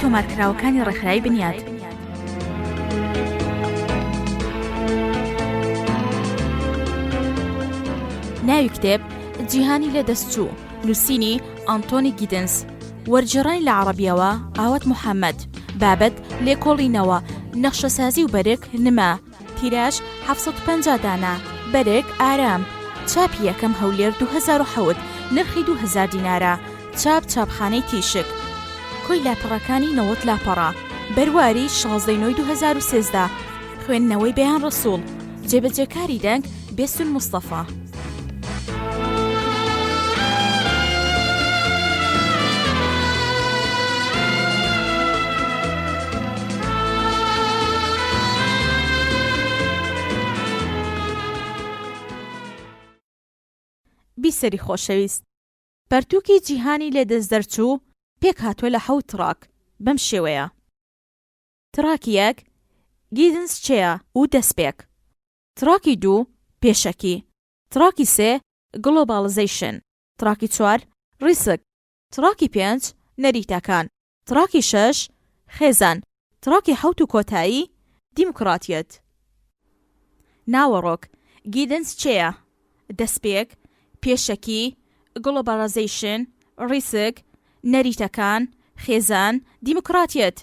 تۆمارکراوەکانی ڕێکخراوی بنیات. ناوی کتێب، جیهانی لە دەستچوو، نووسینی، ئەنتۆنی گیدنس، وەرگێڕانی لە عەڕەبییەوە، ئاوات محەمەد، بابەت، لێکۆڵینەوە، نەخشەسازی و بەرگ، نما، تیراژ، 750 دانە، بەرگ، ئارام، چاپی یەکەم هەولێر 2007، نرخی 2000 دینارە، چاپ چاپخانەی تیشک. کۆی لاپەڕەکانی 90 لاپەڕە، بەرواری، 16 ی نۆی 2013، خوێندنەوەی بەیان ڕەسوڵ، جێبەجێکاری دەنگ، بێستون مستەفا. بیسەری خۆشەویست پەرتووکی جیهانی لەدەستدەرچوو پێکهاتووە لە حەوت تڕاک بەم شێوەیە. تڕاکی یەک، گیدنس چێە و دەستپێک. تڕاکی دوو، پێشەکی. تڕاکی سێ، گڵۆباڵزەیشن. تڕاکی چوار، ڕیسک. تڕاکی پێنج، نەریتەکان. تڕاکی شەش، خێزان. تڕاکی حەوت و کۆتایی، دیموکراتیەت. ناوەڕۆک، گیدنس چێە؟ دەستپێک، پێشەکی، گڵۆباڵزەیشن، ڕیسک، نەریتەکان، خێزان، دیموکراتیەت.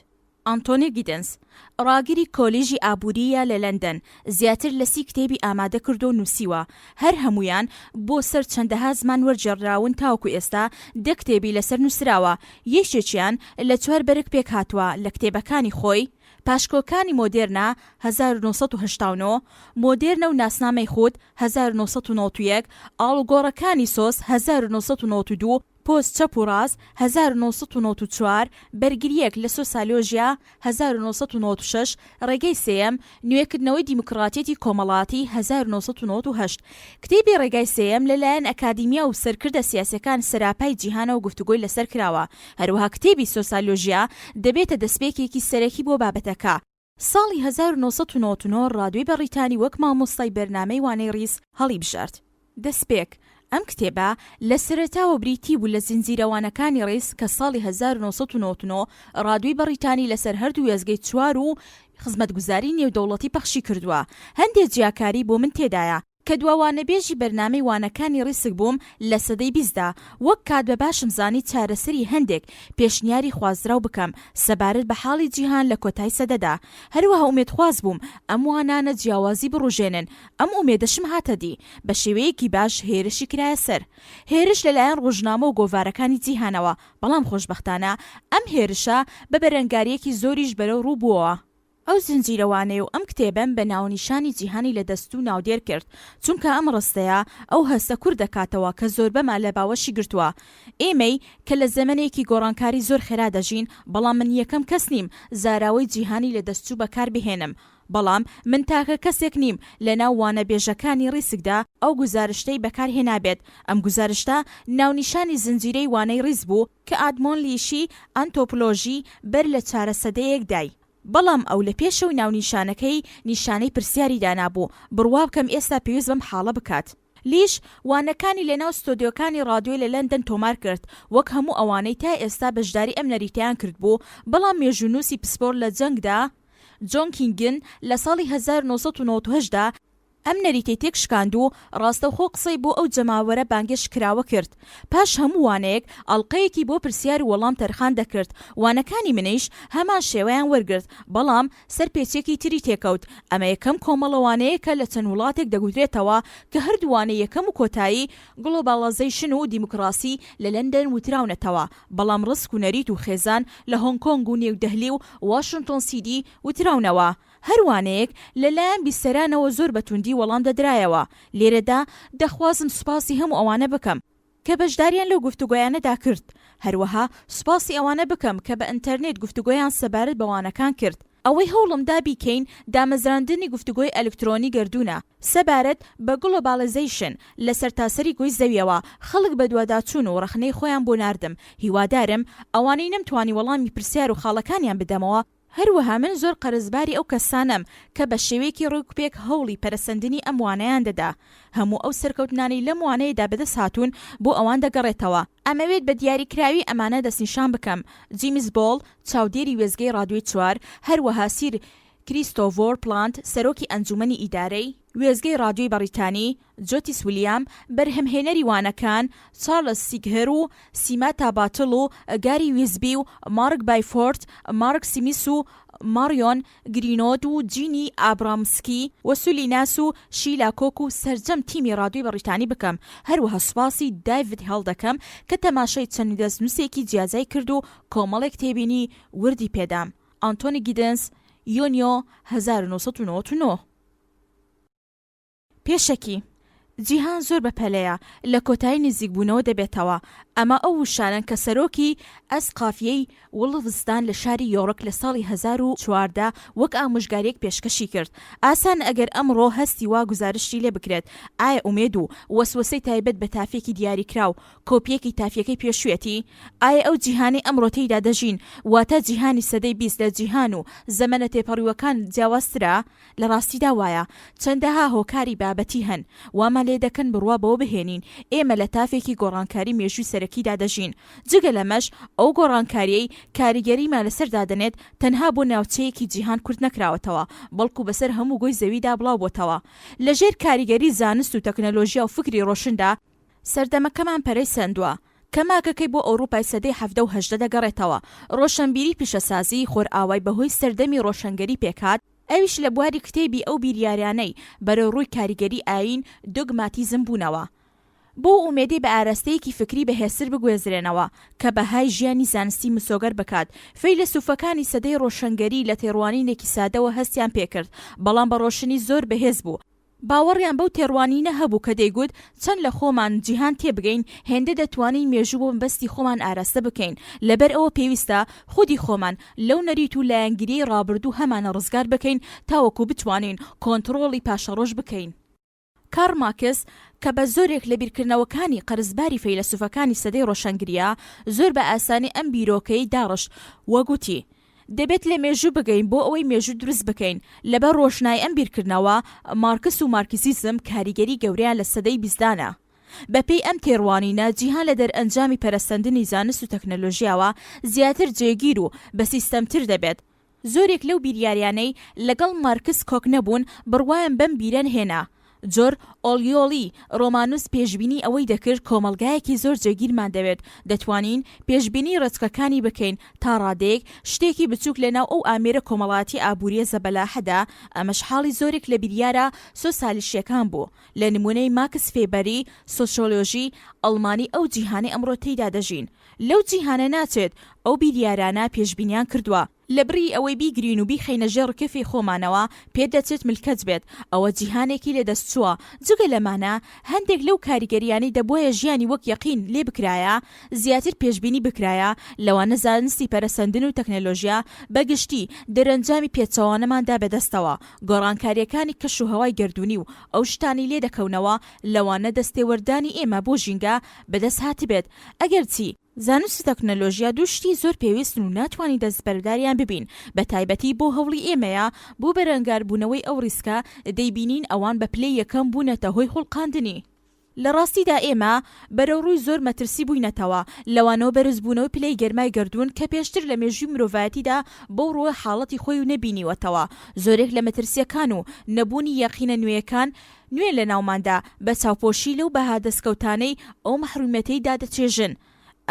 ئەنتۆنی گیدنس، ڕاگری کۆلیژی ئابوورییە لە لەندەن، زیاتر لە سی کتێبی ئامادە کردووە و نووسیوە، هەر هەموویان بۆ سەر چەندەها زمان وەرگێڕدراون تاوەکو ئێستا دە کتێبی لەسەر نووسراوە، یەکێکیان لە چوار بەرگ پێکهاتووە لە کتێبەکانی خۆی، پاشکۆکانی مۆدێرنە، 1989، مۆدێرنە و ناسنامەی خود، 1991، ئاڵوگۆڕەکانی سۆز، 1992، پۆست چەپ و ڕاست، 1994، بەرگرییەک لە سۆسالۆژیا، 1996، ڕێگەی سێیەم، نوێکردنەوەی دیموکراتیەتی کۆمەڵاتی، 1998. کتێبی ڕێگای سێیەم لە لایەن ئەکادیمیا و سەرکردە سیاسیەکان سەراپای جیهانەوە گفتوگۆی لەسەر کراوە، هەروەها کتێبی سۆسالۆژیا دەبێتە دەستپێکێکی سەرەکی بۆ بابەتەکە. ساڵی 1999 ڕادیۆی بەڕیتانی وەک مامۆستای بەرنامەی وانەی ڕیز هەڵیبژارد. دەستپێک، ئەم کتێبە لە سەرەتاوە بریتی بوو لە زنجیرە وانەکانی ڕیز کە ساڵی 1999 ڕادیۆی بەڕیتانی لەسەر هەردوو وێستگەی چوار و خزمەتگوزاری نێودەوڵەتی پەخشی کردووە. هەندێ جیاکاری بۆ من تێدایە. کە دوا وانەبێژی بەرنامەی وانەکانی ڕیسک بووم لە سەدەی بیستدا، وەک کات بە باشم زانی چارەسەری هەندێک پێشنیاری خوازراو بکەم سەبارەت بە حاڵی جیهان لە کۆتای سەدەدا. هەروەها ئومێدخواز بووم ئەم وانانە جیاوازی بڕوژێنن. ئەم ئومێدەشم هاتە دی. بە شێوەیەکی باش هێرشی کرایە سەر. هێرش لە لایەن ڕۆژنامە و گۆڤارەکانی جیهانەوە، بەڵام خۆشبەختانە ئەم هێرشە بە بەرەنگارییەکی زۆریش بەرەو ڕوو بووەوە. ئەو زنجیرە وانەیە و ئەم کتێبەم بە ناونیشانی جیهانی لە دەستوو ناودێر کرد، چونکە ئەم ڕستەیە ئەو هەستە کورت دەکاتەوە کە زۆربەمان لە باوەشی گرتووە. ئێمەی کە لە زەمەنێکی گۆڕانکاری زۆر خێرا دەژین، بەڵام من یەکەم کەس نیم زاراوەی جیهانی لە دەستچوو بەکار بهێنم، بەڵام من تاکە کەسێک نیم لە ناو وانەبێژەکانی ڕیسکدا ئەو گوزارشتەی بەکار هێنابێت، ئەم گوزارشتە ناونیشانی زنجیرەی وانەی ڕیس بوو کە ئادمۆن لیشی ئەنتۆپلۆژی بەر لە چارە سەدەیەک دای. بەڵام ئەو لە پێشەوەی ناونیشانەکەی نیشانەی پرسیاری دانابوو، بڕوا بکەم ئێستا پێویست بەم حاڵە بکات. لیش وانەکانی لە ناو ستۆدیۆکانی ڕادیۆی لە لەندەن تۆمار کرد، وەک هەموو ئەوانەی تا ئێستا بەشداری ئەم نەریتەیان کردبوو، بەڵام مێژوونووسی پسپۆر لە جەنگدا، جۆن کینگن، لە ساڵی 1998 دا، ئەم نەریتەی تێکشکاند و ڕاستەوخۆ قسەی بۆ ئەو جەماوەرە بانگێشت کراوە کرد. پاش هەموو وانەیەک ئەڵقەیەکی بۆ پرسیار و وەڵام تەرخان دەکرد. وانەکانی منیش هەمان شێوەیان وەرگرت، بەڵام سەرپێچیەکی تری تێکەوت. ئەمە یەکەم کۆمەڵە وانەیەکە لە چەند وڵاتێک دەگوترێتەوە کە هەردوو وانەی یەکەم و کۆتایی گڵۆباڵازەیشن و دیموکراسی لە لەندەن وتراونەتەوە، بەڵام ڕسک و نەریت و خێزان لە هۆنگ کۆنگ و نیودەهلی و واشنتۆن سیدی وتراونەوە. هەر وانەیەک لە لایەن بیسەرانەوە زۆر بە توندی وەڵام دەدرایەوە. لێرەدا دەخوازم سوپاسی هەموو ئەوانە بکەم کە بەشداریان لەو گفتوگۆیانەدا کرد، هەروەها سوپاسی ئەوانە بکەم کە بە ئینتەرنێت گفتوگۆیان سەبارەت بە وانەکان کرد. ئەوەی هەوڵم دا بیکەین دامەزراندنی گفتوگۆی ئەلکترۆنی گەردوونە سەبارەت بە گڵۆباڵێزەیشن لە سەرتاسەری گۆی زەویەوە. خەڵک بەدواداچوون و ڕەخنەی خۆیان بۆ ناردم. هیوادارم ئەوانەی نەمتوانی وەڵامی پرسیار و خاڵەکانیان بدەمەوە، هەروەها من زۆر قەرزباری ئەو کەسانەم کە بە شێوەیەکی ڕێکوپێک هەوڵی پەرەسەندنی ئەم وانەیان دەدا. هەموو ئەو سەرکەوتنانەی لەم وانەیەدا بەدەست هاتوون بۆ ئەوان دەگەڕێتەوە. ئەمەوێت بە دیاریکراوی ئەمانە دەستنیشان بکەم، جیمس بۆڵ، چاودێری وێستگەی ڕادیۆی چوار، هەروەها سیر کریستۆڤۆر پلانت، سەرۆکی ئەنجوومەنی ئیدارەی وێستگەی ڕادیۆی بەڕیتانی، جۆتیس ولیام، بەرهەمهێنەری وانەکان، چارلس سیگهر و سیماتا باتل و گاری ویزبی و مارک بایفۆرد، مارک سمیس و ماریۆن گرینۆد و جینی ئابرامسکی و سولی ناس و شیلا کۆک و سەرجەم تیمی ڕادیۆی بەڕیتانی بکەم. هەروەها سوپاسی دایڤد هێڵ دەکەم کە تەماشای چەند دەستنووسێکی جیاجیای کرد و کۆمەڵێک تێبینی وردی پێدام. ئانتۆنی گیدنس، یۆنیۆ 1999. پێشەکی، جیهان زۆر بە پەلەیە، لە کۆتایی نزیکبوونەوە دەبێتەوە، ئەمە ئەو وشانەن کە سەرۆکی ئەسقافیەی وڵڤزدان لە شاری یۆڕک لە ساڵی 1014 وەک ئامۆژگارییەک پێشکەشی کرد. ئاسانە ئەگەر ئەمڕۆ هەستی وا گوزارشتی لێ بکرێت، ئایا ئومێد و وەسوەسەی تایبەت بە تافیەکی دیاریکراو کۆپییەکی تافیەکەی پێشوویەتی؟ ئایا ئەو جیهانەی ئەمڕۆ تێیدا دەژین، واتە جیهانی سەدەی 20 لە جیهان و زەمەنە تێپەڕیوەکان جیاوازترە؟ لە ڕاستیدا وایە. چەندەها هۆکاری بابەتی هەن وامان لێ دەکەن بڕوا بەوە بهێنین ئێمە لە تافێکی گۆڕانکاری مێژووی سەرەکیدا دەژین. جگە لەمەش ئەو گۆڕانکارییەی کاریگەریمان لەسەر دادەنێت تەنها بۆ ناوچەیەکی جیهان کورت نەکراوەتەوە، بەڵکو بەسەر هەموو گۆی زەویدا بڵاوبۆتەوە. لەژێر کاریگەری زانست و تەکنەلۆژیا و فکری ڕۆشندا، سەردەمەکەمان پەرەی سەندووە، کە ماکەکەی بۆ ئەوروپای سەدەی 17 و 18 دەگەڕێتەوە، ڕۆشەنبیری پیشەسازیی خۆرئاوای بەهۆی سەردەمی ڕۆشەنگەری پێکهات، ئەویش لە بواری کتێبی ئەو بیریارانەی بەرەو ڕووی کاریگەری ئایین دۆگماتیزم بوونەوە، بەو ئومێدەی بە ئاراستەیەکی فکری بەهێزتر بگوێزرێنەوە کە بەهای ژیانی زانستی مسۆگەر بکات. فەیلەسوفەکانی سەدەی ڕۆشەنگەری لە تێڕوانینێکی سادەوە هەستیان پێکرد، بەڵام بە ڕۆشنی زۆر بەهێز بوو، باوەڕیان بەو تێڕوانینە هەبوو کە دەیگوت چەند لە خۆمان، جیهان، تێبگەین، هێندە دەتوانین مێژوو بۆ مەبەستی خۆمان ئاراستە بکەین. لەبەر ئەوە پێویستە خودی خۆمان لەو نەریت و لایەنگرییەی ڕابردوو هەمانە ڕزگار بکەین تاوەکو بتوانین کۆنتڕۆڵی پاشەڕۆژ بکەین. کارل مارکس کە بە زۆرێک لە بیرکردنەوەکانی قەرزباری فەیلەسوفەکانی سەدەی ڕۆشەنگرییە، زۆر بە ئاسانی ئەم بیرۆکەیەی داڕشت و گوتی، دەبێت لە مێژوو بگەین بۆ ئەوەی مێژوو دروست بکەین. لەبەر ڕۆشنایی ئەم بیرکردنەوە، مارکس و مارکسیزم کاریگەری گەورەیان لە سەدەی 20 دانا. بەپێی ئەم تێڕوانینە، جیهان لە دەرئەنجامی پەرەسەندنی زانست و تەکنەلۆژیاوە زیاتر جێگیر و بەسیستەمتر دەبێت. زۆرێک لەو بیریاریانەی لەگەڵ مارکس کۆک نەبوون، بڕوایان بەم بیرە هێنا. جۆر ئۆڵیۆڵی ڕۆماننووس پێشبینی ئەوەی دەکرد کۆمەڵگایەکی زۆر جێگیرمان دەوێت، دەتوانین پێشبینی ڕێچکەکانی بکەین تا ڕادەیەک، شتێکی بچووک لەناو ئەو ئامێرە کۆمەڵایەتی ئابوورییە زەبەلاحەدا، ئەمەش حاڵی زۆرێک لە بیریارە سۆسالیشییەکان بوو، لە نموونەی ماکس فێبەری سۆسیۆلۆژی ئەڵمانی ئەو جیهانەی ئەمڕۆ تێیدا دەژین لەو جیهانە ناچێت ئەو بیریارانە پێشبینیان کردووە. لەبری ئەوەی بیگرین و بیخەینە ژێر ڕکێفی خۆمانەوە، پێدەچێت ملکەچ بێت. ئەوە جیهانێکی لەدەستچووە. جگە لەمانە، هەندێک لەو کاریگەرییانەی دەبوایە ژیانی وەک یەقین لێ بکرایە، زیاتر پێشبینی بکرایە، لەوانە زانستی پەرەسەندن و تەکنەلۆژیا بە گشتی، دەرەنجامی پێچەوانەمان دا بەدەستەوە. گۆڕانکارییەکانی کەشوهەوای گەردوونی و ئەو شتانەی لێ دەکەونەوە، لەوانە دەستێوەردانی ئێمە بۆ ژینگە، بەدەست هاتبێت. ئەگەرچی. زانست و تەکنەلۆژیا دوو شتی زۆر پێویستن و ناتوانین دەستبەرداریان ببین، بەتایبەتی بۆ هەوڵی ئێمەیە بۆ بەرەنگاربوونەوەی ئەو ڕیسکە، دەیبینین ئەوان بە پلەی یەکەم بوونەتە هۆی خوڵقاندنی. لە ڕاستیدا ئێمە بەرەوڕووی زۆر مەترسی بووینەتەوە، لەوانەوە بەرزبوونەوەی پلەی گەرمای گەردوون کە پێشتر لە مێژووی مرۆڤایەتیدا بەو ڕووە حاڵەتی خۆی نەبینیوەتەوە، زۆرێک لە مەترسییەکان و نەبوونی یەقینە نوێیەکان نوێن لە ناوماندا، بە چاوپۆشی لەو بەها دەستکەوتانەی ئەو مەحرومیەتەی دا دەچێژن.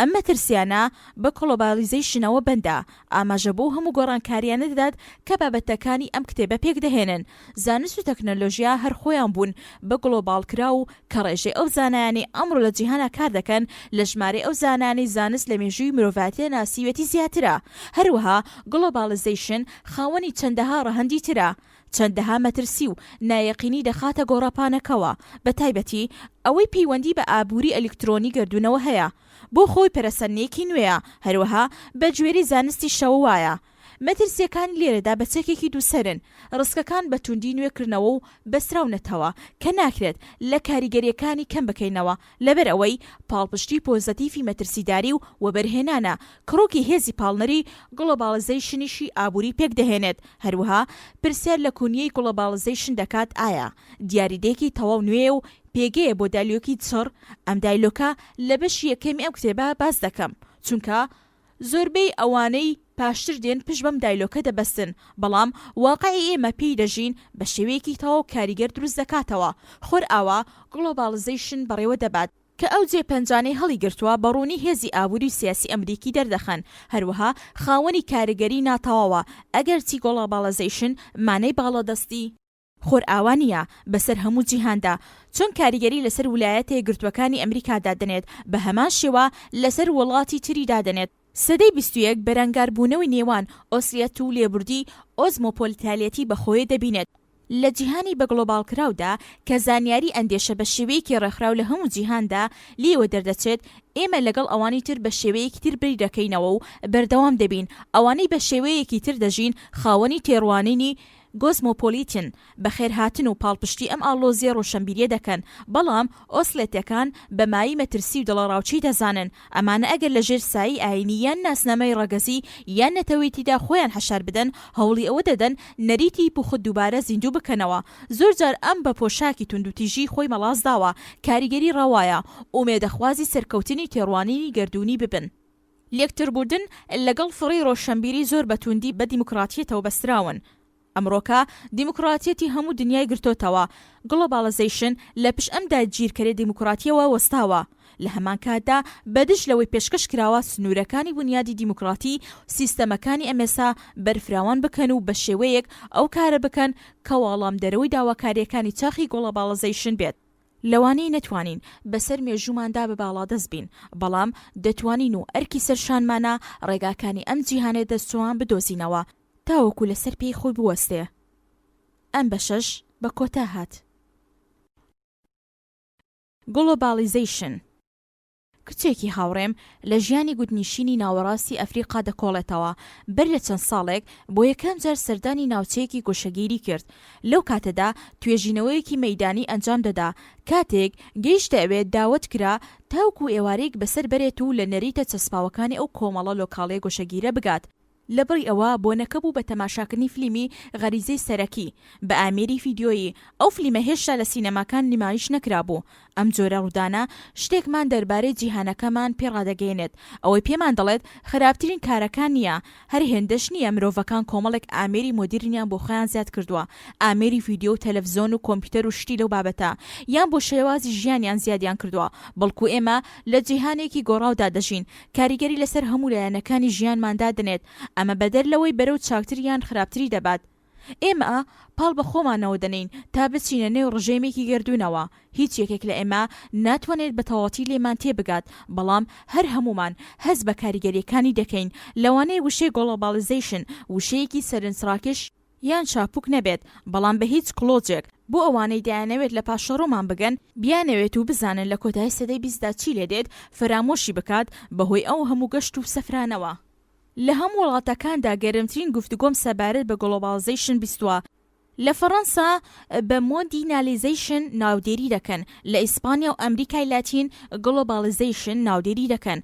ئەم مەترسیانە بە کڵۆبالیزەیشنەوە بەندە، ئاماژە بەو هەموو گۆڕانکاریانە دەدات کە بابەتەکانی ئەم کتێبە پێکدەهێنن. زانست و تەکنەلۆژیا هەر خۆیان بوون بە گڵۆباڵکراو و کە ڕێژەی ئەو زانایانەی ئەمڕۆ لە جیهانا کار دەکەن لە ژمارەی ئەو زانایانەی زانست لە مێژووی مرۆڤایەتیدا ناسیویەتی زیاترە. هەروەها گڵۆباڵیزەیشن خاوەنی چەندەها ڕەهەندی ترە. چەندەها مەترسی و نایەقینی دەخاتە گۆڕەپانەکەوە، بەتایبەتی ئەوەی پەیوەندی بە ئابووری ئەلیکترۆنی گەردوونەوە هەیە، بۆ خۆی پەرەسەندنێکی نوێیە، هەروەها بەگوێرەی زانستیشەوە وایە. مەترسییەکان لێرەدا بە چەکێکی دووسەرن، ڕسکەکان بە توندی نوێکردنەوە و بەستراونەتەوە کە ناکرێت لە کاریگەرییەکانی کەم بکەینەوە، لەبەر ئەوەی پاڵپشتی پۆزەتیفی مەترسیداری و وەبەرهێنانە، کڕۆکی هێزی پاڵنەری گڵۆباڵیزەیشنیشی ئابووری پێکدەهێنێت، هەروەها پرسیار لە کونیەی گڵۆباڵیزەیشن دەکات ئایا دیاریدەیەکی تەواو نوێیە و پێگەیە بۆ دایلۆکی چڕ، ئەم دایلۆکە لە بەشی یەکەمی ئەم کتێبە باس دەکەم، چونکە زۆربەی ئەوانەی پاشتر دێن پشت بەم دایلۆکە دەبەستن، بەڵام واقعی ئێمە پێی دەژین بە شێوەیەکی تەواو کاریگەر دروست دەکاتەوە، خۆرئاوا گڵۆباڵیزەیشن بەڕێوە دەبات، کە ئەو جێ پەنجانەی هەڵیگرتووە بە ڕوونی هێزی ئابووری و سیاسی ئەمریکی دەردەخەن، هەروەها خاوەنی کاریگەری ناتەواوە، ئەگەرچی گڵۆباڵیزەیشن مانای باڵادەستی. خۆرئاوا نییە بەسەر هەموو جیهاندا، چۆن کاریگەری لەسەر ولایەتە یەکگرتووەکانی ئەمریکا دادەنێت، بە هەمان شێوە لەسەر وڵاتی تری دادەنێت. سەدەی 21 بەرەنگاربوونەوەی نێوان ئۆسلیەت و لێبوردی ئۆزمۆپۆلیتالیەتی بەخۆیە دەبینێت. لە جیهانی بەگڵۆباڵکراودا کە زانیاری ئەندێشە بە شێوەیەکی ڕێکخراو لە هەموو جیهاندا لێیەوە دەردەچێت، ئێمە لەگەڵ ئەوانی تر بە شێوەیەکی تر بیردەکەینەوە و بەردەوام دەبین، ئەوانەی بە شێوەیەکی تر دەژین خاوەنی تێڕوانینی گۆزمۆپۆلیتن بەخێرهاتن و پاڵپشتی ئەم ئاڵۆزییە ڕۆشەنبیریە دەکەن، بەڵام ئۆسلێتەکان بە مایەی مەترسی و دڵەڕاوکێی دەزانن. ئەمانە ئەگەر لە ژێر سایەی ئایینی یان ناسنامەی ڕەگەزی یان نەتەوەیەتیدا خۆیان حەشار بدەن، هەوڵی ئەوە دەدەن نەریتی پوخت دووبارە زیندوو بکەنەوە. زۆرجار ئەم بە پۆشاکی توندوتیژی خۆی مەڵاس داوە، کاریگەری ڕەوایە، ئومێدەخوازی سەرکەوتنی تێڕوانینی گەردوونی ببن. لێکتربوردن لەگەڵ فڕی ڕۆشەنبیری زۆر بە توندی بە دیموکراتیەتەوە بەستراون. ئەمڕۆکە دیموکراتیەتی هەموو دنیای گرتۆتەوە، گڵۆباڵەزەیشن لە پشت ئەم داگیرکەریە دیموکراتیەوە وەستاوە. لە هەمان کاتدا بە دژ لەوەی پێشکەش کراوە سنوورەکانی بونیادی دیموکراتی سیستەمەکانی ئەمێسا بەرفراوان بکەن و بە شێوەیەک ئەو کارە بکەن کە واڵامدەرەوەی داواکاریەکانی چاخی گڵۆباڵەزەیشن بێت. لەوانەیە نەتوانین بەسەر مێژووماندا بە باڵادەست بین، بەڵام دەتوانین و ئەرکی سەر شانمانە ڕێگاکانی ئەم جیهانەی دەستچووان بدۆزینەوە تاوەکو لەسەر پێی خۆی بوەستێ. ئەم بەشەش بە کۆتا هات. گڵۆباڵیزەیشن. کچێکی هاوڕێم لە ژیانی گوندنیشینی ناوەڕاستی ئەفریقا دەکۆڵێتەوە، بەر لە چەند ساڵێک بۆ یەکەم جار سەردانی ناوچەیەکی گۆشەگیری کرد، لەو کاتەدا توێژینەوەیەکی مەیدانی ئەنجام دەدا، کاتێک گەیشتە ئەوێ داوەت کرا تاوکو ئێوارەیەک بەسەر بەرێت و لە نەریتە چەسپاوەکانی ئەو کۆمەڵە لۆکاڵیە گۆشەگیرە بگات. لەبڕی ئەوە بۆنەکە بوو بە تەماشاکردنی فلیمی غەریزەی سەرەکی بە ئامێری ڤیدیۆیی، ئەو فلیمە هێشتا لە سینەماکان نمایش نەکرابوو. ئەم جۆرە ڕوودانە شتێکمان دەربارەی جیهانەکەمان پێ ڕادەگەیەنێت، ئەوەی پێمان دەڵێت خراپترین کارەکان نییە، هەر هێندەش نییە مرۆڤەکان کۆمەڵێک ئامێری مۆدیرنیان بۆ خۆیان زیاد کردووە، ئامێری ڤیدیۆ و تەلەفزۆن و کۆمپیوتەر و شتی لەو بابەتە، یان بۆ شێوازی ژیانیان زیادیان کردووە، بەڵکو ئێمە لە جیهانێکی گۆڕاودا دەژین، کاریگەری لەسەر هەموو لایەنەکانی ژیانمان دادەنێت، ئەمە بەدەر لەوەی بەرەو چاکتر یان خراپتری دەبات. ئێمە پاڵ بە خۆمانەوە دەنێین تا بچینە نێو ڕژێمێکی گەردوونەوە، هیچ یەکێک لە ئێمە ناتوانێت بە تەواوەتی لێمان تێبگات، بەڵام هەر هەموومان هەست بە کاریگەرییەکانی دەکەین، لەوانەیە وشەی گۆڵۆباڵیزەیشن وشەیەکی سەرنجڕاکێش، یان چاپوک نەبێت، بەڵام بە هیچ کڵۆجێک، بۆ ئەوانەی دەیانەوێت لە پاشەڕۆمان بگەن، بیانەوێت و بزانن لە کۆتایی سەدەی بیستدا چی لێدێت، فەرامۆشی بکات، بەهۆی ئەو هەموو گەشت و سەفرانەوە. لە هەموو وڵاتەکاندا گەرمترین گفتوگۆم سەبارەت بە گڵۆباڵزەیشن بیستووە. لە فەڕەنسا بە مۆندینالیزەیشن ناودێری دەکەن، لە ئیسپانیا و ئەمریکای لاتین گڵۆباڵیزەیشن ناودێری دەکەن،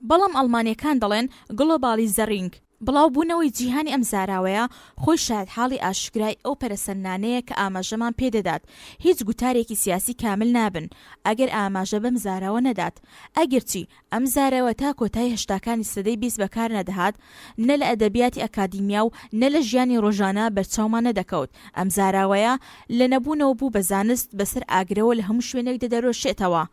بەڵام ئەڵمانییەکان دەڵێن گڵۆباڵیزەرینگ. بڵاوبوونەوەی جیهانی ئەم زاراوەیە خۆی شایەتحاڵی ئاشکرای ئەو پەرەسەندنانەیە کە ئاماژەمان پێ دەدات. هیچ گوتارێکی سیاسی کامل نابن ئەگەر ئاماژە بەم زاراوە نەدات. ئەگەرچی ئەم زاراوە تا کۆتایی هەشتاکانی سەدەی 20 بەکار نەدەهات، نە لە ئەدەبیاتی ئەکادیمیا و نە لە ژیانی ڕۆژانە بەرچاومان نەدەکەوت. ئەم زاراوەیە لە نەبوونەوە بوو بە زانست بەسەر ئاگرەوە لە هەموو شوێنێک دەدەرۆشێتەوە.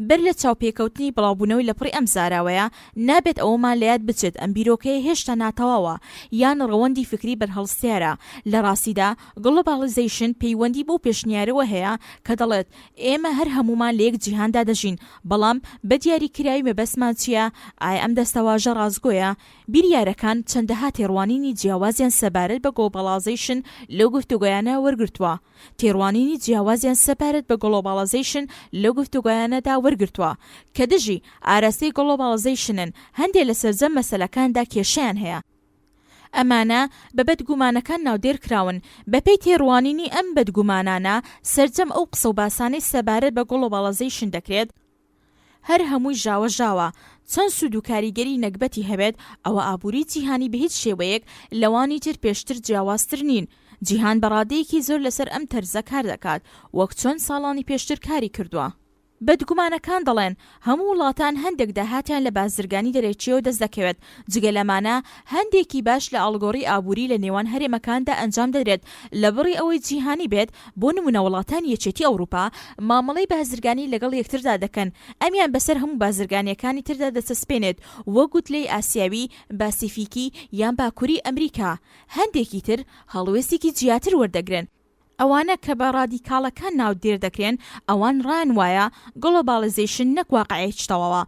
بەر لە چاوپێکەوتنی بڵاوبوونەوەی لەپڕی ئەم زاراوەیە، نابێت ئەوەمان لەیاد بچێت ئەم بیرۆکەیە هێشتا ناتەواوە یان ڕەوەندی فیکری بەرهەڵستیارە. لە ڕاستیدا گڵۆباڵیزەیشن پەیوەندی بەو پێشنیارەوە هەیە کە دەڵێت ئێمە هەر هەموومان لە یەک جیهاندا دەژین، بەڵام بە دیاریکراوی مەبەستمان چییە؟ ئایا ئەم دەستەواژە ڕاستگۆیە؟ بیریارەکان چەندەها تێڕوانینی جیاوازیان سەبارەت بە گڵۆباڵازەیشن لەو گفتوگۆیانە وەرگرتووە. تێڕوانینی جیاوازیان سەبارەت بە گڵۆباڵازەیشن لەو گفتوگۆیانەدا وەرگرتووە کە دژی ئاراستەی گڵۆباڵازەیشنن، هەندێ لە سەرجەم مەسەلەکاندا کێشەیان هەیە. ئەمانە بە بەدگومانەکان ناودێر کراون. بەپێی تێڕوانینی ئەم بەدگومانانە، سەرجەم ئەو قسە و باسانەی سەبارەت بە گڵۆباڵەزەیشن دەکرێت، هەر هەمووی ژاوە ژاوە، چەند سوود و کاریگەری نەگبەتی هەبێت، ئەوە ئابووری جیهانی بە هیچ شێوەیەک لەوانی تر پێشتر جیاوازتر نین. جیهان بە ڕادەیەکی زۆر لەسەر ئەم تەرزە کار دەکات، وەک چۆن ساڵانی پێشتر کاری کردووە. بەدگومانەکان دەڵێن، هەموو وڵاتان هەندێک داهاتیان لە بازرگانی دەرەکییەوە دەست دەکەوێت، جگە لەمانە هەندێکی باش لە ئاڵگۆڕی ئابووری لە نێوان هەرێمەکاندا ئەنجام دەدرێت لە بڕی ئەوەی جیهانی بێت، بۆ نموونە وڵاتانی یەکێتی ئەوروپا مامەڵەی بازرگانی لەگەڵ یەکتردا دەکەن، ئەمیان بەسەر هەموو بازرگانییەکانی تردا دەچەسپێنێت وەک گوتلەی ئاسیاوی، باسیفیکی یان باکووری ئەمریکا. هەندێکی تر هەڵوێستێکی جیاتر وەردەگرن. ئەوانە کە بە ڕادیکاڵەکان ناودێر دەکرێن، ئەوان ڕایان وایە گڵۆباڵیزەیشن نەک واقعێکی تەواوە،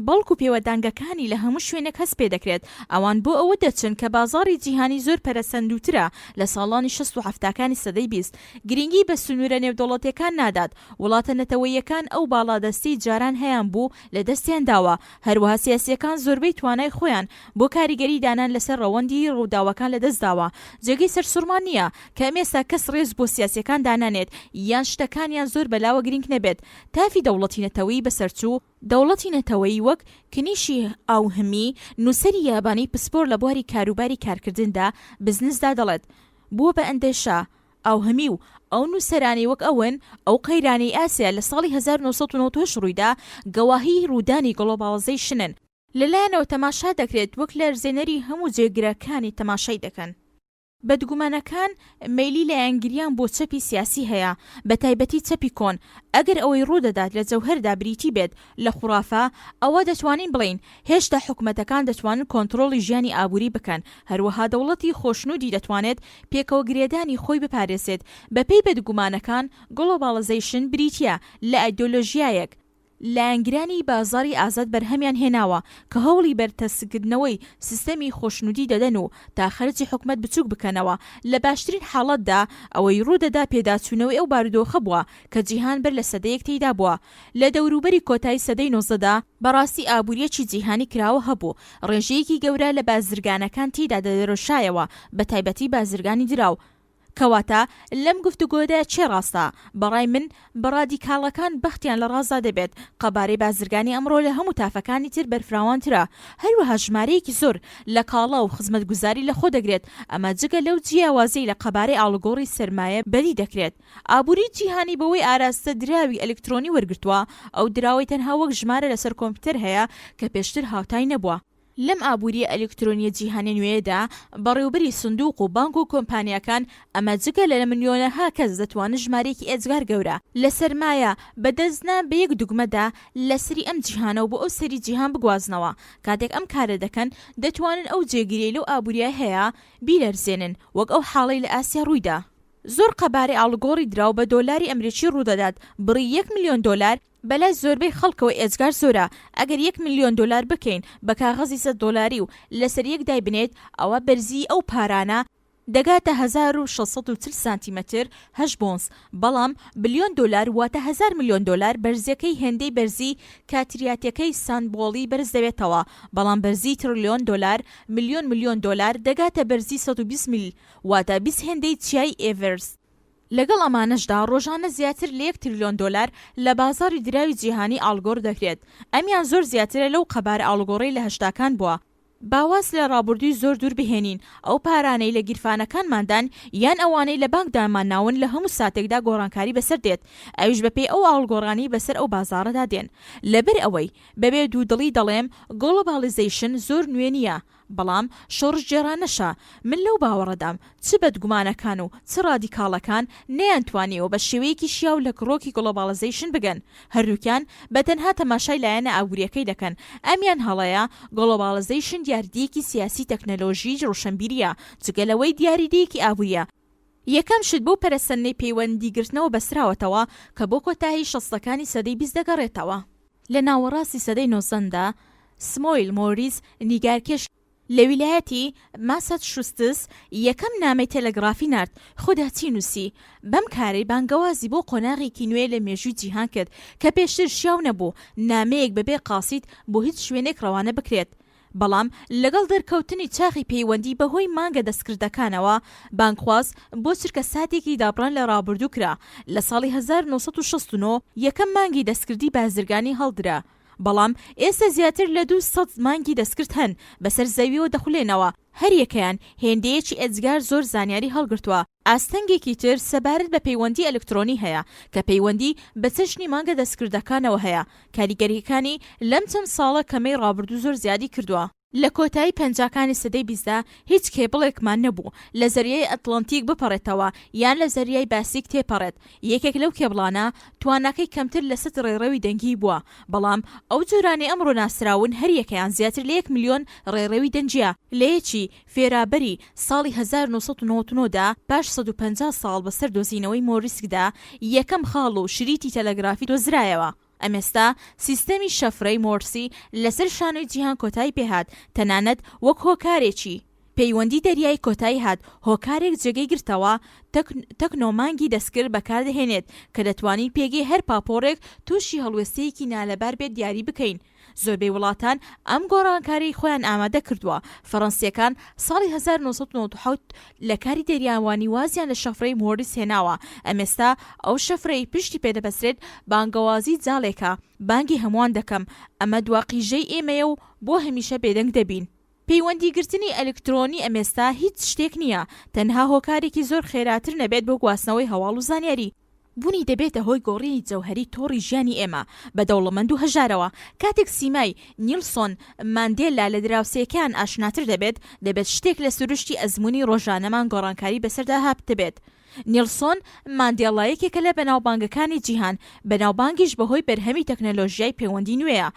بەڵکو پێوەدانگەکانی لە هەموو شوێنێک هەست پێدەکرێت، ئەوان بۆ ئەوە دەچن کە بازاڕی جیهانی زۆر پەرەسەندووترە لە ساڵانی 60 و حەفتاکانی سەدەی 20، گرنگی بە سنوورە نێودەوڵەتیەکان نادات، وڵاتە نەتەوەییەکان ئەو باڵادەستیەی جاران هەیانبوو لە دەستیان داوە، هەروەها سیاسییەکان زۆربەی توانای خۆیان بۆ کاریگەری دانان لەسەر ڕەوەندی ڕووداوەکان لەدەستداوە. جێگەی سەرسوڕمان نییە کە ئێستا کەس ڕێز بۆ سیاسییەکان دانانێت یان شتەکانیان زۆر بەلاوە گرینگ نەبێت. تافی دەوڵەتی نەتەوەیی بەسەرچوو. دەوڵەتی نەتەوەیی وەک کنیشی ئاوهمی، نووسەری یابانی پسپۆر لە بواری کاروباری کارکردندا، بزنسدا دەڵێت، بووە بە ئەندێشە، ئاوهمی و ئەو نووسەرانەی وەک ئەون، ئەو قەیرانەی ئاسیا لە ساڵی 1998 ڕوویدا، گەواهیی ڕوودانی گڵۆباڵزەیشنن. لە لایەنەوە تەماشا دەکرێت وەک لەرزێنەری هەموو جێگرەکانی تەماشای دەکەن. بەدگومانەکان مەیلی لایەنگریان بۆ چەپی سیاسی هەیە، بەتایبەتی چەپی کۆن، ئەگەر ئەوەی ڕوودەدات لە جەوهەردا بریتی بێت لە خوڕافە، ئەوا دەتوانین بڵێین هێشتا حکومەتەکان دەتوانن کۆنتڕۆڵی ژیانی ئابووری بکەن، هەروەها دەوڵەتی خۆشنوودی دەتوانێت پێکەوەگرێدانی خۆی بپارێزێت. بەپێی بەدگومانەکان، گڵۆباڵزەیشن بریتییە لە ئایدۆلۆژیایەک، لایەنگرانی بازاڕی ئازاد بەرهەمیان هێناوە کە هەوڵی بەرتەسککردنەوەی سیستەمی خۆشنوودی دەدەن و تا خەرجی حکومەت بچووک بکەنەوە. لە باشترین حاڵەتدا ئەوەی ڕوودەدا پێداچوونەوەی ئەو بارودۆخە بووە کە جیهان بەر لە سەدەیەک تێیدا بووە. لە دەوروبەری کۆتایی سەدەی نۆزدەدا، بەڕاستی ئابوورییەکی جیهانی کراوە هەبوو، ڕێژەیەکی گەورە لە بازرگانەکان تێیدا دەدرەوشایەوە، بەتایبەتی بازرگانی دراو. کەواتە لەم گفتوگۆدا کێ ڕاستە؟ بەڕای من بە ڕادیکاڵەکان بەختیان لە ڕاستدا دەبێت، قەبارەی بازرگانی ئەمڕۆ لە هەموو تافەکانی تر بەرفراوانترە، هەروەها ژمارەیەکی زۆر لە کاڵا و خزمەتگوزاری لەخۆ دەگرێت، ئەمە جگە لەو جیاوازیەی لە قەبارەی ئاڵوگۆڕی سەرمایە بەدی دەکرێت. ئابووری جیهانی بەوەی ئاراستە دراوی ئەلکترۆنی وەرگرتووە، ئەو دراوەی تەنها وەک ژمارە لەسەر کۆمپیوتەر هەیە کە پێشتر هاوتای نەبووە. لەم ئابوورییە ئەلکترۆنییە جیهانیە نوێیەدا، بەڕێوبەری سندوق و بانک و کۆمپانیاکان، ئەمە جگە لە ملیۆنەها کەس دەتوانن ژمارەیەکی ئێجگار گەورە لە سەرمایە بە دەستنان بە یەک دوگمەدا لە سەری ئەم جیهانەوە بۆ ئەو سەری جیهان بگوازنەوە. کاتێک ئەم کارە دەکەن، دەتوانن ئەو جێگیریەی لەو ئابوورییە هەیە بیلەرزێنن، وەک ئەو حاڵەی لە ئاسیا ڕوویدا. زۆر قەبارەی ئاڵوگۆڕی دراو بە دۆلاری ئەمریکی ڕوودەدات، بڕی یەک ملیۆن دۆلار، بەلای زۆربەی خەڵکەوە ئێجگار زۆرە، ئەگەر یەک ملیۆن دۆلار بکەین بە کاغەزی سەد دۆلاری و لەسەر یەک دایبنێیت، ئەوا بەرزیی ئەو پارانە، دەگاتە 1640 سانتیمەتر، هەشت بۆنس، بەڵام بلیۆن دۆلار واتە هەزار ملیۆن دۆلار بەرزییەکەی هێندەی بەرزیی کاتریاتەکەی سانت بۆڵی بەرز دەبێتەوە، بەڵام بەرزیی ترلیۆن دۆلار، ملیۆن ملیۆن دۆلار، دەگاتە بەرزیی 120 میل، واتە 20 هێندەی چیای ئێڤرست. لەگەڵ ئەمانەشدا ڕۆژانە زیاتر لە یەک تریلیۆن دۆلار لە بازاڕی دراوی جیهانی ئاڵگۆڕ دەکرێت، ئەمیان زۆر زیاترە لەو قەبارە ئاڵوگۆڕەی لە هەشتاکان بووە. با واز لە ڕابوردووی زۆر دوور بهێنین، ئەو پارانەی لە گیرفانەکانماندان یان ئەوانەی لە بانک دامانناون لە هەموو ساتێکدا گۆڕانکاری بەسەر دێت، ئەویش بەپێی ئەو ئاڵوگۆڕانەی بەسەر ئەو بازاڕەدا دێن. لەبەر ئەوەی بەبێ دوودڵی دەڵێم گڵۆباڵیزەیشن زۆر نوێ نییە، بەڵام شۆڕشگێڕانەشە، من لەو باوەڕەدام چ بەدگومانەکان و چ ڕادیکاڵەکان نەیانتوانیوە بە شێوەیەکی شیاو لە کڕۆکی گڵۆباڵزەیشن بگەن، هەردووکیان بە تەنها تەماشای لایەنە ئابوورییەکەی دەکەن، ئەمیان هەڵەیە، گڵۆباڵزەیشن دیاردەیەکی سیاسی تەکنەلۆژیی ڕۆشنبیرییە، جگە لەوەی دیاریدەیەکی ئابوورییە. یەکەم شت بەو پەرەسەندنەی پەیوەندیگرتنەوە بەستراوەتەوە کە بۆ کۆتایی شەستەکانی سەدەی 20 دەگەڕێتەوە. لە ناوەڕاستی سەدەی نۆزدەدا، سمۆیل مۆریس، نیگارکێش لە ویلایەتی ماساتشوستس یەکەم نامەی تەلەگرافی نارد، خودا چی نووسی؟ بەم کارەی بانگەوازی بۆ قۆناغێکی نوێ لە مێژووی جیهان کرد کە پێشتر شیاو نەبوو نامەیەک بەبێ قاسید بۆ هیچ شوێنێک ڕەوانە بکرێت. بەڵام لەگەڵ دەرکەوتنی چاخی پەیوەندی بەهۆی مانگە دەستکردەکانەوە، بانگخواز بۆ چرکە ساتێکی دابڕان لە ڕابردوو کرا، لە ساڵی 1969 یەکەم مانگی دەستکردی بازرگانی هەڵدرا، بەڵام ئێستا زیاتر لە 200 مانگی دەستکرد هەن بەسەر زەویەوە دەخولێنەوە، هەریەکەیان هێندەیەکی ئێجگار زۆر زانیاری هەڵگرتووە. ئاستەنگێکی تر سەبارەت بە پەیوەندی ئەلکترۆنی هەیە کە پەیوەندی بە چەشنی مانگە دەستکردەکانەوە هەیە، کاریگەرییەکانی لەم چەند ساڵە کەمەی ڕابردوو زۆر زیادی کردووە. لە کۆتایی پەنجاکانی سەدەی بیستدا هیچ کێبڵێکمان نەبوو لە زەریای ئەتڵەنتیک بپەڕێتەوە یان لە زەریای باسیک تێپەڕێت، یەکێک لەو کێبڵانە تواناکەی کەمتر لە 100 ڕێڕەوی دەنگیی بووە، بەڵام ئەو جۆرانەی ئەمڕۆ ناسراون هەریەکەیان زیاتر لە یەک ملیۆن ڕێڕەوی دەنگییە. لە یەکی فێرابەری ساڵی 1999 دا پاش 150 ساڵ بەسەر دۆزینەوەی مۆریسکدا یەکەم خاڵ و شریتی تەلەگرافی دۆزرایەوە. ئەمێستا سیستەمی شەفرەی مۆرسی لەسەر شانۆی جیهان کۆتایی پێهات، تەنانەت وەک هۆکارێکی پەیوەندی دەریایی کۆتایی هات، هۆکارێک جێگەی گرتەوە تەکنۆ مانگی دەستکرد بەکاردەهێنێت کە دەتوانین پێگەی هەر پاپۆڕێک تووشی هەڵوێستەیەکی نالەبار بێت دیاری بکەین. زۆربەی وڵاتان ئەم گۆڕانکاریەی خۆیان ئامادە کردووە، فەڕەنسییەکان ساڵی 1997 لە کاری دەریاوانی وازیان لە شەفرەی مۆریس هێناوە، ئەمێستا ئەو شەفرەی پشتی پێدەبەسترێت بانگەوازی جاڵێکە، بانگی هەمووان دەکەم، ئەمە دوا قیژەی ئێمەیە و بۆ هەمیشە بێدەنگ دەبین. پەیوەندی گرتنی ئەلکترۆنی ئەمێستا هیچ شتێک نییە، تەنها هۆکارێکی زۆر خێراتر نەبێت بۆ گواستنەوەی هەواڵ و زانیاری. بوونی دەبێتە هۆی گۆڕینی جەوهەری تۆڕی ژیانی ئێمە بە دەوڵەمەند و هەژارەوە. کاتێک سیمای نیلسۆن ماندێلا لە دراوسێکەیان ئاشناتر دەبێت، دەبێت شتێک لە سروشتی ئەزموونی ڕۆژانەمان گۆڕانکاری بەسەردا هاتبێت. نیلسۆن ماندێلا یەکێکە لە بەناوبانگەکانی جیهان، بەناوبانگیش بەهۆی بەرهەمی تەکنەلۆژیای پەیوەندی نوێیە.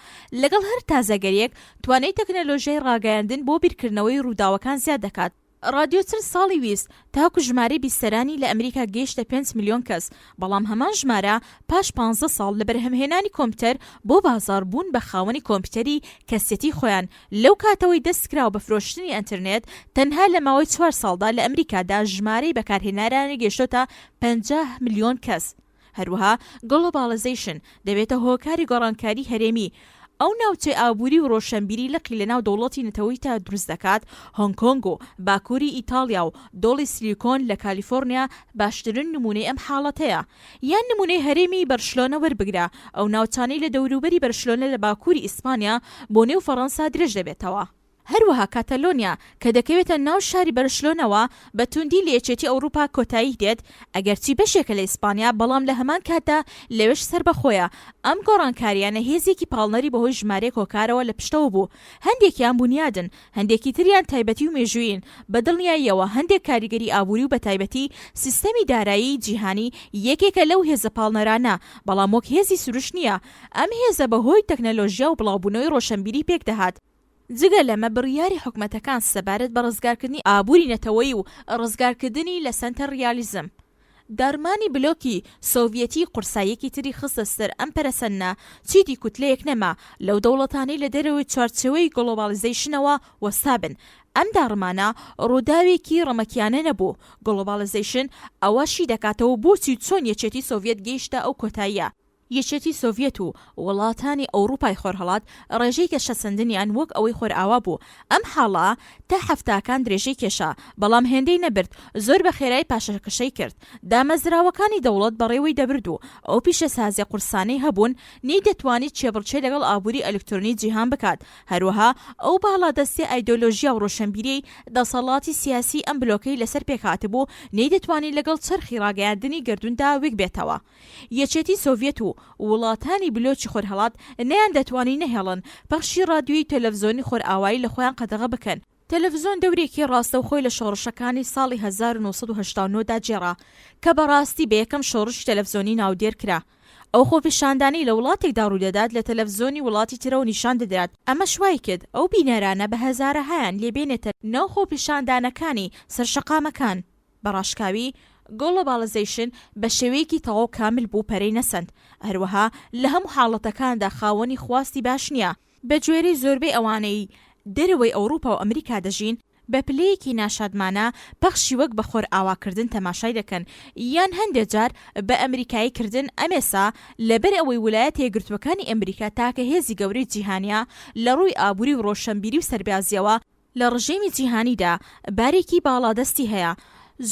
لەگەڵ هەر تازەگەرییەک، توانای تەکنەلۆژیای ڕاگەیاندن بۆ بیرکردنەوەی ڕووداوەکان زیاد دەکات. ڕادیۆ 40 ساڵی ویست تاکو ژمارەی بیستەرانی لە ئەمریکا گەیشتە پێنج ملیۆن کەس، بەڵام هەمان ژمارە پاش پانزە ساڵ لە بەرهەمهێنانی کۆمپیوتەر بۆ بازاڕ بوون بە خاوەنی کۆمپیوتەری کەسیەتی خۆیان لەو کاتەوەی دەستکراوە بە فرۆشتنی ئەنتەرنێت تەنها لە ماوەی چوار ساڵدا لە ئەمریکادا ژمارەی بەکارهێنەرانی گەیشتۆتە 50 ملیۆن کەس. هەروەها گڵۆباڵیزەیشن دەبێتە هۆکاری گۆڕانکاری هەرێمی، ئەو ناوچەی ئابووری و ڕۆشەنبیری لقی لەناو دەوڵەتی نەتەوەییدا دروست دەکات، هۆنگ کۆنگ و باکووری ئیتاڵیا و دۆڵی سلیکۆن لە کالیفۆرنیا باشترین نموونەی ئەم حاڵەتەیە. یان نموونەی هەرێمی بەرشلۆنە وەربگرە، ئەو ناوچانەی لە دەوروبەری بەرشلۆنە لە باکووری ئیسپانیا بۆ نێو فەڕەنسا درێژ دەبێتەوە. هەروەها کاتالۆنیا کە دەکەوێتە ناو شاری بەرشلۆنەوە بە توندی لە یەکێتی ئەوروپا کۆتایی دێت، ئەگەرچی بەشێکە لە ئیسپانیا بەڵام لە هەمان کاتدا لەوێش سەربەخۆیە، ئەم گۆڕانکارییانە هێزێکی پاڵنەری بەهۆی ژمارەیەک هۆکارەوە لە پشتەوە بوو، هەندێکیان بونیادن، هەندێکی تریان تایبەتی و مێژوویین، بە دڵنیاییەوە هەندێک کاریگەری ئابووری و بەتایبەتی سیستەمی دارایی جیهانی یەکێکە لەو هێزە پاڵنەرانە، بەڵام وەک هێزی سروشت نییە، ئەم هێزە بەهۆی تەکنەلۆژیا و بڵاوبوونەوەی ڕۆشەنبیری پێکدەهات. جگە لەمە بڕیاری حکومەتەکان سەبارەت بە ڕزگارکردنی ئابووری نەتەوەیی و ڕزگارکردنی لە سەنتەر ڕیالیزم، داڕمانی بلۆکی سۆڤیەتی قورساییەکی تری خستە سەر ئەم پەرەسەندنە، چیدی کوتلەیەک نەما لەو دەوڵەتانەی لە دەرەوەی چوارچێوەی گڵۆباڵیزەیشنەوە وەستابن. ئەم داڕمانە ڕووداوێکی ڕەمەکیانە نەبوو، گڵۆباڵیزەیشن ئەوە شی دەکاتەوە بۆچی و چۆن یەکێتی سۆڤیەت گەیشتە ئەو کۆتاییە. یەکێتی سۆڤیەت و وڵاتانی ئەوڕوپای خۆرهەڵات ڕێژەی گەشەسەندنیان وەک ئەوەی خۆرئاوا بوو، ئەم حاڵە تا حەفتاکان درێژەی کێشا، بەڵام هێندەی نەبرد، زۆر بە خێرایی پاشەکشەی کرد. دامەزراوەکانی دەوڵەت بەڕێوەی دەبرد و ئەو پیشەسازیە قورسانەی هەبوون نەیدەتوانی کێبڕکێ لەگەڵ ئابووری ئەلکترۆنی جیهان بکات، هەروەها ئەو باڵادەستیە ئایدۆلۆژیا و ڕۆشەنبیریەی دەسەڵاتی سیاسی ئەم بلۆکەی لەسەر پێکهاتبوو نەیدەتوانی لەگەڵ چەرخی ڕاگەیاندنی گەردووندا وێک بێتەوە. یەکێتی سۆڤیەت و وڵاتانی بلۆکی خۆرهەڵات نەیاندەتوانی نەهێڵن پەخشی ڕادیۆیی تەلەفزۆنی خۆرئاوایی لە خۆیان قەدەغە بکەن. تەلەفزۆن دەورێکی ڕاستەوخۆی لە شۆڕشەکانی ساڵی 1989 دا گێڕا کە بە ڕاستی بە یەکەم شۆڕشی تەلەفزۆنی ناودێر کرا. ئەو خۆپیشاندانەی لە وڵاتێکدا ڕوودەدات لە تەلەفزۆنی وڵاتی ترەوە نیشان دەدرات، ئەمەش وایکرد ئەو بینەرانە بە هەزارەهایان لێ بێنێتە ناو خۆپیشاندانەکانی سەر شەقامەکان. بە ڕاشکاوی، گۆڵۆباڵیزەیشن بە شێوەیەکی تەواو کامل بوو پەرەی نەسەند، هەروەها لە هەموو حاڵەتەکاندا خاوەنی خواستی باش نییە. بە گوێرەی زۆربەی ئەوانەی دەرەوەی ئەوڕوپا و ئەمریکا دەژین، بە پلەیەکی ناشادمانە پەخشی وەک بە خۆرئاواکردن تەماشای دەکەن یان هەندێ جار بە ئەمریکایی کردن ئەمێسا لەبەر ئەوەی ولایەتە یەکگرتووەکانی ئەمریکا تاکە هێزی گەورەی جیهانیە لە ڕووی ئابووری و ڕۆشەنبیری و سەربازیەوە لە ڕژێمی جیهانیدا بارێکی باڵادەستی هەیە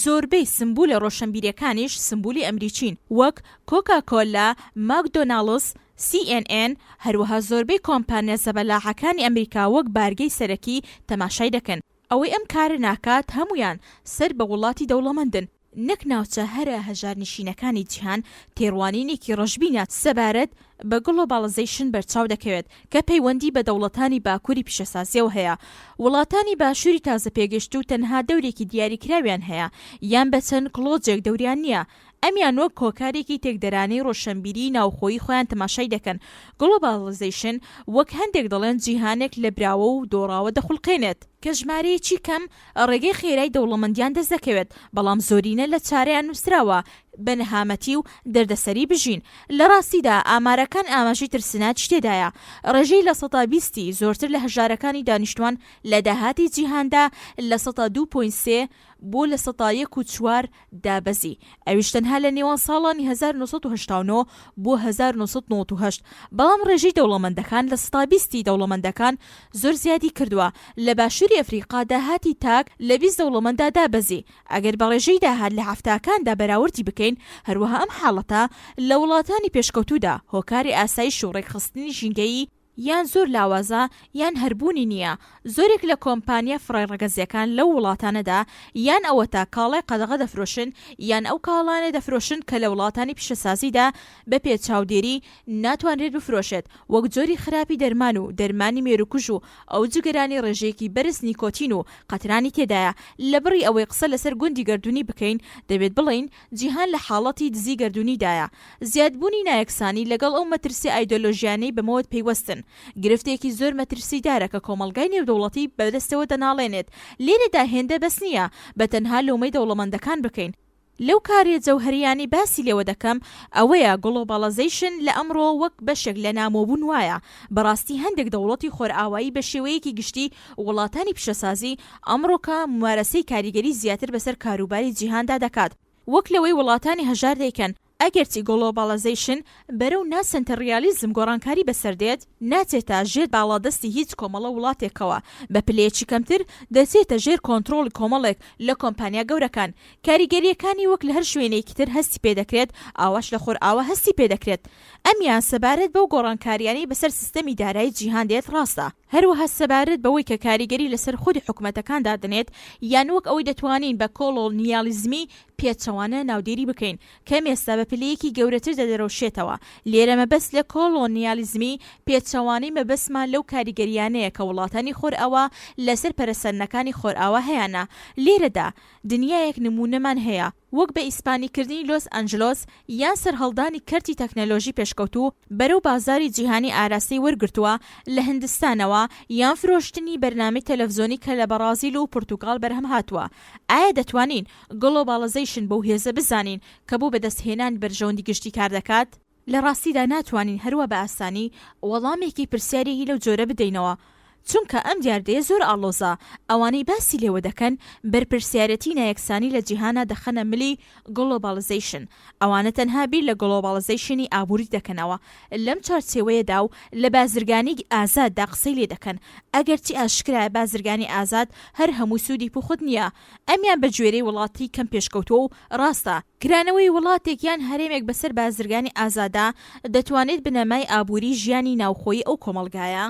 زۆربەی سمبولە ڕۆشەنبیریەکانیش سمبولی ئەمریکین وەک کۆکا کۆلا ماکدۆناڵز سی ئێن ئێن، هەروەها زۆربەی کۆمپانیا زەبەلاحەکانی ئەمریکا وەک بارگەی سەرەکی تەماشای دەکەن. ئەوەی ئەم کارە ناکات هەموویان سەر بە وڵاتی دەوڵەمەندن نەک ناوچە هەرە هەژارنشینەکانی جیهان، تێڕوانینێکی ڕەشبینە سەبارەت بە گڵۆباڵزەیشن بەرچاو دەکەوێت کە پەیوەندی بە دەوڵەتانی باکووری پیشەسازیەوە هەیە. وڵاتانی باشووری تازەپێگەشتوو تەنها دەورێکی دیاریکراویان هەیە یان بە چەند کڵۆجێک دەوریان نییە ئەمیان وەک هۆکارێکی تێکدەرانەی ڕۆشەنبیریی ناوخۆیی خۆیان تەماشای دەکەن. گڵۆباڵیزەیشن وەک هەندێک دەڵێن جیهانێک لە براوە و دۆڕاوە دەخولقێنێت، کە ژمارەیەکی کەم ڕێگەی خێرای دەوڵەمەندیان دەست دەکەوێت، بەڵام زۆرینە لە چارەیان نووسراوە بە نەهامەتی و دەردەسەری بژین. لە ڕاستیدا ئامارەکان ئاماژەی ترسناکی تێدایە. ڕێژەی 20% ی زۆرتر لە هەژارەکانی دانیشتوان لە داهاتی جیهاندا 2.3% بۆ 1.4% دابەزی، ئەویش تەنها لە نێوان ساڵانی 1989 بۆ 1998، بەڵام ڕێژەی دەوڵەمەندەکان 20% ی دەوڵەمەندەکان زۆر زیادی کردووە، لە باشووری ئەفریقا داهاتی تاک لە 20 دەوڵەمەندا دابەزی، ئەگەر بە ڕێژەی داهات لە حەفتاکاندا بەراوردی بکەین، هەروەها ئەم حاڵەتە لە وڵاتانی پێشکەوتوودا هۆکاری ئاسایش و ڕێکخستنی ژینگەیی، یان زۆر لاوازە یان هەر بوونی نییە، زۆرێک لە کۆمپانیا فرەڕەگەزییەکان لەو وڵاتانەدا یان ئەوەتا کاڵای قەدەغە دەفرۆشن یان ئەو کاڵایانە دەفرۆشن کە لە وڵاتانی پیشەسازیدا بە پێ چاودێری ناتوانرێت بفرۆشێت وەک جۆری خراپی دەرمان و دەرمانی مێروکوژ و ئەو جگەرانەی ڕێژەیەکی بەرز نیکۆتین و قەترانی تێدایە لەبڕی ئەوەی قسە لەسەر گوندی گەردوونی بکەین دەبێت بڵێین جیهان لە حاڵەتی دزی گەردوونیدایە. زیادبوونی نایەکسانی لەگەڵ ئەو مەترسیە ئایدۆلۆژیانەی بەمەوە پەیوەستن، گرفتێکی زۆر مەترسیدارە کە کۆمەڵگای نێودەوڵەتی بەدەستەوە دەناڵێنێت. لێرەدا هێندە بەس نییە بە تەنها لۆمەی دەوڵەمەندەکان بکەین. لەو کارە جەوهەرییانەی باسی لێوە دەکەم ئەوەیە گڵۆباڵەزەیشن لە ئەمڕۆ وەک بەشێک لە نامۆبوون وایە. بەڕاستی هەندێک دەوڵەتی خۆرئاوایی بە شێوەیەکی گشتی وڵاتانی پیشەسازی ئەمڕۆکە مومارەسەی کاریگەری زیاتر بەسەر کاروباری جیهاندا دەکات وەک لەوەی وڵاتانی هەژار دەیکەن، ئەگەرچی گۆڵۆباڵەزەیشن بەرەو نا سەنتەریالیزم گۆڕانکاری بەسەر دێت، ناچێتە ژێر باڵادەستی هیچ کۆمەڵە وڵاتێکەوە، بە پلەیەکی کەمتر دەچێتە ژێر کۆنترۆڵی کۆمەڵێک لە کۆمپانیا گەورەکان. کاریگەرییەکانی وەک لە هەر شوێنێکی تر هەستی پێدەکرێت، ئاواش لە خۆرئاوا هەستی پێدەکرێت. ئەمیان سەبارەت بەو گۆڕانکارییانەی بەسەر سیستەمی دارایی جیهان دێت ڕاستە. هەروەها سەبارەت بەوەی کە کاریگەری لەسەر خودی حکومەتەکان دادەنێت، یان وەک ئەوەی دەتوانین بە کۆڵۆنیالیزمی پێچەوانە ناودێری بکەین، کە ئێستا بە پلەیەکی گەورەتر دەدرەوشێتەوە. لێرە مەبەست لە کۆڵۆنیالیزمی پێچەوانەی مەبەستمان لەو کاریگەرییانەیە کە وڵاتانی خۆرئاوا لەسەر پەرەسەندنەکانی خۆرئاوا هەیانە. لێرەدا دنیایەک نموونەمان هەیە. وەک بە ئیسپانیکردنی لۆس ئەنجلۆس یان سەرهەڵدانی کەرتی تەکنەلۆژی پێشکەوتوو بەرەو بازاری جیهانی ئاراستەی وەرگرتووە لە هندستانەوە یان فرۆشتنی بەرنامەی تەلەفزۆنی کە لە بەڕازیل و پورتوگال بەرهەم هاتووە ئایا دەتوانین گڵۆباڵەزەیشن بەو هێزە بزانین کە بۆ بەدەستهێنانی بەرژەوەندی گشتی کاردەکات؟ لە ڕاستیدا ناتوانین هەروا بە ئاسانی وەڵامێکی پرسیاریی لەو جۆرە بدەینەوە، چونکە ئەم دیاردەیە زۆر ئاڵۆزە، ئەوانەی باسی لێوە دەکەن بەرپرسیارێتی نایەکسانی لە جیهانا دەخەنە ملی گڵۆباڵزەیشن، ئەوانە تەنها بیر لە گڵۆباڵزەیشنی ئابووری دەکەنەوە لەم چوارچێوەیەدا و لە بازرگانیی ئازاددا قسەی لێ دەکەن، ئەگەرچی ئاشکرایە بازرگانی ئازاد هەر هەمووی سوودی پوخت نییە، ئەمیان بە گوێرەی وڵاتی کەم پێشکەوتووە و ڕاستە، کرانەوەی وڵاتێک یان هەرێمێک بەسەر بازرگانی ئازادا دەتوانێت بنەمای ئابووری ژیانی ناوخۆیی ئەو کۆمەڵگایە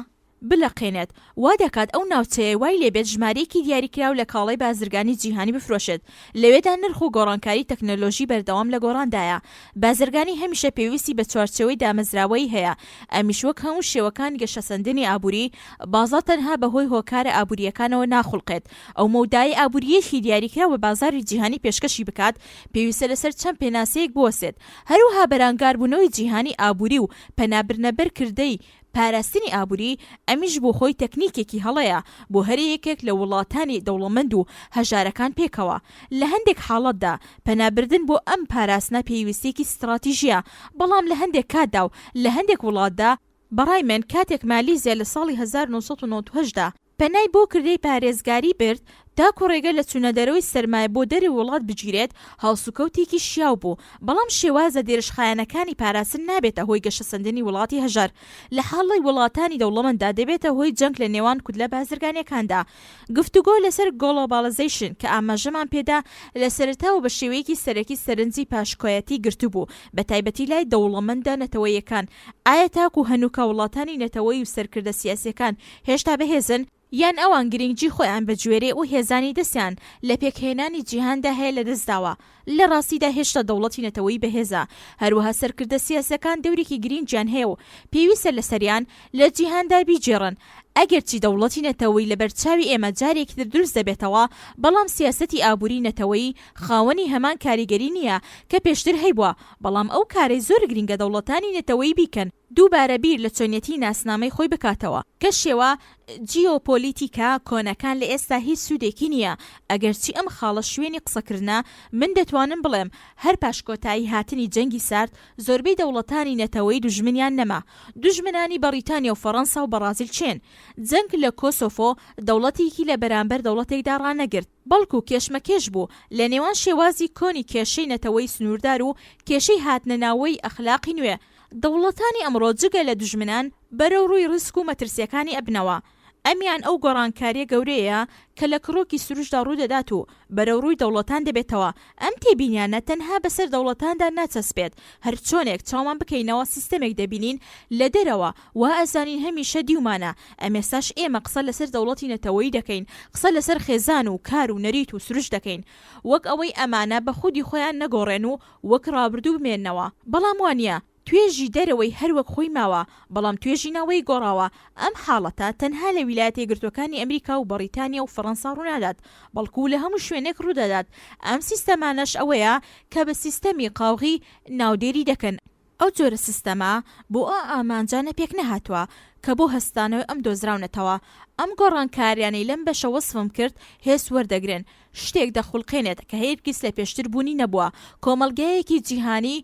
بلەقێنێت، وا دەکات ئەو ناوچەیە وای لێبێت ژمارەیەکی دیاریکراو لە کاڵای بازرگانی جیهانی بفرۆشێت، لەوێدا نرخ و گۆڕانکاری تەکنەلۆژی بەردەوام لە گۆڕاندایە، بازرگانی هەمیشە پێویستی بە چوارچێوەی دامەزراوەیی هەیە، ئەمیش وەک هەموو شێوەکانی گەشەسەندنی ئابووری، بازاڕ تەنها بەهۆی هۆکارە ئابوورییەکانەوە ناخوڵقێت، ئەو مەودایەی ئابوورییەکی دیاریکراو بە بازاڕی جیهانی پێشکەشی بکات، پێویستە لەسەر چەند پێناسەیەک بوەستێت. هەروەها بەرانگاربوونەوەی جیهانی ئابووری و پەنابردنە بەر کردەی پاراستنی ئابووری، ئەمیش بۆ خۆی تەکنیکێکی هەڵەیە بۆ هەریەکێک لە وڵاتانی دەوڵەمەند و هەژارەکان پێکەوە. لە هەندێک حاڵەتدا پەنابردن بۆ ئەم پاراستنە پێویستییەکی ستراتیژییە، بەڵام لە هەندێک کاتدا و لە هەندێک وڵاتدا، بەڕای من کاتێک مالیزیا لە ساڵی 1998 دا، پەنای بۆ کردەی پارێزگاری برد. تاکو ڕێگە لە چوونەدەرەوەی سەرمایە بۆ دەرەوەی وڵات بگیرێت، هەڵسوکەوتێکی شیاو بوو، بەڵام شێوازە درێژخایەنەکانی پاراستن نابێتە هۆی گەشەسەندنی وڵاتی هەژار، لە حاڵی وڵاتانی دەوڵەمەنددا دەبێتە هۆی جەنگ لە نێوان کوتلە بازرگانیەکاندا. گفتوگۆ لەسەر گۆڵۆباڵزەیشن کە ئاماژەمان پێدا لە سەرەتاوە بە شێوەیەکی سەرەکی سەرنجی پاشکۆیەتی گرتبوو، بە تایبەتی لای دەوڵەمەندە نەتەوەیەکان. ئایا تاکو هەنووکە وڵاتانی نەتەوەیی و سەرکردە سیاسیەکان هێشتا بەهێزن؟ یان ئەوان گرنگی خۆیان بە گوێرەی ئەو هێزانەی دەستیان لە پێکهێنانی جیهاندا هەیە لەدەستداوە؟ لە ڕاستیدا هێشتا دەوڵەتی نەتەوەیی بەهێزە، هەروەها سەرکردە سیاسیەکان دەورێکی گرینگیان هەیە و پێویستە لەسەریان لە جیهاندا بیگێڕن. ئەگەرچی دەوڵەتی نەتەوەیی لەبەرچاوی ئێمە جارێکی تر دروست دەبێتەوە، بەڵام سیاسەتی ئابووری نەتەوەیی خاوەنی هەمان کاریگەری نییە کە پێشتر هەیبووە، بەڵام ئەو کارەی زۆر گرینگە دەوڵەتانی نەتەوەیی بیکەن، دووبارە بیر لە چۆنیەتی ناسنامەی خۆی بکاتەوە. کە شێوە جیۆپۆلیتیکە کۆنەکان لە ئێستا هیچ سوودێکی نییە، ئەگەرچی ئەم خاڵە شوێنی قسەکردنە، من دەتوانم بڵێم هەر پاش کۆتایی هاتنی جەنگی سارد زۆربەی دەوڵەتانی نەتەوەیی دوژمنیان نەما. دوژمنانی بەڕیتانیا و فەڕەنسا و بەڕازیل کێن؟ جەنگ لە کۆسۆفۆ دەوڵەتێکی لە بەرامبەر دەوڵەتێکدا ڕانەگرت، بەڵکو کێشمەکێش بوو لە نێوان شێوازی کۆنی کێشەی نەتەوەیی سنووردار و کێشەی هاتنەناوەی ئەخلاقی نوێ. دەوڵەتانی ئەمڕۆ جگە لە دوژمنان بەرەو ڕووی ڕیسک و مەترسیەکانی ئەبنەوە. ئەمیان ئەو گۆڕانکاریە گەورەیەیە کە لە کڕۆکی سروشتدا ڕوودەدات و بەرەو ڕووی دەوڵەتان دەبێتەوە. ئەم تێبینیانە تەنها بەسەر دەوڵەتاندا ناچەسپێت. هەرچۆنێک چاومان بکەینەوە سیستەمێک دەبینین لە دەرەوە وا ئەزانین هەمیشە دیومانە. ئەمێستاش ئێمە قسە لەسەر دەوڵەتی نەتەوەیی دەکەین، قسە لەسەر خێزان و کار و نەریت و سروشت دەکەین. وەک ئەوەی ئەمانە بە خودی خۆیان نەگۆڕێن و وەک ڕابردوو بمێننەوە. بەڵام وانییە. توێژی دەرەوەی هەر وەک خۆی ماوە، بەڵام توێژی ناوەی گۆڕاوە. ئەم حاڵەتە تەنها لە ویلایەتە یەکگرتووەکانی ئەمریکا و بەڕیتانیا و فەڕەنسا ڕوونادات، بەڵکو لە هەموو شوێنێک ڕوودەدات. ئەم سیستەمانەش ئەوەیە کە بە سیستەمی قاوغی ناودێری دەکەن. ئەو جۆرە سیستەمە بۆ ئەو ئامانجانە پێکنەهاتووە کە بۆ هەستانەوەی ئەم دۆزراونەتەوە. ئەم گۆڕانکاریانەی لەم بەشە وەسفم کرد هێز وەردەگرن، شتێک دەخولقێنێت کە هەرگیز لە پێشتر بوونی نەبووە، کۆمەڵگایەکی جیهانی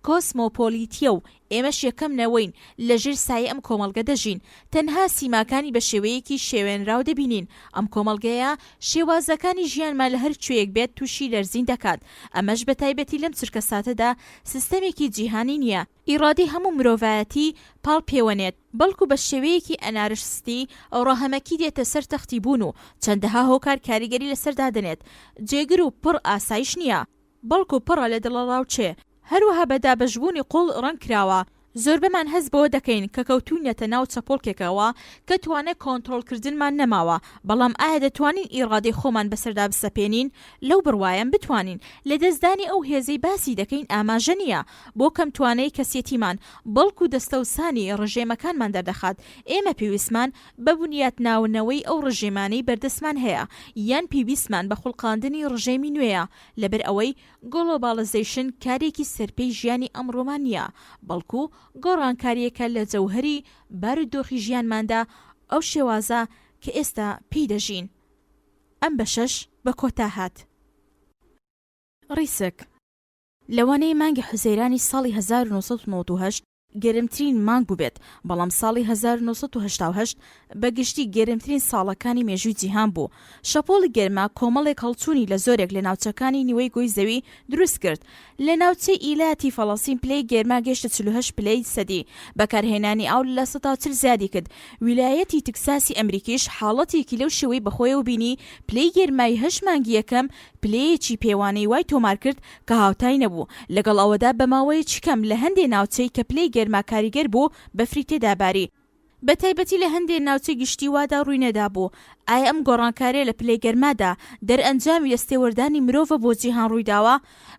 کۆسمۆپۆلیتییە و ئێمەش یەکەم نەوەین لە ژێر سایەی ئەم کۆمەڵگە دەژین، تەنها سیماکانی بە شێوەیەکی شێوێنراو دەبینین، ئەم کۆمەڵگەیە شێوازەکانی ژیانمان لە هەر کوێیەک بێت تووشی لەرزین دەکات، ئەمەش بە تایبەتی لەم چرکەساتەدا سیستەمێکی جیهانی نییە، ئیڕادەی هەموو مرۆڤایەتی پاڵ پێوەنێت، بەڵکو بە شێوەیەکی ئەنارشستی ڕەهەمەکی دێتە سەر تەختی بوون و چەندەها هۆکار کاریگەری لەسەر دادەنێت، جێگر و پڕ ئاسایش نییە، بەڵکو پڕە لە دڵەڕاوکێ، هەروەها بە دابەشبوونی قوڵ ڕەنگ کراوە، زۆربەمان هەست بەوە دەکەین کە کەوتووینەتە ناو چەپۆڵکێکەوە کە توانای کۆنتڕۆڵکردنمان نەماوە، بەڵام ئایا دەتوانین ئیڕادەی خۆمان بەسەردا بسەپێنین؟ لەو بڕوایەم بتوانین. لەدەستدانی ئەو هێزەی باسی دەکەین ئاماژە نییە بۆ کەمتوانایی کەسێتیمان، بەڵکو دەستەوسانی ڕژێمەکانمان دەردەخات. ئێمە پێویستمان بە بنیاتناونەوەی ئەو ڕژێمانەی بەردەستمان هەیە، یان پێویستمان بە خوڵقاندنی ڕژێمی نوێیە، لەبەر ئەوەی گۆڵۆباڵزەیشن کارێکی سەرپێی ژیانی ئەمڕۆمان نییە، بەڵکو گۆڕانکارییەکە لە جەوهەری بارودۆخی ژیانماندا، ئەو شێوازە کە ئێستا پێی دەژین. ئەم بەشەش بە کۆتا هات. ڕیسک. لەوانەیە مانگی حوزەیرانی ساڵی 1998 گەرمترین مانگ بووبێت، بەڵام ساڵی 1988 بە گشتی گەرمترین ساڵەکانی مێژووی جیهان بوو. شەپۆڵی گەرما کۆمەڵێک هەڵچوونی لە زۆرێک لە ناوچەکانی نیوەی گۆی زەوی دروست کرد. لە ناوچەی ئیلاتی فەڵەستین پلەی گەرما گەیشتە 48 پلەی سەدی، بەکارهێنانی ئاو 40% زیادی کرد. ویلایەتی تکساسی ئەمریکیش حاڵەتێکی لەو شێوەی بەخۆیەوە بینی، پلەی گەرمای هەشت مانگی یەکەم پلەیەکی پێوانەی وای تۆمار کرد کە هاوتای نەبوو، لەگەڵ ئەوەدا بە ماوەیەکی کەم لە هەندێ ناوچەی کە پلەی گەرما کاریگەر بوو بەفری تێدا باری، بە تایبەتی لە هەندێ ناوچەی گشتی وادا ڕووی نەدابوو، ئایا ئەم گۆڕانکاریە لە پلەی گەرمادا دەرئەنجامی دەستێوەردانی مرۆڤە بۆ جیهان ڕوویداوە؟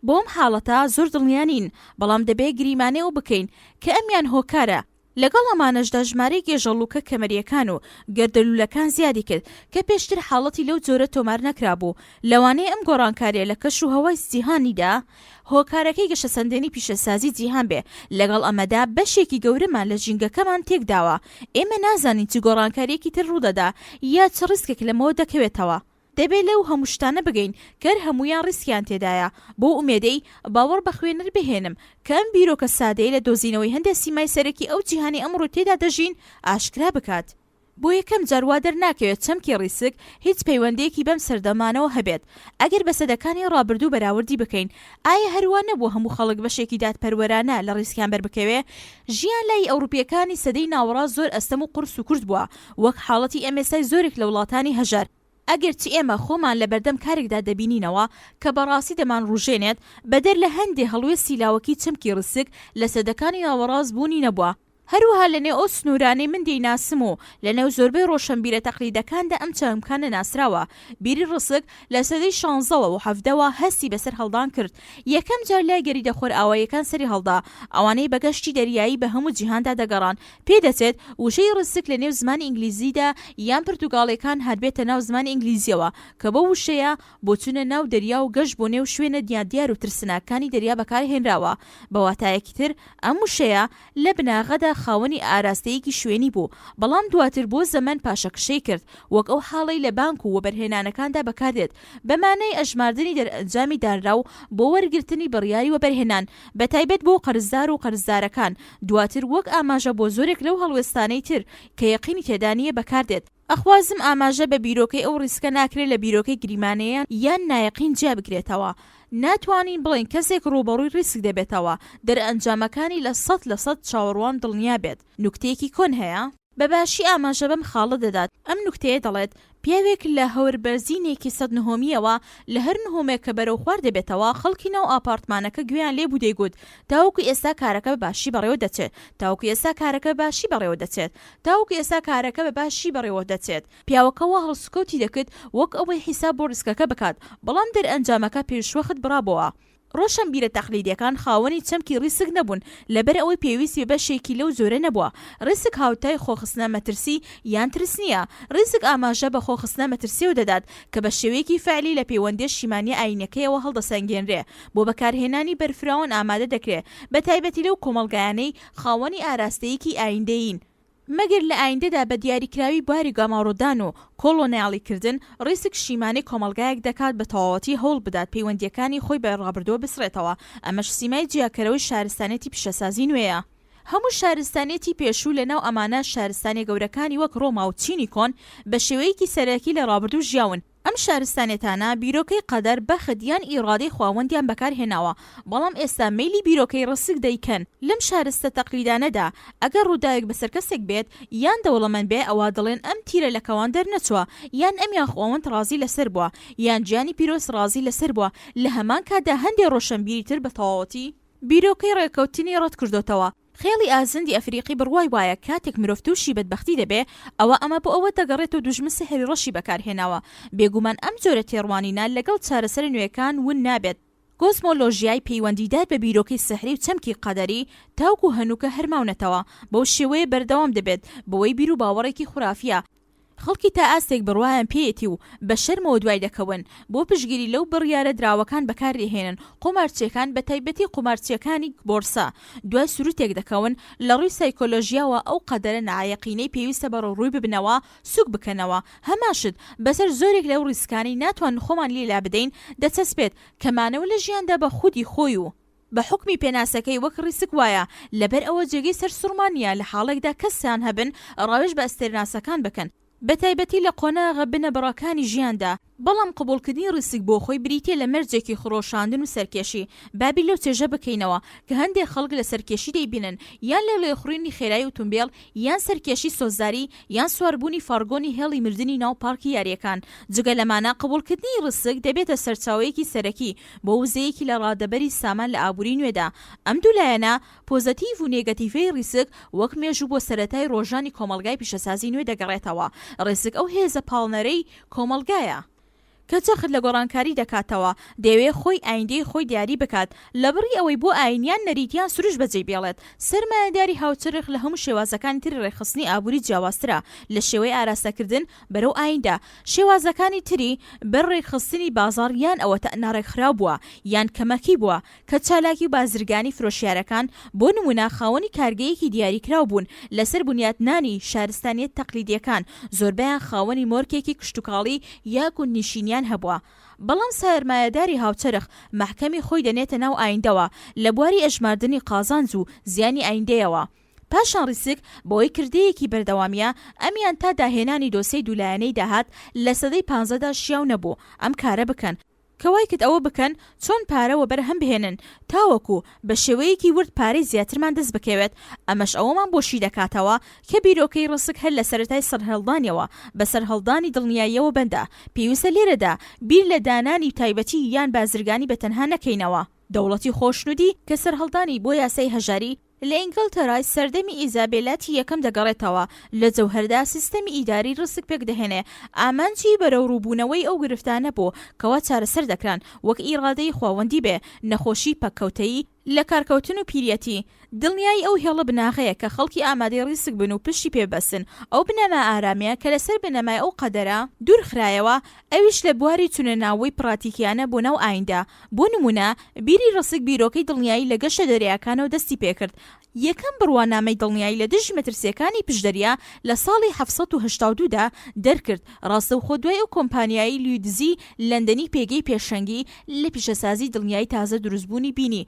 بۆ ئەم حاڵەتە زۆر دڵنیا نین، بەڵام دەبێ گریمانەی ئەوە بکەین کە ئەمیان هۆکارە، لەگەڵ ئەمانەشدا ژمارەی گێژەڵووکە کەمەرییەکان و گەردەلوولەکان زیادی کرد کە پێشتر حاڵەتی لەو جۆرە تۆمار نەکرابوو. لەوانەیە ئەم گۆڕانکارییە لە کەش و هەوای جیهانیدا هۆکارەکەی گەشەسەندنی پیشەسازی جیهان بێ، لەگەڵ ئەمەدا بەشێکی گەورەمان لە ژینگەکەمان تێکداوە. ئێمە نازانین چ گۆڕانکارییەکی تر ڕوودەدا یا چ ڕیسکێک لەمەوە دەکەوێتەوە. دەبێ لەو هەموو شتانە بگەین کە هەر هەموویان ڕیسکیان تێدایە، بەو ئومێدەی باوەڕ بە خوێنەر بهێنم کە ئەم بیرۆکە سادەیە لە دۆزینەوەی هەندێ سیمای سەرەکی ئەو جیهانەی ئەمڕۆ تێدا دەژین ئاشکرا بکات. بۆ یەکەم جار وا دەرناکەوێت چەمکی ڕیسک هیچ پەیوەندییەکی بەم سەردەمانەوە هەبێت. ئەگەر بە سەدەکانی ڕابردوو بەراوردی بکەین، ئایا هەر وا نەبوو هەموو خەڵک بەشێکی دادپەروەرانە لە ڕیسکیان بەربکەوێ؟ ژیان لای ئەوروپییەکانی سەدەی ناوەڕاست زۆر ئەستەم و قورس و کورت بووە، وەک حاڵەتی ئەمێستای زۆرێک لە وڵاتانی هەژار. ئەگەرچی ئێمە خۆمان لە بەردەم کارێکدا دەبینینەوە کە بەڕاستی دەمانوروژێنێت، بەدەر لە هەندێ هەڵوێستی لاوەکی چەمکی ڕیسک لە سەدەکانی ناوەڕاست بوونی نەبووە. هەروەها لە نێو ئەو سنوورانەی من دەیناسم و لە نێو زۆربەی ڕۆشەنبیرە تەقلیدەکاندا ئەم چەمکە نەناسراوە. بیری ڕیسک لە سەدەی شانزەوە و حەڤدەوە هەستی بە سەرهەڵدان کرد. یەکەم جار لای گەریدە خۆرئاواییەکان سەری هەڵدا، ئەوانەی بە گەشتی دەریایی بە هەموو جیهاندا دەگەڕان. پێدەچێت وشەی ڕیسک لە نێو زمانی ئینگلیزیدا یان پرتوگاڵیەکان هاتبێتە ناو زمانی ئینگلیزیەوە کە بەو وشەیە بۆ چوونە ناو دەریا و گەشت بۆ نێو شوێنە نادیار و ترسناکانی دەریا بەکارهێنراوە. بە واتایەکی تر ئەم وشەیە لە بناغەدا خاوەنی ئاراستەیەکی شوێنی بوو، بەڵام دواتر بۆ زەمەن پاشەکشەی کرد، وەک ئەو حاڵەی لە بانک و وەبەرهێنانەکاندا بەکاردێت، بە مانای ئەژماردنی دەرئەنجامی دانراو بۆ وەرگرتنی بڕیاری وەبەرهێنان، بەتایبەت بۆ قەرزدار و قەرزدارەکان، دواتر وەک ئاماژە بۆ زۆرێک لەو هەڵوێستانەی تر کە یەقینی تێدا نییە بەکاردێت. ئەخوازم ئاماژە بە بیرۆکەی ئەو ڕیسکە ناکرێ لە بیرۆکەی گریمانەیە یان نایەقین جیا بکرێتەوە. ناتوانین بڵێین کەسێک ڕووبەڕووی ڕیسک دەبێتەوە، دەرئەنجامەکانی 100% چاوەڕوان دڵنیا بێت. نوکتەیەکی کۆن هەیە. بە باشی ئاماژە بەم خاڵە دەدات. ئەم نوکتەیە دەڵێت، پیاوێک لە هەوربەرزینێکی 100 نهۆمییەوە لە هەر نهۆمێک کە بەرەو خوار دەبێتەوە، خەڵکی ناو ئاپاڕتمانەکە گوێیان لێ بوو دەیگوت، تاوەکو ئێستا کارەکە بە باشی بەڕێوە دەچێت، تاوەکو ئێستا کارەکە بە باشی بەڕێوە دەچێت، تاوەکو ئێستا کارەکە بە باشی بەڕێوە دەچێت. پیاوەکە وا هەڵسوکەوتی دەکرد وەک ئەوەی حیساب بۆ ڕیسکەکە بکات، بەڵام دەرئەنجامەکە پێشوەخت بڕابۆوە. ڕۆشەنبیرە تەقلیدیەکان خاوەنی چەمکی ڕیسک نەبوون، لەبەر ئەوەی پێویستی بە بەشێکی لەو جۆرە نەبووە. ڕیسک هاوتای خۆخستنە مەترسی یان ترس نییە. ڕیسک ئاماژە بە خۆخستنە مەترسیەوە دەدات کە بە شێوەیەکی فەعلی لە پەیوەندیە شیمانیە ئایینیەکەیەوە هەڵدەسەنگێنرێ، بۆ بەکارهێنانی بەرفراوان ئامادە دەکرێ، بەتایبەتی لەو کۆمەڵگایانەی خاوەنی ئاراستەیەکی ئایندەیین. مەگەر لە ئایندەدا بە دیاریکراوی بواری گەماڕۆدان و کۆڵۆنیاڵیکردن، ڕیسک شیمانەی کۆمەڵگایەک دەکات بە تەواوەتی هەوڵ بدات پەیوەندییەکانی خۆی بە ڕابردووە بسڕێتەوە، ئەمەش سیمای جیاکەرەوەی شارستانیەتی پیشەسازی نوێیە. هەموو شارستانیەتی پێشوو لە ناو ئەمانە شارستانیە گەورەکانی وەک ڕۆما و چینی کۆن بە شێوەیەکی سەرەکی لە ڕابردوو ژیاون، ئەم شارستانێتانە بیرۆکەی قەدەر، بەخت یان ئیڕادەی خواوەندیان بەکار هێناوە، بەڵام ئێستا مەیلی بیرۆکەی ڕسک دەیکەن. لەم شارستە تەقلیدانەدا ئەگەر ڕووداوێک بەسەر کەسێک بێت یان دەوڵەمەند بێ ئەوا دەڵێن ئەم تیرە لە کەوان دەرنەچووە یان ئەمیان خواوەند ڕازی لەسەر بووە یان گیانی پیرۆز ڕازی لەسەر بووە لە هەمان کاتدا هەندێ ڕۆشەنبیری تر بە تەواوەتی بیرۆکەی ڕێکەوتنی ڕەت کردۆتەوە. خێڵی ئازندی ئەفریقی بڕوای وایە کاتێک مرۆڤ تووشی بەدبەختی دەبێ ئەوا ئەمە بۆ ئەوە دەگەڕێتەوە دوژمن سیحری ڕەشی بەکار هێناوە، بێگومان ئەم جۆرە تێڕوانینە لەگەڵ چارەسەرە نوێیەکان ون نابێت. کۆسمۆلۆژیای پەیوەندیدار بە بیرۆکەی سیحری و چەمکی قەدەری تاوکو هەنووکە هەر ماونەتەوە، بەو شێوەیە بەردەوام دەبێت بەوەی بیروباوەڕێکی خورافییە، خەڵکی تا ئاستێک بڕوایان پێیەتی و بە شەرمەوە دوای دەکەون، بۆ پشتگیری لەو بڕیارە دراوەکان بەکاردەهێنن، قومارچیەکان بە تایبەتی قومارچیەکانی بۆرسە دوای سروتێک دەکەون، لە ڕووی سایکۆلۆژیاوە ئەو قەدەرە نایەقینەی پێویستە بەڕەوڕووی ببنەوە سوک بکەنەوە، هەمان شت بەسەر زۆرێک لەو ڕیسکانەی ناتوانن خۆمان لێ لابدەین دەچەسپێت کە مانەوە لە ژیاندا بە خودی خۆی و بە حوکمی پێناسەکەی وەک ڕیسک وایە، لەبەر ئەوە جێگەی سەرسوڕمان نییە لە حاڵێکدا کەسان هەبن ڕاوێژ بە ئەستێرناسەکان بکەن، بە تایبەتی لە قۆناغە بنەبڕەکانی ژیاندا، بەڵام قبوڵکردنی ڕیسک بۆ خۆی بریتییە لە مەرجێکی خرۆشاندن و سەرکێشی، با بیر لەو چێژە بکەینەوە کە هەندێک خەڵک لە سەرکێشی دەیبینن، یان لە لێخوڕینی خێرای ئوتومبێل، یان سەرکێشی سۆزداری، یان سواربوونی فارگۆنی هێڵی مردنی ناو پارکی یارییەکان. جگە لەمانە قبوڵکردنی ڕیسک دەبێتە سەرچاوەیەکی سەرەکی بۆ وزەیەکی لە ڕادەبەری سامان لە ئابووری نوێدا. ئەم دوو لایەنە، پۆزەتیڤ و نێگەتیڤەی ڕیسک، وەک مێژوو بۆ سەرەتای ڕۆژانی کۆمەڵگای پیشەسازی نوێ دەگەڕێتەوە. ڕیسک ئەو هێزە پاڵنەرەی کۆمەڵگایە، کە جەخت لە گۆڕانکاری دەکاتەوە، دەیەوێ خۆی ئایندەی خۆی دیاری بکات، لەبڕی ئەوەی بۆ ئایین یان نەریت یان سروشت بەجێی بێڵێت. سەرمایەداری هاوچەرخ لە هەموو شێوازەکانی تری ڕێکخستنی ئابووری جیاوازترە لە شێوەی ئاراستەکردن بەرەو ئایندە. شێوازەکانی تری بەر ڕێکخستنی بازاڕ یان ئەوەتا ناڕێکخراو بووە یان کەمەکی بووە کە چالاکی و بازرگانی فرۆشیارەکان بۆ نموونە خاوەنی کارگەیەکی دیاریکراو بوون لەسەر بنیاتنانی شارستانیەت تەقلیدیەکان زۆربەیان خاوەنی مۆرکێکی کشتوکاڵی یا گوندنشینیان هەبووە بەڵام سەرمایەداری هاوچەرخ مەحکەمی خۆی دەنێتە ناو ئایندەوە لە بواری ئەژماردنی قازانج و زیانی ئایندەیەوە. پاشان ڕیسک بەوەی کردەیەکی بەردەوامیە، ئەمیان تا داهێنانی دۆسێی دوولایەنەی داهات لە سەدەی پانزەدا شیاو نەبوو ئەم کارە بکەن، کە وای کرد ئەوە بکەن چۆن پارە وەبەرهەم بهێنن تاوەکو بە شێوەیەکی ورد پارەی زیاترمان دەست بکەوێت، ئەمەش ئەوەمان بۆ شی دەکاتەوە کە بیرۆکەی ڕیسک هەر لە سەرەتای سەرهەڵدانیەوە بە سەرهەڵدانی دڵنیاییەوە بەندە، پێویستە لێرەدا بیر لە دانانی تایبەتی یان بازرگانی بە تەنها نەکەینەوە. دەوڵەتی خۆشنودی کە سەرهەڵدانی بۆ یاسای هەژاری لە ئینگلتەرای سەردەمی ئیزابێلاتی یەکەم دەگەڕێتەوە، لە جەوهەردا سیستەمی ئیداری ڕیسک پێکدەهێنێ، ئامانجی بەرەوڕووبوونەوەی ئەو گرفتانە بوو کەوا چارەسەر دەکران، وەک ئیڕادەی خواوەندی بێ نەخۆشی پەککەوتەیی، لەکارکەوتن و پیریەتی، دڵنیایی ئەو هێڵە بناغەیە کە خەڵکی ئامادەی ڕیسک بن و پشتی پێ ببەستن، ئەو بنەما ئارامیە کە لەسەر بنەمای ئەو قەدەرە دوورخرایەوە، ئەویش لە بواری چونەناوەی پڕاتیکیانە بۆ ناو ئایندە، بۆ نموونە بیری ڕسک بیرۆکەی دڵنیایی لە گەشتە دەریاکانەوە دەستی پێکرد، یەکەم بڕوانامەی دڵنیایی لە دژی مەترسییەکانی پشتدەریا لە ساڵی 782 دا دەرکرد، ڕاستەوخۆ دوای ئەو کۆمپانیای لویدزی لەندەنی پێگەی پێشەنگی لە پیشەسازی دڵنیایی تازە دروستبوونی بینی،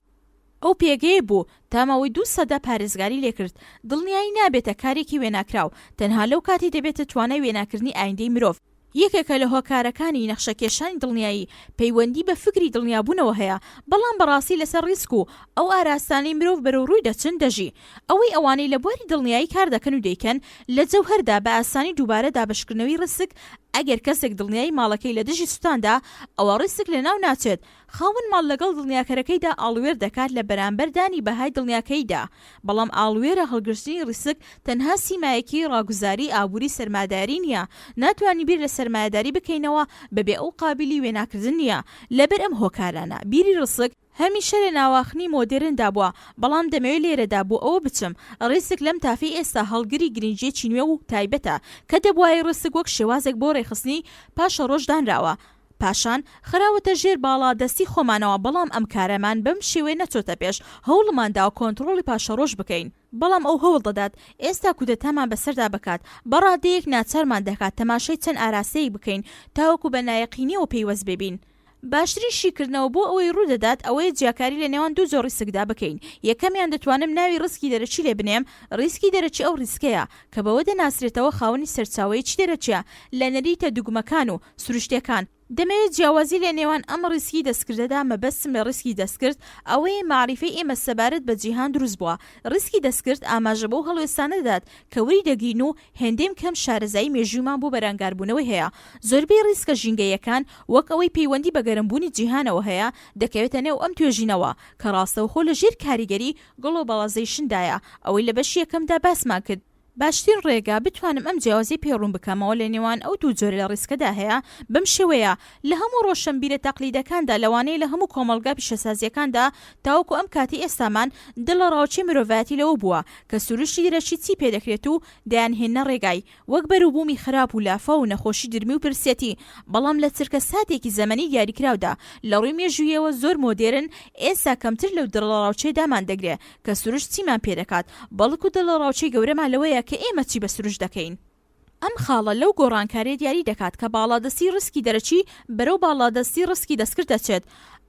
ئەو پێگەیە بوو تا ماوەی دوو سەدە پارێزگاری لێکرد، دڵنیایی نابێتە کارێکی وێناکراو، تەنها لەو کاتەی دەبێتە توانای وێناکردنی ئایندەی مرۆڤ. یەکێکە لە هۆکارەکانی نەخشەکێشانی دڵنیایی، پەیوەندی بە فکری دڵنیابوونەوە هەیە، بەڵام بەڕاستی لەسەر ڕیسک و ئەو ئاراستانەی مرۆڤ بەرەو ڕووی دەچن دەژی. ئەوەی ئەوانەی لە بواری دڵنیایی کار دەکەن و دەیکەن، لە جەوهەردا بە ئاسانی دووبارە دابەشکردنەوەی ڕیسک، ئەگەر کەسێک دڵنیایی ماڵەکەی لە دژی سوتاندا، ئەوا ڕیسک لەناو ناچێت، خاوەن ماڵ لەگەڵ دڵنیاکەرەکەیدا ئاڵووێر دەکات لە بەرامبەر دانی بەهای دڵنیاکەیدا، بەڵام ئاڵووێرە هەڵگرتنی ڕیسک تەنها سیمایەکی ڕاگوزاری ئابووری سەرماداری نییە، ناتوانین بیر لە سەرمایەداری بکەینەوە بەبێ ئەو قابیلی وێناکردن نییە، لەبەر ئەم هۆکارانە بیری ڕیسک، هەمیشە لە ناواخنی مۆدێرندا بووە، بەڵام دەمەوێت لێرەدا بۆ ئەوە بچم ڕیسک لەم تافەی ئێستا هەڵگری گرنگییەکی نوێ و تایبەتە کە دەبوایە ڕیسک وەک شێوازێک بۆ ڕێکخستنی پاشەڕۆژ دانراوە پاشان خراوەتە ژێر باڵا دەستی خۆمانەوە، بەڵام ئەم کارەمان بەم شێوەیە نەچۆتە پێش، هەوڵمان داوە کۆنتڕۆڵی پاشەڕۆژ بکەین، بەڵام ئەو هەوڵ دەدات ئێستا کودەتامان بەسەردا بکات، بە ڕادەیەک ناچارمان دەکات تەماشای چەند ئاراستەیەک بکەین تاوەکو بە نایەقینیەوە پەیوەست ببین. باشترین شیکردنەوە بۆ ئەوەی ڕوو دەدات ئەوەیە جیاکاری لە نێوان دوو جۆر ڕیسکدا بکەین، یەکەمیان دەتوانم ناوی ڕیسکی دەرەکی لێ بنێم، ڕیسکی دەرەکی ئەو ڕیسکەیە کە بەوە دەناسرێتەوە خاوەنی سەرچاوەیەکی دەرەکیە لە نەریتە دوگمەکان و سروشتیەکان، دەمەوێت جیاوازی لە نێوان ئەم ڕیسکی دەستکردەدا مەبەستم لە ڕیسکی دەستکرد ئەوەیە مەعریفەی ئێمە سەبارەت بە جیهان دروست بووە، ڕیسکی دەستکرد ئاماژە بەو هەڵوێستانە دەدات کە وری دەگرین و هێندەیم کەم شارەزایی مێژوویمان بۆ بەرەنگاربوونەوەی هەیە. زۆربەی ڕیسکە ژینگەییەکان وەک ئەوەی پەیوەندی بە گەرمبوونی جیهانەوە هەیە دەکەوێتە نێو ئەم توێژینەوە کە ڕاستەوخۆ لە ژێر کاریگەری گڵۆباڵازەیشندایە ئەوەی لە بەشی یەکەمدا باسمان کرد. باشترین ڕێگا بتوانم ئەم جیاوازیە پێ ڕوون بکەمەوە لە نێوان ئەو دوو جۆرە لە ڕیسکەدا هەیە بەم شێوەیە، لە هەموو ڕۆشەنبیرە تەقلیدەکاندا لەوانەیە لە هەموو کۆمەڵگا پیشەسازیەکاندا تاوەکو ئەم کاتەی ئێستامان دڵەڕاوکێ مرۆڤایەتی لەوە بووە کە سروشتی دەرەکی چی پێدەکرێت و دەیانهێننە ڕێگای وەک بەروبوومی خراپ و لافاو و نەخۆشی درمی و برسێتی، بەڵام لە چرکە ساتێکی زەمەنی دیاریکراودا لە ڕووی مێژوویەوە زۆر مۆدێرن ئێستا کەمتر لەو دڵەڕاوکێ دامان دەگرێ کە سروشت چیمان پێدەکات، بەڵکو دڵەڕاوکێی گەورەمان لەوەیە کە ئێمە چی بە سروشت دەکەین. ئەم خاڵە لەو گۆڕانکارییە دیاری دەکات کە باڵادەستی ڕیسکی دەرەکی بەرەو باڵادەستی ڕیسکی دەستکرد دەچێت.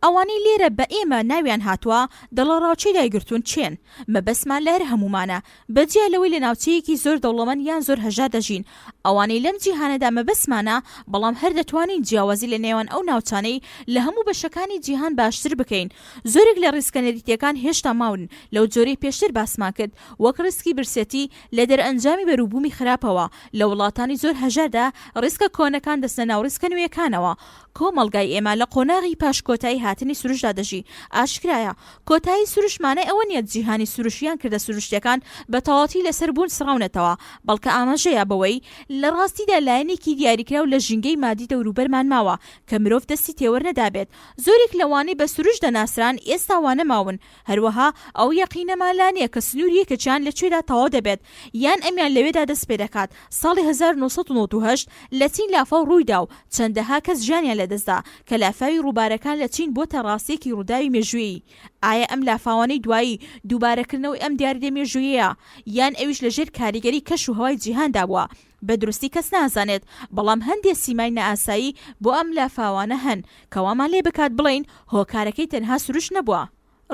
ئەوانەی لێرە بە ئێمە ناویان هاتووە دڵەڕاوکێ دایگرتوون کێن؟ مەبەستمان لە هەر هەموومانە، بە جیا لەوەی لە ناوچەیەکی زۆر دەوڵەمەند یان زۆر هەژار دەژین، ئەوانەی لەم جیهانەدا مەبەستمانە، بەڵام هەر دەتوانین جیاوازی لە نێوان ئەو ناوچانەی لە هەموو بەشەکانی جیهان باشتر بکەین. زۆرێک لە ڕیسکە نەریتییەکان هێشتا ماون لەو جۆرەی پێشتر باسمان کرد، وەک ڕیسکی برسێتی لە دەرئەنجامی بەروبوومی خراپەوە، لە وڵاتانی زۆر هەژاردا ڕیسکە کۆنەکان دەچنە ناو ڕیسکە نوێیەکانەوە. کۆمەڵگای ئێمە لە قۆناغی پاش کۆتایی هاتنی سروشتدا دەژی. ئاشکرایە، کۆتایی سروشت مانای ئەوە نییە جیهانی سروشت یان کردە سروشتییەکان بە تەواوەتی لەسەر بوون سڕاونەتەوە، بەڵکە ئاماژەیە بەوەی لە ڕاستیدا لایەنێکی دیاریکراو لە ژینگەی مادی دەوروبەرمان ماوە کە مرۆڤ دەستی تێوەرنەدابێت. زۆرێک لەوانەی بە سروشت دەناسران ئێستا وانەماون. هەروەها ئەو یەقینەمان لا نییە کە سنووری یەکێکیان لە کوێدا تەواو دەبێت یان ئەمیان لەوێدا دەست پێدەکات. ساڵی 1998 لە چین لافاو ڕوویدا و چەندەها کەس ژیانیان لەدەستدا کە لافاوی ڕووبارەکان لە چین بۆتە ڕاستییەکی ڕووداوی مێژوویی. ئایا ئەم لافاوانەی دوایی دووبارەکردنەوەی ئەم دیاردەیە مێژوویەیە یان ئەویش لەژێر کاریگەری کەش و هەوای جیهاندا بووە؟ بە دروستی کەس نازانێت، بەڵام هەندێ سیمای نائاسایی بۆ ئەم لافاوانە هەن کە وامان لێ بکات بڵێین هۆکارەکەی تەنها سروشت نەبووە.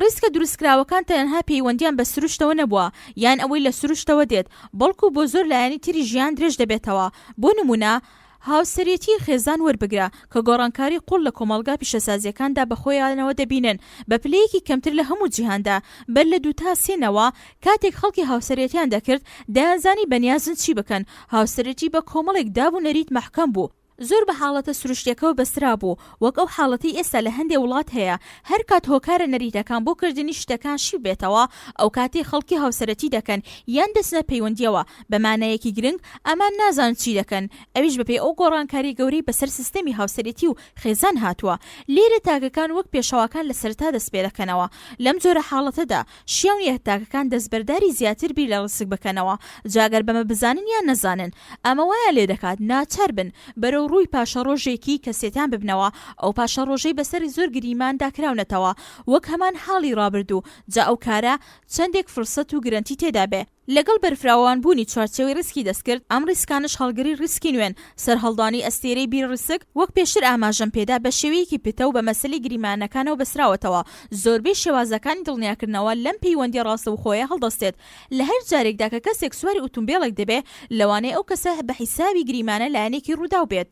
ڕیسکە دروستکراوەکان تەنها پەیوەندییان بە سروشتەوە نەبووە یان ئەوەی لە سروشتەوە دێت، بەڵکو بۆ زۆر لایەنی تری ژیان درێژ دەبێتەوە. بۆ نموونە هاوسەرێتیی خێزان وەربگرە، کە گۆڕانکاری قووڵ لە کۆمەڵگا پیشەسازییەکاندا بەخۆیانەوە دەبینن، بە پلەیەکی کەمتر لە هەموو جیهاندا. بەر لە دوو تا سێ نەوە، کاتێک خەڵکی هاوسەرێتیان دەکرد، دەیانزانی بەنیازن چی بکەن. هاوسەرێتی بە کۆمەڵێک داب و نەریت مەحکەم بوو. زۆر بە حاڵەتە سروشتیەکەوە بەسترابوو، وەک ئەو حاڵەتەی ئێستا لە هەندێ وڵات هەیە، هەر کات هۆکارە نەریتەکان بۆ کردنی شتەکان شی ببێتەوە، ئەوکاتەی خەڵکی هاوسەرەتی دەکەن یان دەچنە پەیوەندیەوە، بە مانایەکی گرنگ ئەمان نازانن چی دەکەن، ئەویش بەپێی ئەو گۆڕانکاریە گەورەی بەسەر سیستەمی هاوسەرێتی و خێزان هاتووە، لێرە تاکەکان وەک پێشەواکان لە سەرەتا دەست پێدەکەنەوە، لەم جۆرە حاڵەتەدا شیاو نیە تاکەکان دەستبەرداری زیاتر بیر لە ڕیسک بکەنەوە، جا گەر بەمە بزانن یان نەزانن، ئەمە وایان لێدەکات ناچار بن بەرەو ڕووی پاشەڕۆژێکی کەسێتیان ببنەوە، ئەو پاشەڕۆژەی بەسەر زۆر گریماندا کراونەتەوە وەک هەمان حاڵی ڕابردوو، جا ئەو کارە چەندێک فرسەت و گرەنتی تێدا بێ. لەگەڵ بەرفراوانبوونی چوارچێوەی ڕیسکی دەستکرد، ئەم ڕیسکانەش هەڵگری ڕیسکی نوێن، سەرهەڵدانی ئەستێرەی بیر ڕیسک، وەک پێشتر ئاماژەم پێدا بە شێوەیەکی پتەو بە مەسەلەی گریمانەکانەوە بەستراوەتەوە، زۆربەی شێوازەکانی دڵنیاکردنەوە لەم پەیوەندیە ڕاستەوخۆیە هەڵدەستێت، لە هەر جارێکدا کە کەسێک سواری ئوتومبێڵێک دەبێ، لەوانەیە ئەو کەسە بە حیسابی گریمانە لایەنێکی ڕووداو بێت.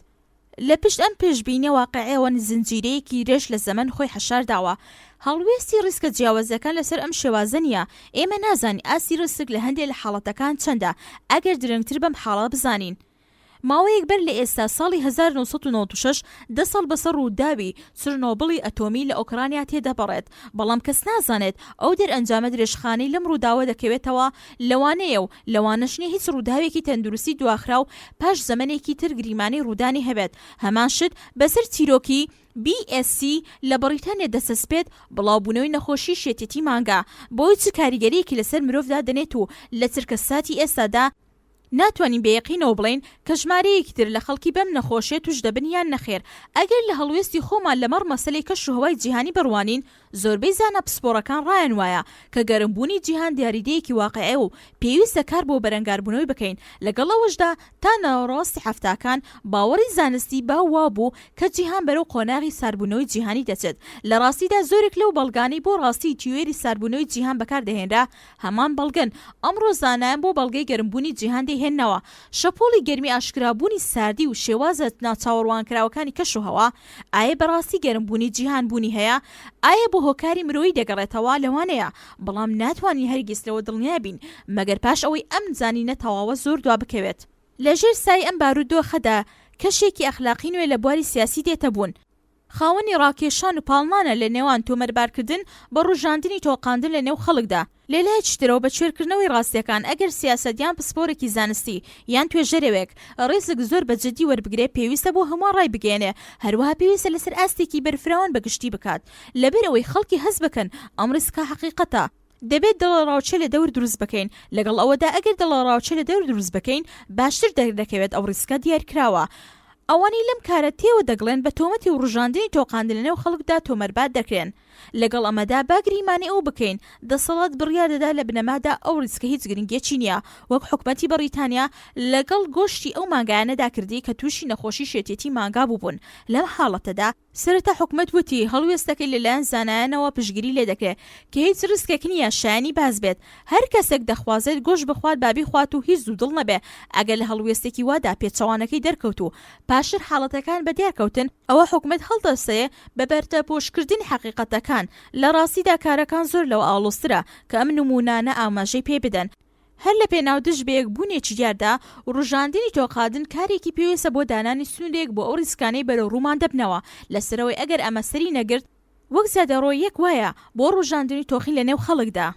لە پشت ئەم پێشبینیە واقیعیەوە زنجیرەیەکی درێژ لە زەمەن خۆی حەشار داوە. هەڵوێستی ڕیسکە جیاوازەکان لەسەر ئەم شێوازە نییە. ئێمە نازانین ئاستی ڕیسک لە هەندێ لە حاڵەتەکان چەندە، ئەگەر درەنگتر بەم حاڵە بزانین. ماوەیەک بەر لە ئێستا ساڵی 1996، دە ساڵ بەسەر ڕووداوی چرنۆبڵی ئەتۆمی لە ئۆکرانیا تێدەپەڕێت، بەڵام کەس نازانێت ئەو دەرئەنجامە درێژخانەی لەم ڕووداوە دەکەوێتەوە لەوانەیە و لەوانەش نیە هیچ ڕووداوێکی تەندروستی دواخراو پاش زەمەنێکی تر گریمانەی ڕوودانی هەبێت هەمان شت بەسەر چیرۆکی BSC لە بەڕیتانیا دەچەسپێت بڵاوبوونەوەی نەخۆشی شێتێتی مانگا بەوەی چ کاریگەریەکی لەسەر مرۆڤ دادەنێت و لە چرکە ساتی ئێستادا ناتوانین بە یەقینەوە بڵێین کە ژمارەیەکی تر لە خەڵکی بەم نەخۆشیە توش دەبن یان نەخێر. ئەگەر لە هەڵوێستی خۆمان لەمەڕ مەسەلەی کەش و هەوای جیهانی بڕوانین، زۆربەی زانا پسپۆڕەکان ڕایان وایە کە گەرمبوونی جیهان دیاریدەیەکی واقیعیە و پێویستە کار بۆ بەرەنگاربوونەوەی بکەین. لەگەڵ ئەوەشدا تا ناوەڕاستی حەفتاکان باوەڕی زانستی باو وابوو کە جیهان بەرەو قۆناغی ساردبوونەوەی جیهانی دەچێت. لە ڕاستیدا زۆرێک لەو بەڵگانەی بۆ ڕاستیی تیۆری ساردبوونەوەی جیهان بەکار دەهێنرا هەمان بەڵگەن ئەمڕۆ زانایان بۆ بەڵگەی گەرمبوونی جیهان دەیهێننەوە. شەپۆڵی گەرمی ئاشکرابوونی ساردی و شێوازە ناچاوەڕوانکراوەکانی کەش و هەوا. ئایە بەڕاستی گەرمبوونی جیهان بوونی هەیە؟ ئایە بۆ هۆکاری مرۆیی دەگەڕێتەوە؟ لەوانەیە، بەڵام ناتوانین هەرگیز لەوە دڵنیا بین، مەگەر پاش ئەوەی ئەم زانینە تەواوە زۆر دوا بکەوێت. لەژێر سایەی ئەم بارودۆخەدا کەشێکی ئەخلاقی نوێ لە بواری سیاسی دێتە بوون. خاوەنی ڕاکێشان و پاڵنانە لە نێوان تۆمەتبارکردن بە ڕوژاندنی تۆقاندن لە نێو خەڵکدا. لە لایەکی ترەوە بە کوێرکردنەوەی ڕاستیەکان ئەگەر سیاسەت یان پسپۆرێکی زانستی یان توێژەرەوێک ڕیسک زۆر بە جدی وەربگرێ پێویستە بۆ هەمووان ڕایبگەیەنێ هەروەها پێویستە لەسەر ئاستێکی بەرفراوان بە گشتی بکات لەبەر ئەوەی خەڵکی هەست بکەن ئەم ڕیسکە حەقیقەتە. دەبێت دڵەڕاوکێ لە دەور دروست بکەین، لەگەڵ ئەوەدا ئەگەر دڵەڕاوکێ لە دەور دروست بکەین باشتر دەردەکەوێت ئەو ڕیسکە دیارکراوە. ئەوانەی لەم کارە تێوە دەگلێن بە تۆمەتی وڕوژاندنی تۆقاندن لەنێو خەڵکدا تۆمەربار دەکرێن. لەگەڵ ئەمەدا با گریمانەی ئەوە بکەین دەسەڵات بڕیار دەدا لە بنەمادا ئەو ڕیسکە هیچ گرنگیەکی نیە وەک حکومەتی بەڕیتانیا لەگەڵ گۆشتی ئەو مانگایانەدا کردی کە توشی نەخۆشی شێتێتی مانگا بووبوون لەم حاڵەتەدا سەرەتا حکومەت وتی هەڵوێستەکەی لەلایەن زانایانەوە پشتگیری لێدەکرێت کە هیچ ڕیسکێک نییە شایەنی باس بێت، هەر کەسێک دەخوازێت گۆشت بخوات با بیخوات و هیچ دوودڵ نەبێت، ئەگەر لە هەڵوێستێکی وادا پێچەوانەکەی دەرکەوت و پاشتر حاڵەتەکان بەدیار کەوتن، ئەوا حکومەت هەڵدەستێ بە پەردەپۆشکردنی حەقیقەتەکان، لە ڕاستیدا کارەکان زۆر لەوە ئاڵۆزترە کە ئەم نموونانە ئاماژەی پێ بدەن. هەر لە پێناو دژ بەیەک بوونێکی دیاردا، وروژاندنی تۆقاندن کارێکی پێویستە بۆ دانانی سنوورێک بۆ ئەو ڕیسکانەی بەرەو ڕوومان دەبنەوە، لەسەرەوەی ئەگەر ئەمە سەری نەگرت، وەک زیادەڕۆییەک وایە بۆ ڕوژاندنی تۆخین لە نێو خەڵکدا.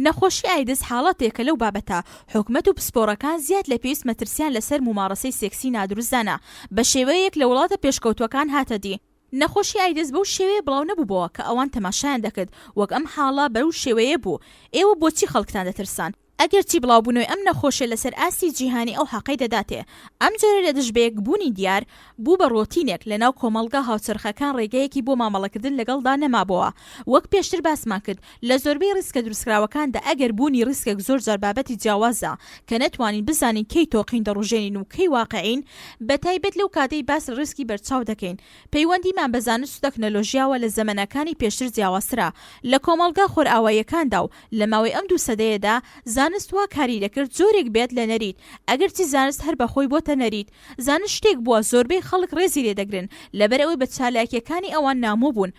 نەخۆشی ئایدز حاڵەتێکە لەو بابەتە، حکومەت و پسپۆڕەکان زیاد لە پێویست مەترسیان لەسەر موماڕەسەی سێکسی نادروست دانا، بە شێوەیەک لە وڵاتە پێشکەوتووەکان هاتە دی، نەخۆشی ئایدز بەو شێوەیە بڵاو نەبووبۆوە کە ئەوان تەماشایان دەکرد، وەک ئەم حاڵە بەو شێوەیە بوو، ئێوە بۆچی خەڵکتان دەترسان؟ ئەگەرچی بڵاوبوونەوەی ئەم نەخۆشیە لەسەر ئاستی جیهانی ئەو حەقەی دەداتێ، ئەم جۆرە لە دژبەیەکبوونی دیار بوو بە ڕۆتینێک لەناو کۆمەڵگا هاوچەرخەکان ڕێگەیەکی بۆ مامەڵەکردن لەگەڵدا نەمابۆوە. وەک پێشتر باسمان کرد لە زۆربەی ڕیسکە دروستکراوەکاندا ئەگەر بوونی ڕیسکێک زۆرجار بابەتی جیاوازە کە نەتوانین بزانین کەی تۆقین دەڕوژێنین و کەی واقعین بەتایبەت لەو کاتەی باس لە ڕیسکی بەرچاو دەکەین پەیوەندیمان بە زانست و تەکنەلۆژیاوە لە زەمەنەکانی پێشتر جیاوازترە لە کۆمەڵگا خۆرئاواییەکاندا و لە ماوەی ئەم دوو سەدەیەدا زانست وا کاری دەکرد جۆرێک بێت لە نەریت، ئەگەرچی زانست هەر بە خۆی بۆتە نەریت، زانست شتێک بووە زۆربەی خەڵک ڕێزی لێ دەگرن لەبەرئەوەی بە چالاکییەکانی ئەوان نامۆ بوون،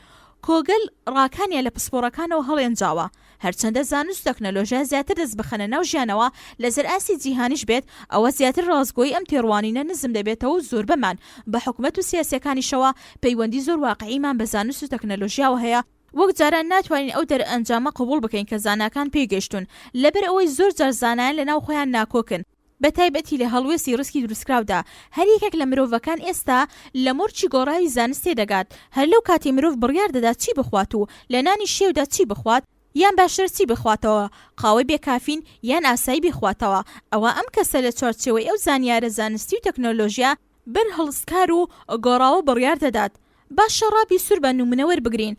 کۆگەل ڕاکانیان لە پسپۆڕەکانەوە هەڵێنجاوە. هەرچەندە زانست و تەکنەلۆژیا زیاتر دەست بخەنە ناو ژیانەوە لەسەر ئاستی جیهانیش بێت ئەوە زیاتر ڕاستگۆیی ئەم تێڕوانینە نزم دەبێتەوە و زۆربەمان بە حکومەت و سیاسیەکانیشەوە پەیوەندی زۆر واقعیمان بە زانست و تەکنەلۆژیاوە هەیە، وەک جاران ناتوانین ئەو دەرئەنجامە قبوڵ بکەین کە زاناکان پێی گەیشتوون، لەبەر ئەوەی زۆر جار زانایان لەناو خۆیان ناکۆکن، بەتایبەتی لە هەڵوێستی ڕیسکی دروستکراودا، هەر یەکێک لە مرۆڤەکان ئێستا لە مۆرکی گۆڕاوی زانست تێدەگات، هەر لەو کاتەی مرۆڤ بڕیار دەدات چی بخوات و لە نانی شێودا چی بخوات، یان باشترە چی بخواتەوە، قاوەی بێ کافین یان ئاسایی بیخواتەوە، ئەوا ئەم کەسە لە چوارچێوەی ئەو زانیارە زانستی و تەکنۆلۆژیا بەرهەڵستکار و گۆڕاوە بڕیار دەدات. با شەڕابی سوور بە نموونە وەربگرین.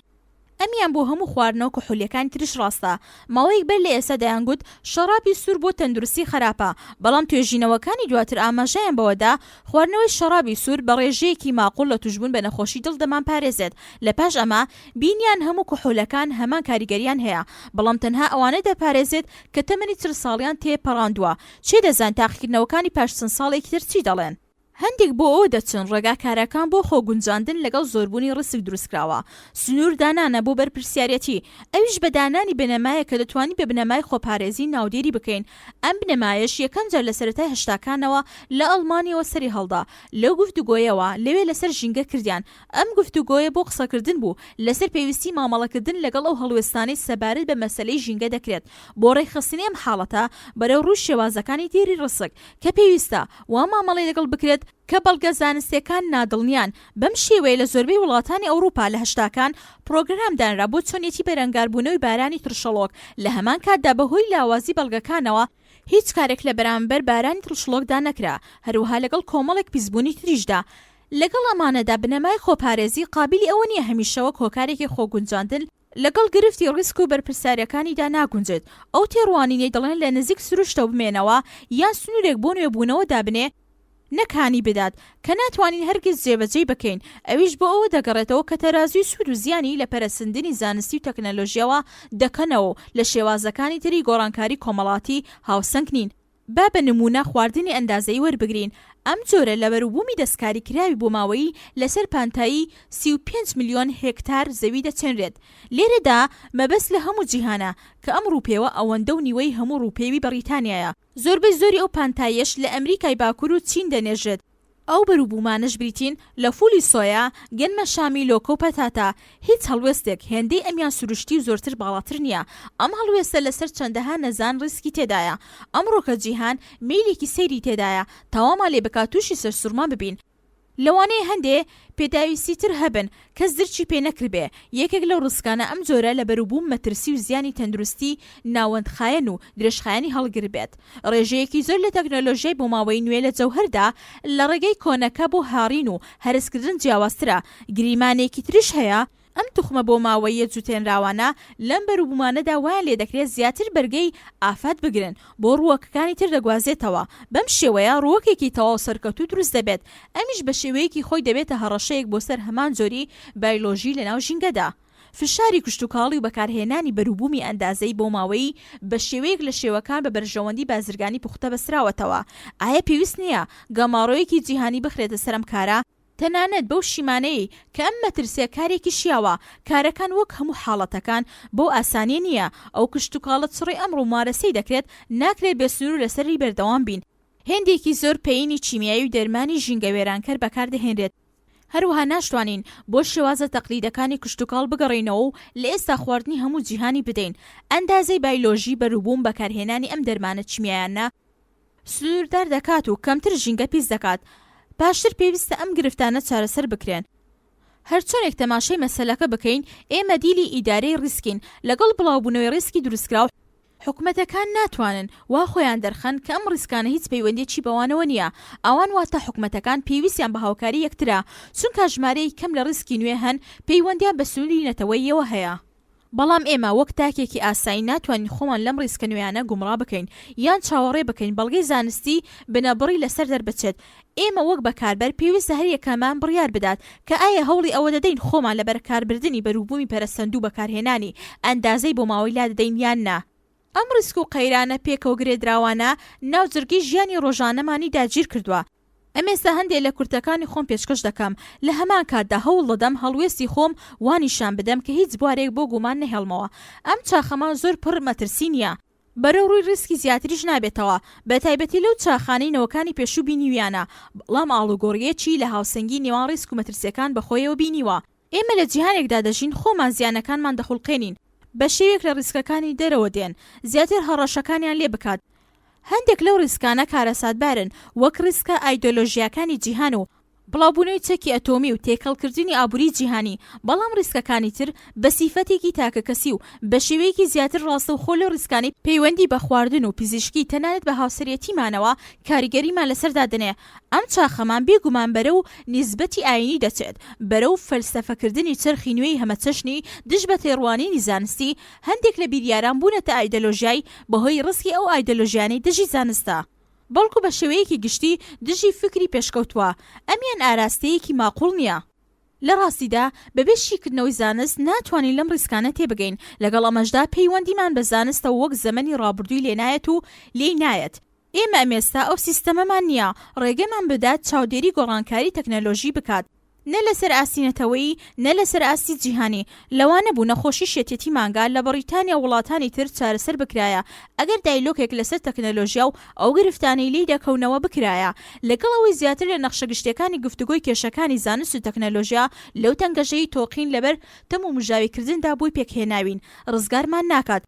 ئەمیان بۆ هەموو خواردنەوە کحولییەکانی تریش ڕاستە. ماوەیەک بەر لە ئێستا دەیانگوت شەڕابی سوور بۆ تەندروستی خەراپە، بەڵام توێژینەوەکانی دواتر ئاماژەیان بەوە دا خواردنەوەی شەڕابی سوور بە ڕێژەیەکی ماقوڵ لە تووشبوون بە نەخۆشی دڵ دەمانپارێزێت. لە پاش ئەمە بینیان هەموو کحولەکان هەمان کاریگەرییان هەیە، بەڵام تەنها ئەوانە دەپارێزێت کە تەمەنی 40 ساڵیان تێپەڕاندووە. کێ دەزانێت تاقیکردنەوەکانی پاش چەند ساڵێکی تر چی دەڵێن؟ هەندێک بۆ ئەوە دەچن ڕێگا کارەکان بۆ خۆ گونجاندن لەگەڵ زۆربوونی ڕیسک دروستکراوە، سنوور دانانە بۆ بەرپرسیارێتی، ئەویش بە دانانی بنەمایەک کە دەتوانین بە بنەمای خۆپارێزی ناودێری بکەین، ئەم بنەمایەش یەکەم جار لە سەرەتای هەشتاکانەوە لە ئەڵمانیەوە سەری هەڵدا، لەو گفتوگۆیەوە لەوێ لەسەر ژینگە کردیان، ئەم گفتوگۆیە بۆ قسەکردن بوو لەسەر پێویستی مامەڵەکردن لەگەڵ ئەو هەڵوێستانەی سەبارەت بە مەسەلەی ژینگە دەکرێت بۆ ڕێکخستنی ئەم حاڵەتە بەرەو ڕووی شێوازەکانی تری ڕسک کە پێویستە وا مامەڵەی لەگەڵ بکرێت کە بەڵگە زانستیەکان نادڵنیان. بەم شێوەیە لە زۆربەی وڵاتانی ئەوڕوپا لە هەشتاکان پڕۆگرام دانرا بۆ چۆنیەتی بەرەنگاربوونەوەی بارانی ترشەڵۆک لە هەمان کاتدا بەهۆی لاوازی بەڵگەکانەوە هیچ کارێک لە بەرامبەر بارانی ترشڵۆکدا نەکرا هەروەها لەگەڵ کۆمەڵێک پیسبوونی تریشدا لەگەڵ ئەمانەدا بنەمای خۆپارێزی قابیلی ئەوە نییە هەمیشە وەک هۆکارێکی خۆگونجاندن لەگەڵ گرفتی ڕیسک و بەرپرسیارییەکانیدا ناگونجێت. ئەو تێڕوانینەی دەڵێن لە نزیک سروشتەوە بمێنەوە یان سنوورێک بۆ نوێبوونەوە دابنێ نەک هانی بدات کە ناتوانین هەرگیز جێبەجێی بکەین ئەویش بۆ ئەوە دەگەڕێتەوە کە تەرازووی سوود و زیانی لە پەرەسندنی زانستی و تەکنەلۆژیاوە دەکەنەوە و لە شێوازەکانی تری گۆڕانکاری کۆمەڵاتی هاوسەنگ نین. با بە نموونە خواردنی ئەندازەیی وەربگرین، ئەم جۆرە لە بەروبوومی دەستکاری کراوی بۆماوەیی لەسەر پانتایی 35 ملیۆن هێکتار زەوی دەچێنرێت. لێرەدا مەبەست لە هەموو جیهانە، کە ئەم ڕووپێوە ئەوەندە و نیوەی هەموو ڕووپێوی بەڕیتانیایە. زۆربەی زۆری ئەو پانتاییەش لە ئەمریکای باکوور و چین دەنێژرێت. ئەو بەروبوومانەش بریتین لە فولی سۆیا، گەنمەشامی، لۆکە و پەتاتە. هیچ هەڵوێستێک هێندەی ئەمیان سروشتی و زۆرتر باڵاتر نییە. ئەم هەڵوێستە لەسەر چەندەها نەزان ڕیسکی تێدایە. ئەمڕۆکە جیهان مەیلێکی سەیری تێدایە تا وامان لێ بکات تووشی سەرسوڕمان ببین. لەوانەیە هەندێ پێداویستی تر هەبن کەس درکی پێ نەکردبێ، یەکێک لەو ڕسکانە ئەم جۆرە لە بەروبووم مەترسی و زیانی تەندروستی ناوەندخایەن و درێژخایەنی هەڵگربێت. ڕێژەیەکی زۆر لە تەکنۆلۆژیای بۆماوەیی نوێ لە جەوهەردا لە ڕێگەی کۆنەکە بۆ هاڕین و هەرسکردن جیاوازترە، گریمانەیەکی تریش هەیە، ئەم توخمە بۆماوەییە جوتێنراوانە لەم بەروبوومانەدا وایان لێدەکرێت زیاتر بەرگەی ئافات بگرن، بۆ ڕووەکەکانی تر دەگوازێتەوە، بەم شێوەیە ڕووەکێکی تەواو سەرکەوتوو دروست دەبێت، ئەمیش بە شێوەیەکی خۆی دەبێتە هەڕەشەیەک بۆ سەر هەمان جۆری بایلۆژی لەناو ژینگەدا. فشاری کشتوکاڵی و بەکارهێنانی بەروبوومی ئەندازەیی بۆماوەیی بە شێوەیەک لە شێوەکان بە بەرژەوەندی بازرگانی پوختە بەستراوەتەوە، ئایا پێویست نییە گەماڕۆیەکی جیهانی بخرێتە سەر ئەم کارە؟ تەنانەت بەو شیمانەی کە ئەم مەترسیە کارێکی شیاوە، کارەکان وەک هەموو حاڵەتەکان بەو ئاسانیە نییە، ئەو کشتوکاڵە چڕەی ئەمڕۆ مومارەسەی دەکرێت ناکرێت بێ سنور لەسەری بەردەوام بین، هێندێکی زۆر پەیینی کیمیایی و دەرمانی ژینگە وێرانکەر بەکاردەهێنرێت، هەروەها ناشتوانین بۆ شێوازە تەقلیدەکانی کشتوکاڵ بگەڕێینەوە و لە ئێستا خواردنی هەموو جیهانی بدەین، ئەندازەی بایلۆژی بەروبووم بەکارهێنانی ئەم دەرمانە کیمیایانە، سنووردار دەکات و کەمتر ژینگە پیس دەکات، باشتر پێویستە ئەم گرفتانە چارەسەر بکرێن. هەرچۆنێک تەماشای مەسەلەکە بکەین، ئێمە دیلی ئیدارەی ڕیسکین، لەگەڵ بڵاوبوونەوەی ڕیسکی دروستکراو، حکومەتەکان ناتوانن وا خۆیان دەرخەن کە ئەم ڕیسکانە هیچ پەیوەندیەکی بەوانەوە نیە، ئەوان واتە حکومەتەکان پێویستیان بە هاوکاری یەکترە، چونکا ژمارەیەکی کەم لە ڕیسکی نوێ هەن پەیوەندیان بە سنوری نەتەوەییەوە هەیە. بەڵام ئێمە وەک تاکێکی ئاسایی ناتوانین خۆمان لەم ڕیسکە نوێیانە گومڕا بکەین یان چاوەڕێ بکەین بەڵگەی زانستی بنەبڕی لەسەر دەربچێت. ئێمە وەک بەکاربەر پێویستە هەریەکەمان بڕیار بدات کە ئایا هەوڵی ئەوە دەدەین خۆمان لە بەرکاربردنی بەروبوومی پەرەسەندوو بەکارهێنانی ئەندازەی بۆماوەی لادەدەین یان نا. ئەم ڕیسک و قەیرانە پێکەوە گرێدراوانە ناوجەرگەی ژیانی ڕۆژانەمانی داگیرکردووە. ئەمێستا هەندێ لە کورتەکانی خۆم پێشکەش دەکەم، لە هەمان کاتدا هەوڵ دەدەم هەڵوێستی خۆم وا نیشان بدەم کە هیچ بوارێک بۆ گومان نەهێڵمەوە. ئەم چاخەمان زۆر پڕ مەترسی نییە. بەرەو ڕووی ڕیسکی زیاتریش نابێتەوە، بە تایبەتی لەو چاخانەی نەوەکانی پێشوو بینیویانە، بەڵام ئاڵوگۆڕییەکی لە هاوسەنگی نێوان ڕیسک و مەترسییەکان بەخۆیەوە بینیوە. ئێمە لە جیهانێکدا دەژین خۆمان زیانەکانمان دەخوڵقێنین، بە شێویەک لە ڕیسکەکانی دەرەوە دێن زیاتر هەڕەشەکانیان لێ بکات. هەندێک لەو ڕیسکانە کارەساتبارن وەک ڕیسکە ئایدۆلۆژیاکانی جیهان و بڵاوبوونەوەی چەکی ئەتۆمی و تێکەڵکردنی ئابووری جیهانی، بەڵام ڕیسکەکانی تر بە سیفەتێکی تاکەکەسی و بە شێوەیەکی زیاتر ڕاستەوخۆ لەو ڕیسکانەی پەیوەندی بە خواردن و پزیشکی تەنانەت بە هاوسەرێتیمانەوە کاریگەریمان لەسەر دادەنێ. ئەم چاخەمان بێ گومان بەرەو نیسبەتی ئایینی دەچێت، بەرەو فەلسەفەکردنی چەرخی نوێی هەمەچەشنی دژ بە تێڕوانینی زانستی، هەندێک لە بیریاران بوونەتە ئایدۆلۆژیای بەهۆی ڕسکی ئەو ئایدۆلۆژیانەی دژی زانستە، بەڵکو بە شێوەیەکی گشتی دژی فیکری پێشکەوتووە، ئەمیان ئاراستەیەکی ماقوڵ نییە. لە ڕاستیدا بەبێ شیکردنەوەی زانست ناتوانین لەم ڕیسکانە تێبگەین، لەگەڵ ئەمەشدا پەیوەندیمان بە زانستەوە وەک زەمەنی ڕابردووی لێنایەت و لێی نایەت، ئێمە ئەمێستا ئەو سیستەمەمان نییە ڕێگەمان بدات چاودێری گۆڕانکاری تەکنەلۆژی بکات، نە لەسەر ئاستی نەتەوەیی نە لەسەر ئاستی جیهانی، لەوانەبوو نەخۆشی شێتێتی مانگا لە بەڕیتانیا و وڵاتانی تر چارەسەر بکرایە ئەگەر دایلۆکێک لەسەر تەکنەلۆژیا و ئەو گرفتانەی لێی دەکەونەوە بکرایە، لەگەڵ ئەوەی زیاتر لە نەخشە گشتیەکانی گفتوگۆی کێشەکانی زانست و تەکنەلۆژیا لەو تەنگەژەی تۆقین لەبەر تەم و مژاویکردندا بۆی پێکهێناوین ڕزگارمان ناکات،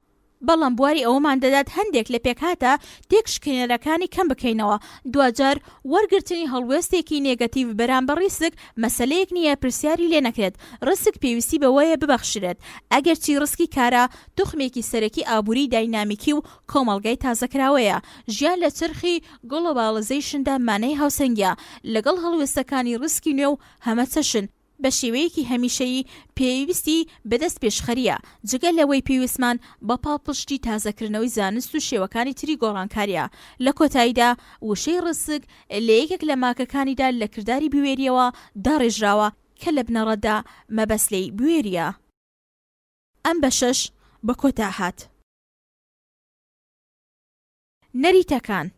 بەڵام بواری ئەوەمان دەدات هەندێک لە پێکهاتە تێکشکێنەرەکانی کەم بکەینەوە، دواجار وەرگرتنی هەڵوێستێکی نێگەتیڤ بەرامبەر ڕیسک مەسەلەیەک نییە پرسیاری لێ نەکرێت، ڕیسک پێویستی بەوەیە ببەخشرێت، ئەگەرچی ڕیسکی کارا توخمێکی سەرەکی ئابووری داینامیکی و کۆمەڵگای تازەکراوەیە، ژیان لە چەرخی گڵۆباڵیزەیشندا مانای هاوسەنگیە لەگەڵ هەڵوێستەکانی ڕیسکی نوێ و هەمەچەشن، بە شێوەیەکی هەمیشەیی پێویستی بە دەستپێشخەرییە، جگە لەوەی پێویستمان بە پاڵپشتی تازەکردنەوەی زانست و شێوەکانی تری گۆڕانکارییە. لە کۆتاییدا وشەی ڕیسک لە یەکێک لە ماکەکانیدا لە کرداری بوێرییەوە داڕێژراوە کە لە بنەڕەتدا مەبەست لێی بوێرییە. ئەم بەشەش بە کۆتا هات. نەریتەکان.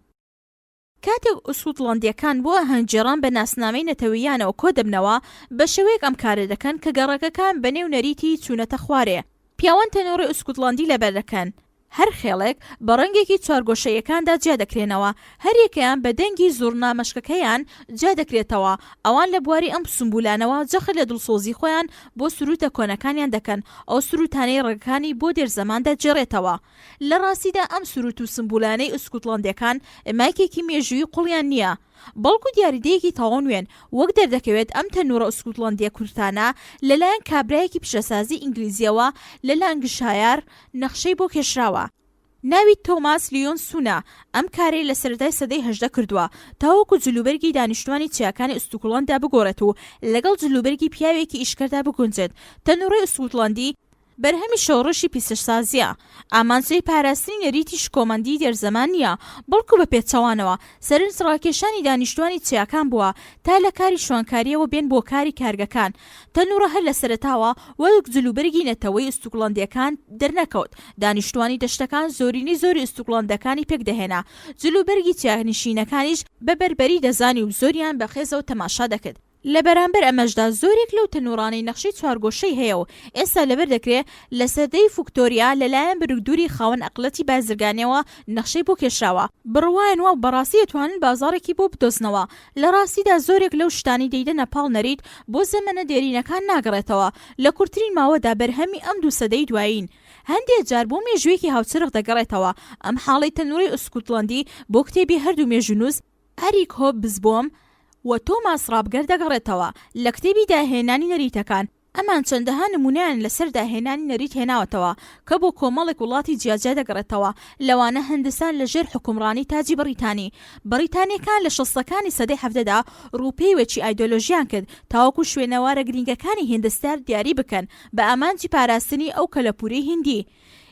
کاتێک ئوسکوتلەندییەکان بۆ ئاهەنگگێڕان بە ناسنامەی نەتەوەییانەوە کۆدەبنەوە، بە شێوەیەک ئەم کارە دەکەن کە گەڕەکەکان بە نێو نەریتی چوونەتە خوارێ. پیاوان تەنۆڕی ئوسکوتلەندی لەبەر دەکەن. هەر خێڵێک بە ڕەنگێکی چوارگۆشەییەکاندا جیا دەکرێنەوە، هەریەکەیان بە دەنگی زوڕنا مەشکەکەیان جیا دەکرێتەوە. ئەوان لە بواری ئەم سومبولانەوە جەخت لە دڵسۆزی خۆیان بۆ سرووتە کۆنەکانیان دەکەن، ئەو سرووتانەی ڕەگەکانی بۆ دێرزەمان دەگێڕێتەوە. لە ڕاستیدا ئەم سرووت و سمبولانەی ئوسکوتلەندیەکان ماکێکی مێژوویی قوڵیان نییە، بەڵکو دیاریدەیەکی تەواو نوێن، وەک دەردەکەوێت ئەم تەنووڕە ئوسکوتلەندیە کورتانە لەلایەن کابرایەکی پیشەسازی ئینگلیزیەوە لە لانگشایار نەخشەی بۆ کێشراوە، ناوی تۆماس لیۆنسونە، ئەم کارەی لە سەرەتای سەدەی 18 کردووە تاوەکو جلوبەرگی دانیشتوانی چیاکانی ئوستوکڵەندا بگۆڕێت و لەگەڵ جلوبەرگی پیاوێکی ئیشکەردا بگونجێت، تەنووڕەی ئوسکوتلەندی بەرهەمی شۆڕشی پیشەسازییە. ئامانج لێی پاراستنی نەریتی شکۆمەندیی دێرزەمان نییە، بەڵکو بە پێچەوانەوە، سەرنجڕاکێشانی دانیشتوانی چیاکان بووە تا لە کاری شوانکارییەوە بێن بۆ کاری کارگەکان. تەنووڕە هەر لە سەرەتاوە وەک جلوبەرگی نەتەوەیی ئوستوکڵەندییەکان دەرنەکەوت. دانیشتوانی دەشتەکان زۆرینەی زۆری ئوستوکڵەندەکانی پێکدەهێنا. جلوبەرگی چیانشینەکانیش بە بەربەری دەزانی و زۆریان بە قێزەوە تەماشا دەکرد. لە بەرامبەر ئەمەشدا زۆرێک لەو تەنووڕانەی نەخشەی چوارگۆشەی هەیە و ئێستا لەبەر دەکرێ، لە سەدەی فکتۆریا لە لایەن بروگدوری خاوەن ئەقڵەتی بازرگانیەوە نەخشەی بۆ کێشراوە. بڕوایان وابوو بەڕاستی دەتوانن بازاڕێکی بۆ بدۆزنەوە. لە ڕاستیدا زۆرێک لەو شتانەی دەیدەنە پاڵ نەریت بۆ زەمەنە دێرینەکان ناگەڕێتەوە، لە کورترین ماوەدا بەرهەمی ئەم دوو سەدەی دوایین. هەندێ جار بۆ مێژوویەکی هاوچەرخ دەگەڕێتەوە. ئەم حاڵەی تەنووڕی ئوسکوتلەندی بۆ کتێبی هەردوو مێژوونووس، ئەریک هۆبزبۆم، و تۆماس ڕابگەر دەگەڕێتەوە، لە کتێبی داهێنانی نەریتەکان. ئەمان چەندەها نموونەیان لەسەر داهێنانی نەریت هێناوەتەوە کە بۆ کۆمەڵێک وڵاتی جیاجیا دەگەڕێتەوە، لەوانە هندستان لە ژێر حوکمڕانی تاجی بەڕیتانی. بەڕیتانییەکان لە شەستەکانی سەدەی حەڤدەدا ڕووپێوێکی ئایدۆلۆژیان کرد تاوەکو شوێنەوارە گرینگەکانی هندستان دیاری بکەن بە ئامانجی پاراستنی ئەو کەلەپوورەی هیندی.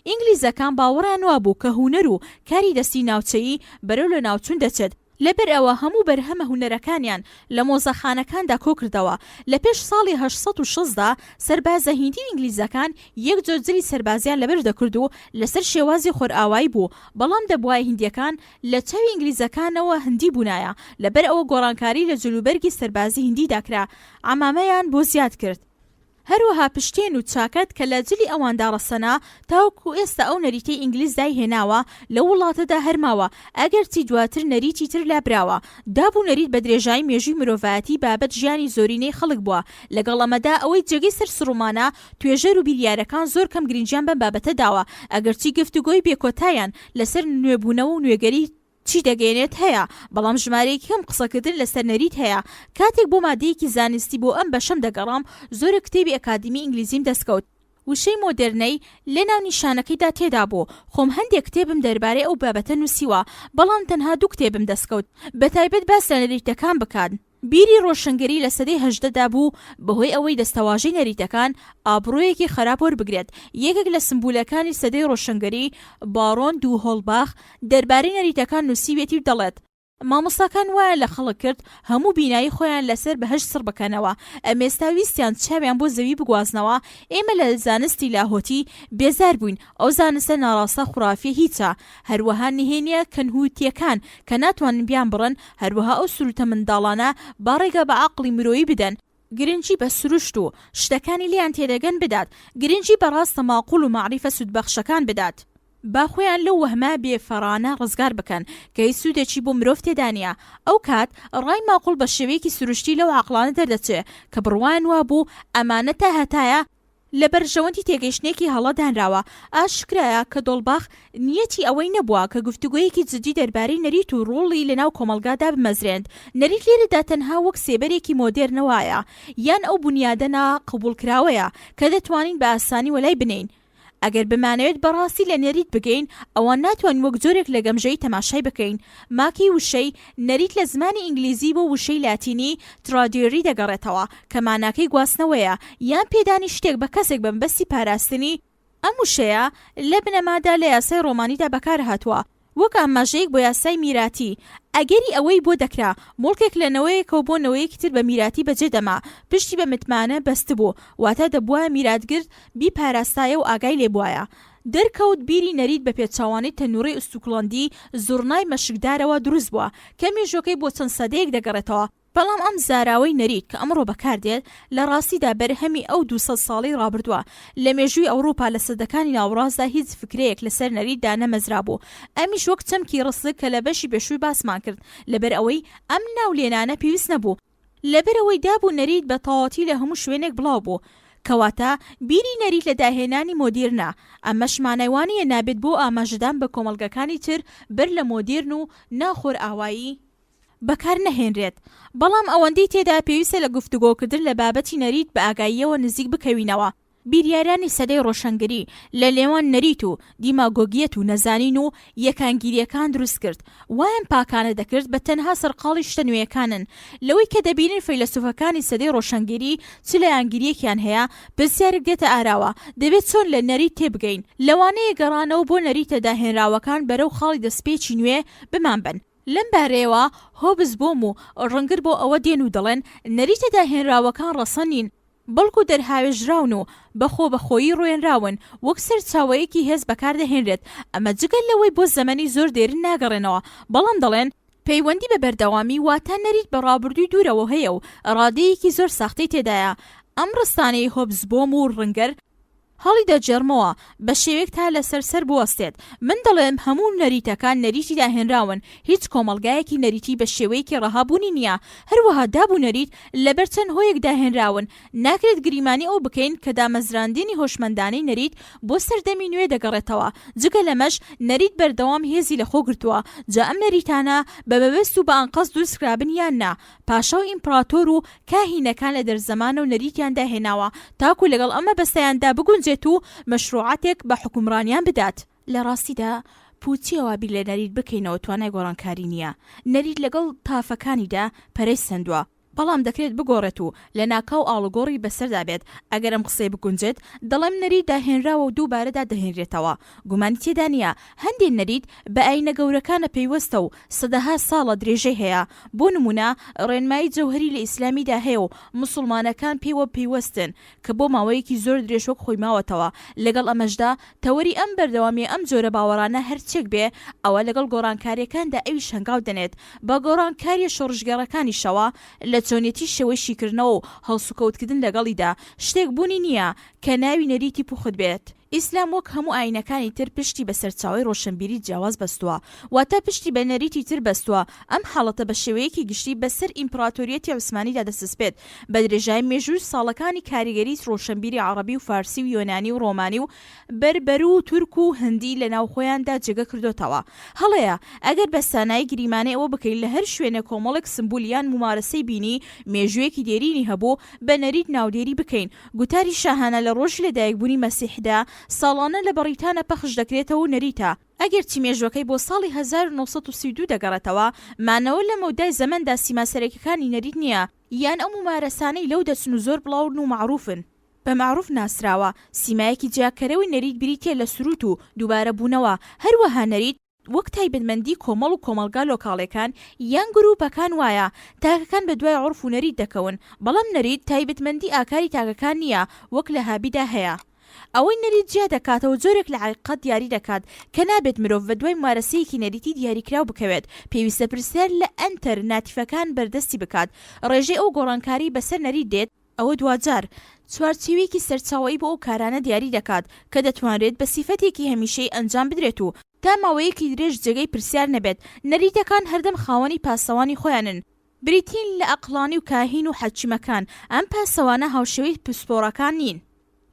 ئینگلیزەکان باوەڕیان وابوو کە هونەر و کاری دەستی ناوچەیی بەرەو لەناوچوون دەچێت، لەبەرئەوە هەموو بەرهەمە هونەرەکانیان لە مۆزەخانەکاندا کۆکردەوە. لە پێش ساڵی 860 دا سەربازە هیندی و ئینگلیزەکان یەک جۆر جلی سەربازیان لەبەر دەکرد و لەسەر شێوازی خۆرئاوایی بوو، بەڵام دەبوایە هیندیەکان لە چاوی ئینگلیزەکانەوە هندی بوونایە، لەبەرئەوە گۆڕانکاری لە جلوبەرگی سەربازی هیندیدا کرا، عەمامەیان بۆ زیاد کرد. هەروەها پشتێن و چاکەت کە لە جلی ئەواندا ڕەسەنە، تاوەکو ئێستا ئەو نەریتەی ئینگلیز دایهێناوە لەو وڵاتەدا هەر ماوە، ئەگەرچی دواتر نەریتی تر لابراوە. داب و نەریت بە درێژایی مێژووی مرۆڤایەتی بابەت ژیانی زۆرینەی خەڵک بووە، لەگەڵ ئەمەدا ئەوەی جێگەی سەرسوڕمانە توێژەر و بیریارەکان زۆر کەم گرنگیان بەم بابەتە داوە، ئەگەرچی گفتوگۆی بێکۆتایان لەسەر نوێبوونەوە و نوێگەری، چی دەگەیەنێت هەیە، بەڵام ژمارەیەکی کەم قسەکردن لەسەر نەریت هەیە. کاتێک بۆ مادەیەکی زانستی بۆ ئەم بەشەم دەگەڕام، زۆرێک کتێبی ئەکادیمی ئینگلیزیم دەستکەوت. وشەی مۆدێرنەی لە ناونیشانەکەیدا تێدابوو. خۆم هەندێک کتێبم دەربارەی ئەو بابەتە نووسیوە، بەڵام تەنها دوو کتێبم دەستکەوت بەتایبەت باس لە نەریتەکان بکات. بیری ڕۆشنگەری لە سەدەی هەژدەدا بوو بەهۆی ئەوەی دەستەواژەی نەریتەکان ئابڕوویەکی خەراپ وەربگرێت، یەکێک لە سمبولەکانی سەدەی ڕۆشنگەری، باڕۆن دو هۆڵباخ، دەربارەی نەریتەکان نووسیویەتی و دەڵێت، مامۆستاکان وایان لە خەڵک کرد هەموو بینایی خۆیان لەسەر بەهەشت سڕ بکەنەوە، ئەمێستا ویستیان چاویان بۆ زەوی بگوازنەوە، ئێمە لە زانستی لاهۆتی بێزار بووین، ئەو زانستە ناڕاستە خوڕافیە هیچە، هەروەها نهێنیە کەنهوتیەکان کە ناتوانن بیانبڕن، هەروەها ئەو سروتە منداڵانە با ڕێگا بە عەقڵی مرۆیی بدەن، گرنگی بە سروشت و شتەکانی لێیان تێدەگەن بدات، گرنگی بە ڕاستە ماقوڵ و مەعریفە سوودبەخشەکان بدات. با خۆیان لەو وەهمە بێ فەڕانە ڕزگار بکەن کە هیچ سوودێکی بۆ مرۆڤ تێدا نییە، ئەو کات ڕای ماقوڵ بە شێوەیەکی سروشتی لەو عەقڵانە دەردەچێ کە بڕوایان وابوو ئەمانە تا هەتایە لە بەرژەوەندی تێگەیشتنێکی هەڵە دانراوە. ئاشکرایە کە دۆڵباخ نیەتی ئەوەی نەبووە کە گفتوگۆیەکی جدی دەربارەی نەریت و ڕۆڵی لەناو کۆمەڵگا دابمەزرێنت. نەریت لێرەدا تەنها وەک سێبەرێکی مۆدێرنە وایە، یان ئەو بونیادە نا قبوڵکراوەیە کە دەتوانین بە ئاسانی وەلای بنێین. ئەگەر بمانەوێت بەڕاستی لە نەریت بگەین، ئەوا ناتوانین وەک جۆرێک لە گەمژەیی تەماشای بکەین. ماکی وشەی، نەریت لە زمانی ئینگلیزی بۆ وشەی لاتینی، Tradere دەگەڕێتەوە، کە ماناکەی گواستنەوەیە، یان پێدانی شتێک بە کەسێک بە مەبەستی پاراستنی، ئەم وشەیە لە بنەمادا لە یاسای ڕۆمانیدا بەکارهاتووە، وەک ئاماژەیەک بۆ یاسای میراتی، ئەگەری ئەوەی بۆ دەکرا موڵکێک لە نەوەیەکەوە بۆ نەوەیەکی تر بە میراتی بەجێ دەما، پشتی بە متمانە بەستبوو، واتە دەبوایە میراتگر بیپاراستایە و ئاگای لێ بوایە. دەرکەوت بیری نەریت بە پێچەوانەی تەنوورەی ئوستوکڵەندی زوڕنای مەشکدارەوە دروست بووە، کە مێژووەکەی بۆ چەند سەدەیەک دەگەڕێتەوە، بەڵام ئەم زاراوەی نەریت کە ئەمڕۆ بەکاردێت لە ڕاستیدا بەرهەمی ئەو 200 ساڵەی ڕابردووە. لە مێژووی ئەوڕوپا لە سەدەکانی ناوەڕاستدا هیچ فکرەیەک لەسەر نەریت دانەمەزرابوو، ئەمیش وەک چەمکی ڕسک کە لە بەشی پێشووی باسمان کرد، لەبەر ئەوەی ئەم ناو لێنانە پێویست نەبوو، لەبەر ئەوەی داب و نەریت بە تەواوەتی لە هەموو شوێنێک بڵاو بوو. کەواتە بیری نەریت لە داهێنانی مۆدیرنە، ئەمەش مانای وانییە نابێت بۆ ئاماژەدان بە کۆمەڵگەکانی تر بەر لە مۆدیرن و نا خۆرئاوایی، بەکار نەهێنرێت، بەڵام ئەوەندەی تێدا پێویستە لە گفتوگۆکردن لە بابەتی نەریت بە ئاگاییەوە نزیک بکەوینەوە. بیریارانی سەدەی ڕۆشنگەری لە نێوان نەریت و دیماگۆگیەت و نەزانین و یەکانگیرییەکان دروست کرد، وایان پاکانە دەکرد بە تەنها سەرقاڵی شتە نوێیەکانن. لەوەی کە دەبینین فەیلەسوفەکانی سەدەی ڕۆشنگەری چ لایەنگیرییەکیان هەیە، پرسیارێک دێتە ئاراوە، دەبێت چۆن لە نەریت تێبگەین؟ لەوانەیە گەڕانەوە بۆ نەریتە داهێنراوەکان بەرەو خاڵی دەستپێکی نوێ بمانبەن. لەم بارەیەوە هۆبزبۆم و ڕنگر بۆ ئەوە دێن و دەڵێن نەریتە داهێنراوەکان ڕەسەن نین، بەڵکو دەرهاوێژراون و بە خۆبەخۆیی ڕوێنراون، وەک سەرچاوەیەکی هێز بەکاردەهێنرێت، ئەمە جگە لەوەی بۆ زەمەنی زۆر دێرین ناگەڕێنەوە، بەڵام دەڵێن، پەیوەندی بە بەردەوامی واتە نەریت بە ڕابردووی دوورەوە هەیە و ڕادەیەکی زۆر ساختەی تێدایە. ئەم ڕستانەی هۆبزبۆم و ڕنگر. هەڵیدەگێڕمەوە بە شێوەیەک تا لەسەر سەر بوەستێت. من دەڵێم هەموو نەریتەکان نەریتی داهێنراون، هیچ کۆمەڵگایەکی نەریتی بە شێوەیەکی ڕەها بوونی نییە. هەروەها داب و نەریت لەبەر چەند هۆیەک داهێنراون. ناکرێت گریمانی ئەوە بکەین کە دامەزراندنی هۆشمەندانەی نەریت بۆ سەردەمی نوێ دەگەڕێتەوە. جگە لەمەش نەریت بەردەوام هێزی لەخۆ گرتووە، جا ئەم نەریتانە بە مەبەست و بە ئەنقەست دروستکرابن یان نا، پاشا و ئیمپڕاتۆر و کاهینەکان لە دەرزەمانەوە نەریتیان داهێناوە تاکو لەگەڵ ئەم مەبەستەیاندا بگونجێت و مەشروعەتێک بە حوکمڕانیان بدات. لە ڕاستیدا پوچیە وا بیر لە نەریت بکەینەوە توانای گۆڕانکاری نییە، نەریت لەگەڵ تافەکانیدا پەرەی سەندوە، بەڵام دەکرێت بگۆڕێت و لەناکاو ئاڵوگۆڕی بەسەردا بێت، ئەگەر ئەم قسەیە بگونجێت دەڵێم نەریت داهێنراوە و دووبارە دادەهێنرێتەوە، گومانی تێدا نییە هەندێ نەریت بە ئایینە گەورەکانە پەیوەستە و سەدەها ساڵە درێژەی هەیە، بۆ نموونە ڕێنمایی جەوهەری لە ئیسلامیدا هەیە و موسوڵمانەکان پێوە پەیوەستن کە بۆ ماوەیەکی زۆر درێژ وەک خۆی ماوەتەوە، لەگەڵ ئەمەشدا تەوەری ئەم بەردەوامییە ئەم جۆرە باوەڕانە هەرچیەک بێ ئەوە لەگەڵ گۆڕانکارییەکاندا ئەویش هەنگاو دەنێت بە گۆڕانکارییە شۆڕشگێڕەکانیشەوە لە چۆنیەتی شێوەی شیکردنەوە و هەڵسوکەوتکردن لەگەڵیدا شتێک بوونی نییە کە ناوی نەریتی پوخت بێت. ئیسلام وەک هەموو ئایینەکانی تر پشتی بە سەرچاوەی ڕۆشنبیری جیاواز بەستووە، واتە پشتی بە نەریتی تر بەستووە، ئەم حاڵەتە بە شێوەیەکی گشتی بە سەر ئیمپڕاتۆریەتی عوسمانیدا دەچەسپێت، بە درێژایی مێژووی ساڵەکانی کاریگەریی ڕۆشنبیری عەڕەبی و فارسی و یۆنانی و ڕۆمانی و بەربەر و تورک و هندی لە ناو خۆیاندا جێگە کردۆتەوە. هەڵەیە ئەگەر بە سانایی گریمانەی ئەوە بکەین لە هەر شوێنێک کۆمەڵێک سمبول یان مومارەسەی بینی مێژوویەکی دێرینی هەبوو بە نەریت ناودێری بکەین گوتاری شاهانە لە ڕۆژی لەدایکبوونی مەسیحدا ساڵانە لە بەڕیتانا پەخش دەکرێتەوە و نەریتە، ئەگەرچی مێژووەکەی بۆ ساڵی 1932 دەگەڕێتەوە، مانەوە لە مەودای زەمەندا سیما سەرەکیەکانی نەریت نییە، یان ئەو مومارەسانەی لەو دەچن و زۆر بڵاون و مەعروفن. بە مەعروف ناسراوە، سیمایەکی جیاکەرەوەی نەریت بریتیە لە سروت و دووبارەبوونەوە، هەروەها نەریت، وەک تایبەتمەندی کۆمەڵ و کۆمەڵگا لۆکاڵیەکان یان گروپەکان وایە، تاکەکان بە دوای عورف و نەریت دەکەون، بەڵام نەریت تایبەتمەندی ئاکاری تاکەکان نییە وەک لە هابیدا هەیە. ئەوەی نەریت جیا دەکاتەوە جۆرێک لە حەقیقەت دیاری دەکات کە نابێت مرۆڤ بە دوای مومارەسەیەکی نەریتی دیاریکراو بکەوێت، پێویستە پرسیار لە ئەنتەر ناتیفەکان بەردەستی بکات، ڕێژەی ئەو گۆڕانکاریەی بەسەر نەریت دێت، ئەوە دواجار چوارچێوەیەکی سەرچاوەیی بۆ ئەو کارانە دیاری دەکات کە دەتوانرێت بە سیفەتێکی هەمیشەیی ئەنجام بدرێت و تا ماوەیەکی درێژ جێگەی پرسیار نەبێت، نەریتەکان هەردەم خاوەنی پاسەوانی خۆیانن، بریتین لە ئەقڵانی و کاهین و حەکیمەکان، ئەم پاسەوانە هاوشێوەی پسپۆڕەکان نین،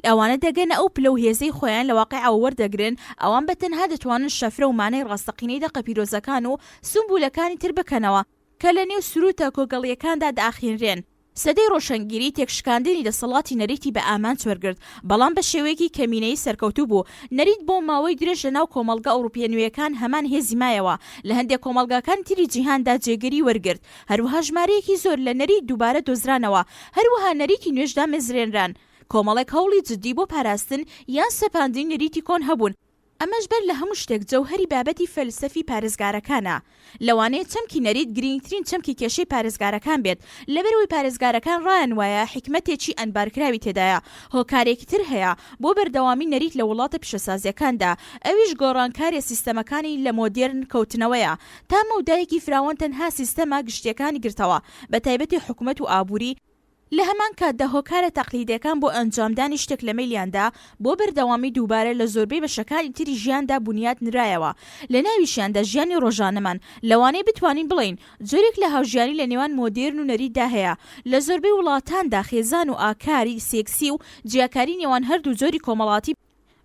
ئەوانە دەگەنە ئەو پلە و هێزەی خۆیان لە واقیعەوە وەردەگرن، ئەوان بە تەنها دەتوانن شەفرە و مانای ڕاستەقینەی دەقە پیرۆزەکان و سومبولەکانی تر بکەنەوە کە لە نێو سروتە کۆگەڵییەکاندا دەئاخینرێن. سەدەی ڕۆشنگیری تێکشکاندنی دەسەڵاتی نەریتی بە ئامانج وەرگرت، بەڵام بە شێوەیەکی کەمینەیی سەرکەوتوو بوو. نەریت بۆ ماوەی درێژ لە ناو کۆمەڵگا ئەوروپییە نوێیەکان هەمان هێزی مایەوە، لە هەندێک کۆمەڵگاکانی تری جیهاندا جێگری وەرگرت. هەروەها ژمارەیەکی زۆر لە نەریت دووبارە دۆزرانەوە، هەروەها نەریتی نوێش دامەزرێنران. کۆمەڵێک هەوڵی جددی بۆ پاراستن یان سەپاندنی نەریتی کۆن هەبوون، ئەمەش بەر لە هەموو شتێک جەوهەری بابەتی فەلسەفی پارێزگارەکانە. لەوانەیە چەمکی نەریت گرینگترین چەمکی کێشەی پارێزگارەکان بێت، لەبەرئەوەی پارێزگارەکان ڕایان وایە حیکمەتێکی ئەنبارکراوی تێدایە. هۆکارێکی تر هەیە بۆ بەردەوامی نەریت لە وڵاتە پیشەسازییەکاندا، ئەویش گۆڕانکاریە سیستەمەکانی لە مۆدێرن کەوتنەوەیە. تا مەودایەکی فراوان تەنها سیستەمە گشتییەکانی گرتەوە، بەتایبەتی حکومەت و ئابووری، لە هەمان کاتدا هۆکارە تەقلیدیەکان بۆ ئەنجامدانی شتێک لە مەیلیاندا بۆ بەردەوامی دووبارە لە زۆربەی بەشەکانی تری ژیاندا بونیات نرایەوە لە ناویشیاندا ژیانی ڕۆژانەمان لەوانەیە بتوانین بڵێین جۆرێک لە هاوژیانی لە نێوان مۆدێرن و نەریتدا هەیە لە زۆربەی وڵاتاندا خێزان و ئاکاری سێکسی و جیاکاری نێوان هەردوو جۆری کۆمەڵاتی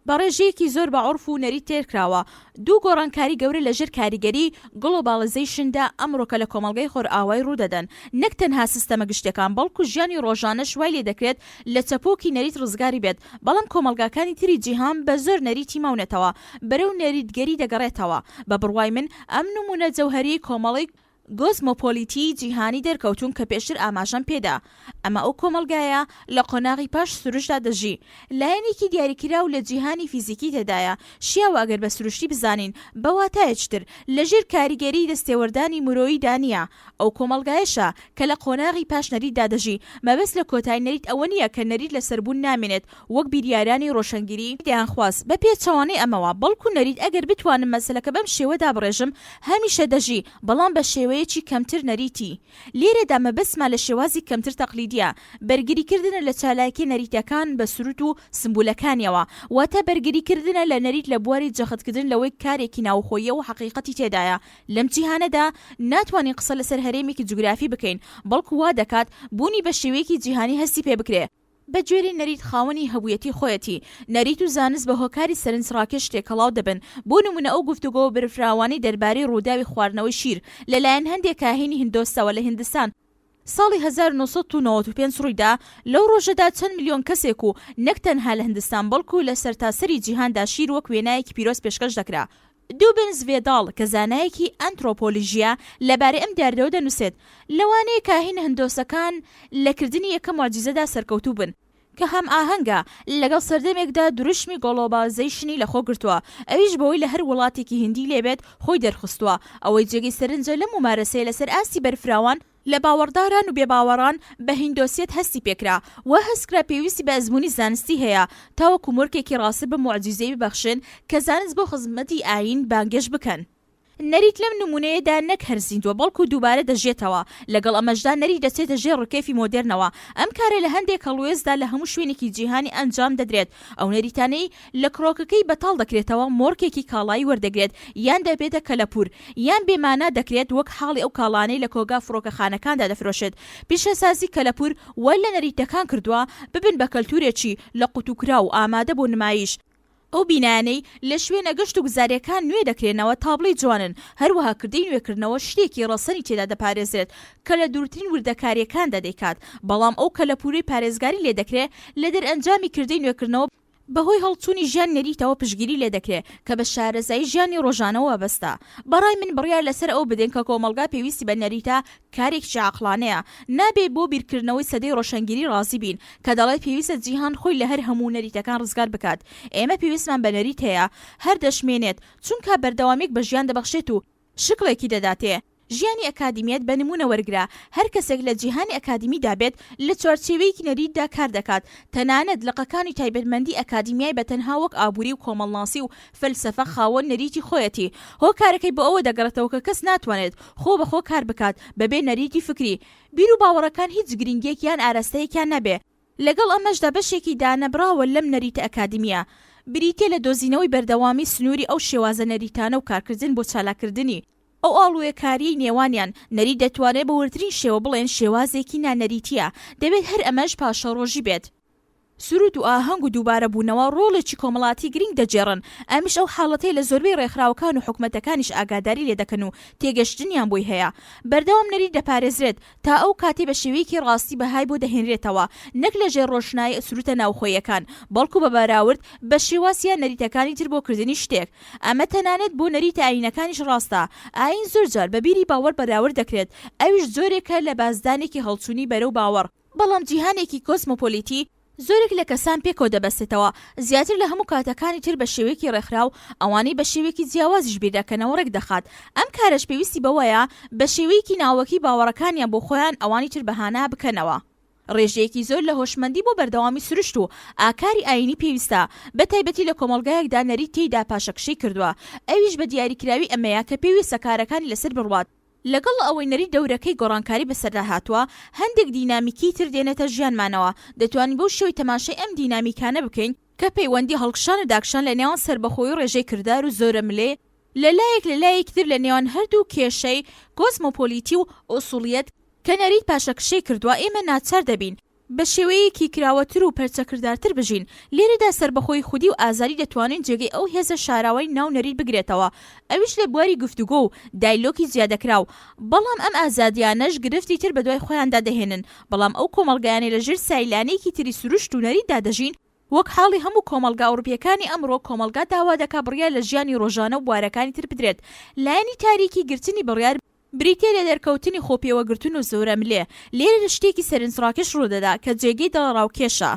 بە ڕێژەیەکی زۆر بە عورف و نەریت تێرکراوە. دوو گۆڕانکاری گەورە لە ژێر کاریگەری گڵۆباڵیزەیشندا ئەمڕۆکە لە کۆمەڵگای خۆرئاوای ڕوودەدەن. نەک تەنها سیستەمە گشتیەکان بەڵکو ژیانی ڕۆژانەش وای لێدەکرێت لە چەپۆکی نەریت ڕزگاری بێت. بەڵام کۆمەڵگاکانی تری جیهان بە زۆر نەریتی ماونەتەوە بەرەو نەریتگەری دەگەڕێتەوە. بە بڕوای من ئەم نمونە جەوهەریەی کۆمەڵی گۆزمۆپۆلیتیی جیهانی دەرکەوتوون کە پێشتر ئاماژەم پێدا. ئەمە ئەو کۆمەڵگایە لە قۆناغی پاش سروشتدا دەژی. لایەنێکی دیاریکراو لە جیهانی فیزیکی تێدایە. شیاوە ئەگەر بە سروشتی بزانین، بە واتایەکی تر، لە ژێر کاریگەریی دەستێوەردانی مرۆییدا نییە. ئەو کۆمەڵگایەشە کە لە قۆناغی پاش نەریتدا دەژی. مەبەست لە کۆتایی نەریت ئەوە نییە کە نەریت لەسەر بوون نامێنێت، وەک بیریارانی ڕۆشنگیری دەیانخواست، بە پێچەوانەی ئەمەوە، بەڵکو نەریت ئەگەر بتوانم مەسەلەکە بەم شێوە دابڕێژم، هەمیشە دەژی، بەڵام بە شێوەیەکی کەمتر نەریتی. لێرەدا مەبەستمان لە شێوازی کەمتر تەقلیدی. تەقلیدییە، بەرگریکردنە لە چالاکییە نەریتەکان بە سروت و سمبولەکانیەوە، واتە بەرگریکردنە لە نەریت لە بواری جەختکردن لەوەی کارێکی ناوخۆییە و حەقیقەتی تێدایە. لەم جیهانەدا ناتوانین قسە لەسەر هەرێمێکی جوگرافی بکەین، بەڵکو وا دەکات بوونی بە شێوەیەکی جیهانی هەستی پێ بکرێ. بە گوێرەی نەریت خاوەنی هەبوویەتی خۆیەتی. نەریت و زانست بە هۆکاری سەرنجڕاکێش تێکەڵاو دەبن، بۆ نموونە ئەو گفتوگۆ بەرفراوانەی دەربارەی ڕووداوی خواردنەوەی شیر لە لایەن هەندێ کاهینی هندۆسەوە لە هیندستان ساڵی 1995 ڕوویدا، لەو ڕۆژەدا چەند ملیۆن کەسێک و نەک تەنها لە هندستان بەڵکو لە سەرتاسەری جیهاندا شیر وەک وێنایەکی پیرۆز پێشکەش دەکرا. دوبنز ڤێداڵ کە زانایەکی ئەنترۆپۆلیژییە لەبارەی ئەم دیاردەوە دەنووسێت، لەوانەیە کاهینە هندۆسەکان لە کردنی یەکەم موعجیزەدا سەرکەوتوو بن، کە هەمئاهەنگە لەگەڵ سەردەمێکدا دروشمی گۆڵۆبالزەیشنی لەخۆ گرتووە، ئەویش بەوەی لە هەر وڵاتێکی هیندی لێبێت خۆی دەرخستووە، ئەوەی جێگەی سەرنجە لەم مومارەسەیە لەسەر ئاستی بەرفراوان، لە باوەڕداران و بێباوەڕان بە هیندۆسیەت هەستی پێکرا، وا هەستکرا پێویستی بە ئەزموونی زانستی هەیە تاوەکو مۆرکێکی ڕاستر بەم موعجیزەیە ببەخشن کە زانست بۆ خزمەتی ئایین بانگێشت بکەن. نەریت لەم نموونەیەدا نەک هەر زیندووە بەڵکو دووبارە دەژیێتەوە، لەگەڵ ئەمەشدا نەریت دەچێتە ژێر ڕکێفی مۆدێرنەوە، ئەم کارە لە هەندێک هەڵوێستدا لە هەموو شوێنێکی جیهانی ئەنجام دەدرێت، ئەو نەریتانەی لە کڕۆکەکەی بەتاڵ دەکرێتەوە مۆرکێکی کاڵایی وەردەگرێت یان دەبێتە کەلەپوور یان بێ مانا دەکرێت وەک حاڵی ئەو کاڵانەی لە کۆگا فڕۆکەخانەکاندا دەفرۆشێت. پیشەسازی کەلەپوور وای لە نەریتەکان کردووە ببن بە کەلتوورێکی لە قوتووکراو و ئامادە بۆ نمایش. ئەو بینایانەی لە شوێنە گەشت و گوزارییەکان نوێ دەکرێنەوە تابڵێی جوانن، هەروەها کردەی نوێکردنەوە شتێکی ڕەسەنی تێدا دەپارێزرێت کە لە دوورترین وردەکارییەکاندا دەیکات، بەڵام ئەو کەلەپوورەی پارێزگاری لێ دەکرێ لە دەرئەنجامی کردەی نوێکردنەوە، بەهۆی هەڵچوونی ژیانی نەریتەوە پشتگیری لێ دەکرێ کە بە شارەزایی ژیانی ڕۆژانەوە وابەستە. بەڕای من بڕیار لەسەر ئەوە بدەین کە کۆمەڵگا پێویستی بە نەریتە کارێکی عەقڵانەیە. نابێ بۆ بیرکردنەوەی سەدەی ڕۆشەنگیری ڕازی بین کە دەڵێت پێویستە جیهان خۆی لە هەر هەموو نەریتەکان ڕزگار بکات. ئێمە پێویستمان بە نەریت هەیە، هەر دەشمێنێت، چونکا بەردەوامییەک بە ژیان دەبەخشێت و شکڵێکی دەداتێ. ژیانی ئەکادیمیەت بە نموونە وەرگرە، هەر کەسێک لە جیهانی ئەکادیمیدا بێت، لە چوارچێوەیەکی نەریتدا کار دەکات، تەنانەت لقەکانی تایبەتمەندی ئەکادیمیای بە تەنها وەک ئابووری و کۆمەڵناسی و فەلسەفە خاوەن نەریتی خۆیەتی. هۆکارەکەی بۆ ئەوە دەگەڕێتەوە کە کەس ناتوانێت خۆ بە خۆ کار بکات بەبێ نەریتی فکری. بیر و باوەڕەکان هیچ گرینگیەک یان ئاراستەیەکیان نەبێ. لەگەڵ ئەمەشدا بەشێکی دانەبڕاوە لەم نەریتە ئەکادیمییە، بریتییە لە دۆزینەوەی بەردەوامی سنووری ئەو شێوازە نەریتانە و کارکردن بۆ چالاککردنی ئەو ئاڵووێکارییەی نێوانیان. نەریت دەتوانرێت بە وردترین شێوە بڵێن شێوازێکی نانەریتییە، دەبێت هەر ئەمەش پاشەڕۆژی بێت. سروت و ئاهەنگ و دووبارەبوونەوە ڕۆڵێکی کۆمەڵاتی گرینگ دەگێڕن، ئەمیش ئەو حاڵەتەیە لە زۆربەی ڕێکخراوەکان و حکومەتەکانیش ئاگاداری لێ دەکەن و تێگەشتنیان بۆی هەیە. بەردەوام نەریت دەپارێزرێت تا ئەو کاتەی بە شێوەیەکی ڕاستی بەهای بۆ دەهێنرێتەوە، نەک لە ژێر ڕۆشنایی سروتە ناوخۆییەکان، بەڵکو بە بەراورد بە شێواز یان نەریتەکانی تر بۆ کردنی شتێک. ئەمە تەنانەت بۆ نەریتە ئایینەکانیش ڕاستە. ئایین زۆرجار بە بیری باوەڕ بەراورد دەکرێت، ئەویش جۆرێکە لە بازدانێکی هەڵچوونی بەرەو باوەڕ. بەڵام جیهانێکی کۆسمۆپۆلیتی زۆرێک لە کەسان پێکەوە دەبەستێتەوە، زیاتر لە هەموو کاتەکانی تر بە شێوەیەکی ڕێکخراو ئەوانەی بە شێوەیەکی جیاوازیش بیردەکەنەوە ڕێکدەخات، ئەم کارەش پێویستی بەوەیە بە شێوەیەکی ناوەکی باوەڕەکانیان بۆ خۆیان ئەوانی تر بەهانا بکەنەوە. ڕێژەیەکی زۆر لە هۆشمەندی بۆ بەردەوامی سروشت و ئاکاری ئایینی پێویستە، بە تایبەتی لە کۆمەڵگایەکدا نەریت تێیدا پاشەکشەی کردووە، ئەویش بە دیاریکراوی ئەمەیە کە پێویستە کارەکانی لەسەر بڕوات، لەگەڵ ئەوەی نەریت دەورەکەی گۆڕانکاری بەسەردا هاتووە، هەندێک دینامیکی تر دێنێتە ژیانمانەوە، دەتوانین بەو شێوەی تەماشای ئەم دینامیکانە بکەین، کە پەیوەندی هەڵکشان و داکشان لە نێوان سەربەخۆیی و ڕێژەی کردار و زۆرەملێ لە لایەک لە لایەکی تر لە نێوان هەردوو کێشەی کۆزمۆپۆلیتی و ئوسوڵیەت کە نەریت پاشەکشەی کردووە، ئێمە ناچار دەبین بە شێوەیەکی کراوەتر و پەرچەکردارتر بژین. لێرەدا سەربەخۆیی خودی و ئازادی دەتوانن جێگەی ئەو هێزە شاراوەی ناو نەریت بگرێتەوە، ئەویش لە بواری گفتوگۆ و دایلۆکی جیادەکراو. بەڵام ئەم ئازادییانەش گرفتی تر بەدوای خۆیاندا دەهێنن. بەڵام ئەو کۆمەڵگایانەی لە ژێر سایلانێکی تری سروشت و نەریتدا دەژین، وەک حاڵی هەموو کۆمەڵگا ئەوروپییەکانی ئەمڕۆ، کۆمەڵگا داوا دەکا بڕیار لە ژیانی ڕۆژانە و بوارەکانی تر بدرێت. لایەنی تاریکی گرتنی بڕیار، بریتییە لە دەرکەوتنی خۆپێوەگرتن و زۆرەملێ، لێرەدا شتێکی سەرنجڕاکێش ڕوودەدا کە جێگەی دڵەڕاوکێشە.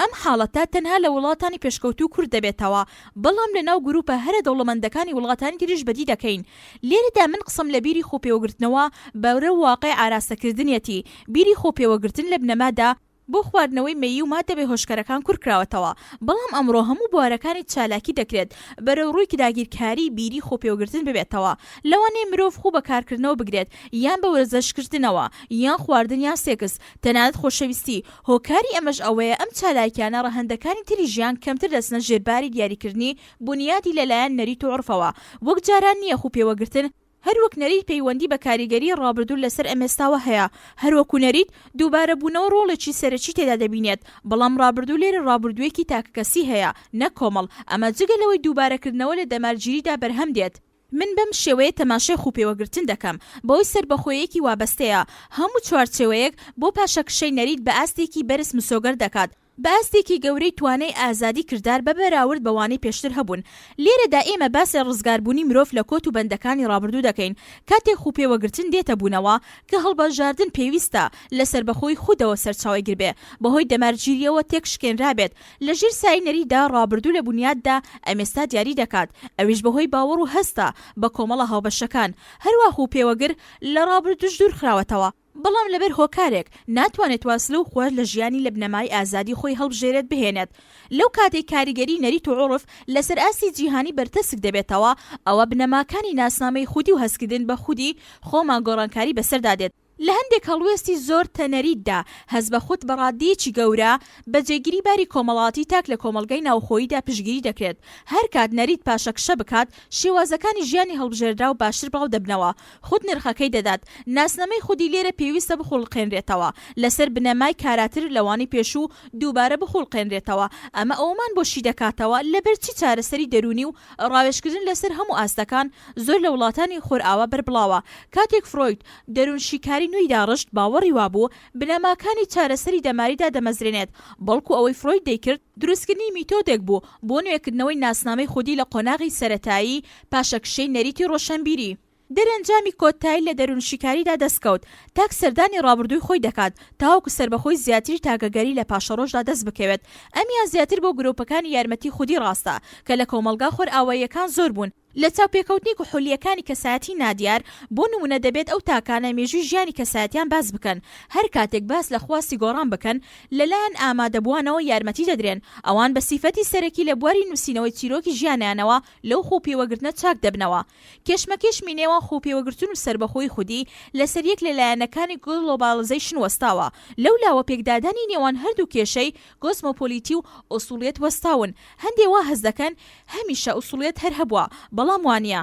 ئەم حاڵەتە تەنها لە وڵاتانی پێشکەوتوو کورت دەبێتەوە، بەڵام لە ناو گروپە هەرە دەوڵەمەندەکانی وڵاتانی تریش بەدی دەکەین. لێرەدا من قسەم لە بیری خۆپێوەگرتنەوە بەرەو واقع ئاراستەکردنیەتی. بیری خۆپێوەگرتن لە بنەمادا. بۆ خواردنەوەی مەیی و ماددە بێهۆشکەرەکان کورتکراوەتەوە، بەڵام ئەمڕۆ هەموو بوارەکانی چالاکی دەکرێت بەرەو ڕووی داگیرکاریی بیری خۆپێوەگرتن ببێتەوە. لەوانەیە مرۆڤ خوو بە کارکردنەوە بگرێت، یان بە وەرزشکردنەوە، یان خواردن یان سێکس، تەنانەت خۆشەویستی. هۆکاری ئەمەش ئەوەیە ئەم چالاکیانە ڕەهەندەکانی تری ژیان کەمتر دەچنە ژێر باری دیاریکردنی بونیادی لەلایەن نەریت و عورفەوە. وەک جاران نییە خوو پێوەگرتن، هەروەک نەریت پەیوەندی بە کاریگەریی ڕابردوو لەسەر ئەمێستاوە هەیە، هەروەکو نەریت دووبارەبوونەوە ڕۆڵێکی سەرەکی تێدا دەبینێت، بەڵام ڕابردوو لێرە ڕابردوویەکی تاکەکەسی هەیە نەک کۆمەڵ، ئەمە جگە لەوەی دووبارەکردنەوە لە دەمارگیریدا بەرهەم دێت. من بەم شێوەیە تەماشای خووپێوەگرتن دەکەم، بەوەی سەربەخۆیەکی وابەستەیە، هەموو چوارچێوەیەک بۆ پاشەکشەی نەریت بە ئاستێکی بەرز مسۆگەر دەکات، بە ئاستێکی گەورەی توانای ئازادی کردار بە بەراورد بەوانەی پێشتر هەبوون. لێرەدا ئێمە باس لە ڕزگاربوونی مرۆڤ لە کۆت و بەندەکانی ڕابردوو دەکەین، کاتێک خووپێوەگرتن دێتە بوونەوە کە هەڵبژاردن پێویستە لە سەربەخۆی خودەوە سەرچاوەی گربێ، بەهۆی دەمارگیرییەوە تێکشکێنرابێت، لە ژێر سایەی نەریتدا ڕابردوو لە بونیاددا ئەمێستا دیاری دەکات، ئەویش بەهۆی باوەڕ و هەستە بە کۆمەڵە هاوبەشەکان. هەروا خووپێوەگر لە ڕابردووش دوورخراوەتەوە. بەڵام لەبەر هۆکارێک ناتوانێت واز لەو خوە لە ژیانی لە بنەمای ئازادی خۆی هەڵبژێرێت بهێنێت. لەو کاتەی کاریگەری نەریت و عوڕف لەسەر ئاستی جیهانی بەرتەسک دەبێتەوە، ئەوە بنەماکانی ناسنامەی خودی و هەستکردن بە خودی خۆمان گۆڕانکاری بەسەردا دێت. لە هەندێک هەڵوێستی زۆر تەنەریتدا هەست بە خود بە ڕاددەیەکی گەورە بە جێگیری باری کۆمەڵاتی تاک لە کۆمەڵگای ناوخۆییدا پشتگیری دەکرێت. هەرکات نەریت پاشەکشە بکات، شێوازەکانی ژیانی هەڵبژێردراو باشتر بڵاو دەبنەوە. خود نرخەکەی دەدات. ناسنامەی خودی لێرە پێویستە بخوڵقێنرێتەوە، لەسەر بنەمای کاراتر لەوانەی پێشوو دووبارە بخوڵقێنرێتەوە. ئەمە ئەوەمان بۆ شیدەکاتەوە لەبەرچی چارەسەری دەروونی و ڕاوێژکردن لەسەر هەموو ئاستەکان زۆر لە وڵاتانی خۆرئاوا بەربڵاوە. کاتێک فرۆید دەروونشیکاری نوێی داڕشت باوەڕی وابوو بنەماکانی چارەسەری دەماری دادەمەزرێنێت، بەڵکو ئەوەی فرۆید دەیکرد، دروستکردنی میتۆدێک بوو بۆ نوێکردنەوەی ناسنامەی خودی لە قۆناغی سەرەتایی پاشەکشەی نەریتی ڕۆشەنبیری. دەرەنجامی کۆتایی لە دەروونشیکاریدا دەستکەوت، تاک سەردانی ڕابردووی خۆی دەکات تاوەکو سەربەخۆی زیاتری تاکەگەری لە پاشەڕۆژدا دەست بکەوێت. ئەمیان زیاتر بۆ گرۆپەکانی یارمەتی خودی ڕاستە کە لە کۆمەڵگا خۆرئاواییەکان زۆر بوون. لە چاوپێکەوتنی کحولییەکانی کەسایەتی نادیار، بۆ نموونە دەبێت ئەو تاکانە مێژووی ژیانی کەسایەتیان باس بکەن، هەر کاتێک باس لە خواستی گۆڕان بکەن، لەلایەن ئامادەبووانەوە یارمەتی دەدرێن، ئەوان بە سیفەتی سەرەکی لە بواری نووسینەوەی چیرۆکی ژیانیانەوە لەو خۆپێوەگرتنە چاک دەبنەوە. کێشمەکێشمی نێوان خۆپێوەگرتن و سەربەخۆی خودی لەسەر یەک لە لایەنەکانی گلۆباڵزەیشن وەستاوە، لەولاوە پێکدادانی نێوان هەردوو کێشەی کۆسمۆپۆلیتی و ئوسوڵیەت وەستاون، هەندێ وا هەست دەکەن هەمیشە ئوسوڵیەت هەر هەبووە، بەڵام وانیە.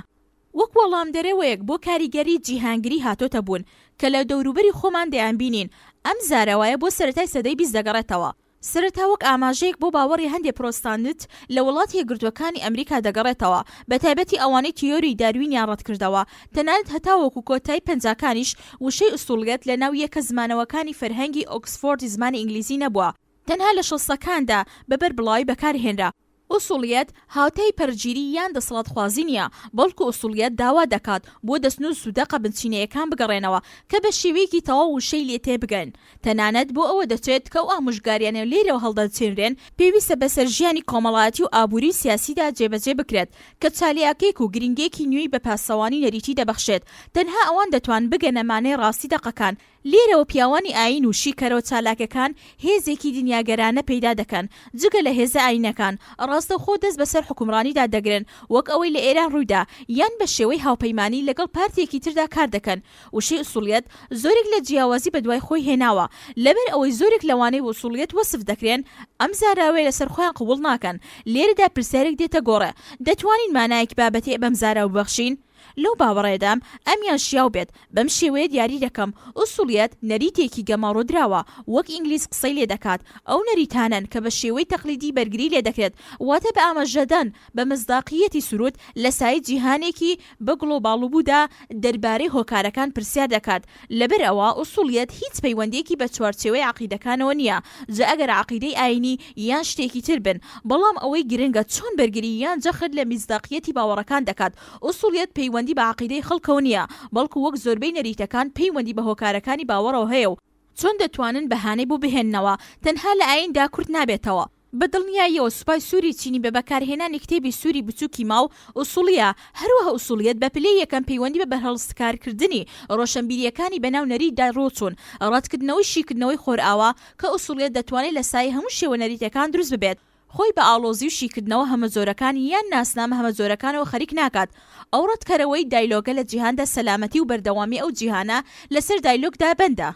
وەک وەڵامدەرەوەیەک بۆ کاریگەری جیهانگری هاتۆتە بوون کە لە دەوروبەری خۆمان دەیانبینین، ئەم زاراوایە بۆ سەرەتای سەدەی 20 دەگەڕێتەوە. سەرەتا وەک ئاماژەیەک بۆ باوەڕی هەندێ پرۆستانت لە وڵاتە یەکگرتووەکانی ئەمریکا دەگەڕێتەوە، بەتایبەتی ئەوانەی تیۆری داروینیان ڕەتکردەوە، تەنانەت هەتاوەکو کۆتایی پەنجاکانیش وشەی ئوسوڵیەت لەناو یەکە زمانەوەکانی فەرهەنگی ئۆکسفۆردی زمانی ئینگلیزی نەبووە، تەنها لە شەستەکاندا بە بەربڵاوی بەکارهێنرا. ئوسوڵیەت هاوتای پەڕگیری یان دەسەڵاتخوازی نییە، بەڵکو ئوسوڵیەت داوا دەکات بۆ دەستنووس و دەقە بنچینەیەکان بگەڕێنەوە کە بە شێوەیەکی تەواو وشەی لێ تێبگەن. تەنانەت بۆ ئەوە دەچێت کە ئەو ئامۆژگاریانە لێرەوە هەڵدەچێنرێن پێویستە بەسەر ژیانی کۆمەڵایەتی و ئابووری و سیاسیدا جێبەجێ بکرێت کە چالاکییەک و گرنگییەکی نوێی بە پاسەوانی نەریتی دەبەخشێت. تەنها ئەوان دەتوان بگەنە مانای ڕاستی دەقەکان. لێرەوە پیاوانی ئایین و شیکەرەوە چالاکەکان هێزێکی دنیاگەرانە پەیدا دەکەن، جگە لە هێزە ئایینەکان، ڕاستەوخۆ دەست بەسەر حوکمڕانیدا دەگرن، وەک ئەوەی لە ئێران ڕوویدا، یان بە شێوەی هاوپەیمانی لەگەڵ پارتێکی تردا کار دەکەن. وشەی ئوسوڵیەت زۆرێک لە جیاوازی بەدوای خۆی هێناوە، لەبەر ئەوەی زۆرێک لەوانەی بە ئوسوڵیەت وەسف دەکرێن، ئەم زاراوەیە لەسەر خۆیان قبوڵ ناکەن. لێرەدا پرسیارێک دێتە گۆڕێ، دەتوانین مانایەکی بابەتی بەم زاراوە ببەخشین؟ لەو باوەڕەیەدام ئەمیان شیاو بێت، بەم شێوەیە دیاری دەکەم، ئوسوڵیەت نەریتێکی گەماڕۆدراوە، وەک ئینگلیز قسەی لێ دەکات، ئەو نەریتانەن کە بە شێوەی تەقلیدی بەرگری لێ دەکرێت، واتە بە ئاماژەدان بە مزداقییەتی سروت لە سایەی جیهانێکی بە گڵۆباڵبوودا دەربارەی هۆکارەکان پرسیار دەکات، لەبەر ئەوە ئوسوڵیەت هیچ پەیوەندییەکی بە چوارچێوەی عەقیدەکانەوە نییە، جا ئەگەر عەقیدەی ئایینی یان شتێکی تر بن، بەڵام ئەوەی گرنگە چۆن بەرگری یان جەخت لە میسداقییەتی باوەڕەکان دەکات، ئوسوڵیەت پەیوەندی بە عەقیدەی خەڵکەوە نییە، بەڵکو وەک زۆربەی نەریتەکان پەیوەندی بە هۆکارەکانی باوەڕەوە هەیە و چۆن دەتوانن بەهانەی بۆ بهێننەوە تەنها لە ئاییندا کورت نابێتەوە. بە دڵنیاییەوە سوپای سووری چینی بە بەکارهێنانی کتێبی سووری بچووکی ماو ئوسوڵییە، هەروەها ئوسوڵییەت بە پلەی یەکەم پەیوەندی بە بەرهەڵستکارکردنی ڕۆشنبیرییەکانی بەناو نەریتدا ڕۆچوون، ڕەتکردنەوەی شیکردنەوەی خۆرئاوا کە ئوسوڵیەت دەتوانێت لە سایەی هەموو شێوە نەریتەکان دروست ببێت، خۆی بە ئاڵۆزی و شیکردنەوە هەمەجۆرەکان یان ناسنامە هەمەجۆرەکانەوە خەریک ناکات. ئەو ڕەتکەرەوەی دایلۆگە لە جیهاندا سەلامەتی و بەردەوامی ئەو جیهانە لەسەر دایلۆگدا بەندە.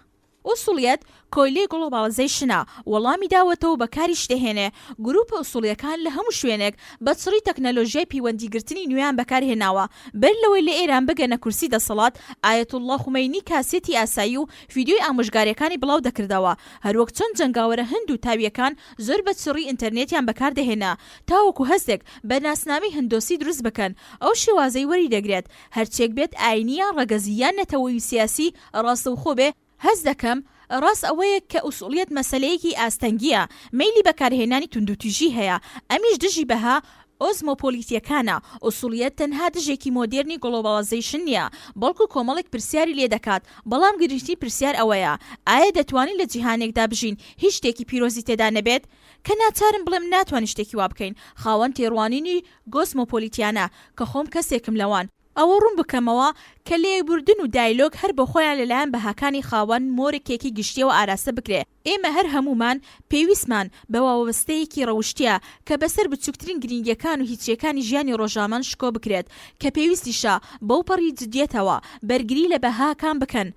ئوسوڵیەت کۆیلەی گڵۆباڵزەیشنە، وەڵامی داوەتەوە و بەکاریش دەهێنێ. گروپە ئوسوڵیەکان لە هەموو شوێنێک بە چڕی تەکنەلۆژیای پەیوەندیگرتنی نوێیان بەکارهێناوە. بەر لەوەی لە ئێران بگەنە کورسی دەسەڵات، ئایەتوڵڵا خومەینی کاسێتی ئاسایی و ڤیدیۆی ئامۆژگاریەکانی بڵاو دەکردەوە. هەروەک چۆن جەنگاوەرە هند و تاویەکان زۆر بە چڕی ئینتەرنێتیان بەکار دەهێنا تاوەکو هەستێک بە ناسنامەی هندۆسی دروست بکەن، ئەو شێوازەی وەری دەگرێت هەرچیەک بێت ئاینی یان ڕەگەزی یان نەتەوەیی و سیاسی ڕاستەوخۆ بێ، هەست دەکەم ڕاست ئەوەیە کە ئوسوڵیەت مەسەلەیەکی ئاستەنگییە، مەیلی بەکارهێنانی توندوتیژی هەیە، ئەمیش دژی بەها ئۆزمۆپۆلیتیەکانە، ئوسوڵیەت تەنها دژێکی مۆدێرنی گڵۆباڵازەیشن نییە، بەڵکو کۆمەڵێک پرسیاری لێ دەکات، بەڵام گرنگترین پرسیار ئەوەیە، ئایا دەتوانین لە جیهانێکدا بژین هیچ شتێکی پیرۆزی تێدا نەبێت؟ کە ناچارم بڵێم ناتوانین شتێکی وا بکەین، خاوەن تێڕوانینی گۆزمۆپۆلیتیانە، کە خۆم کەسێکم لەوان، ئەوە ڕوون بکەمەوە کە لێبوردن و دایلۆگ هەر بۆخۆیان لەلایەن بەهاکانی خاوەن مۆرکێکی گشتیەوە ئاراستە بکرێ، ئێمە هەر هەموومان پێویستمان بە واوەبەستەیەکی ڕەوشتیە کە بەسەر بچوکترین گرینگیەکان و هیچیەکانی ژیانی ڕۆژامان شکۆ بکرێت کە پێویستیشە بەوپەڕی جدیەتەوە بەرگری لە بەهاکان بکەن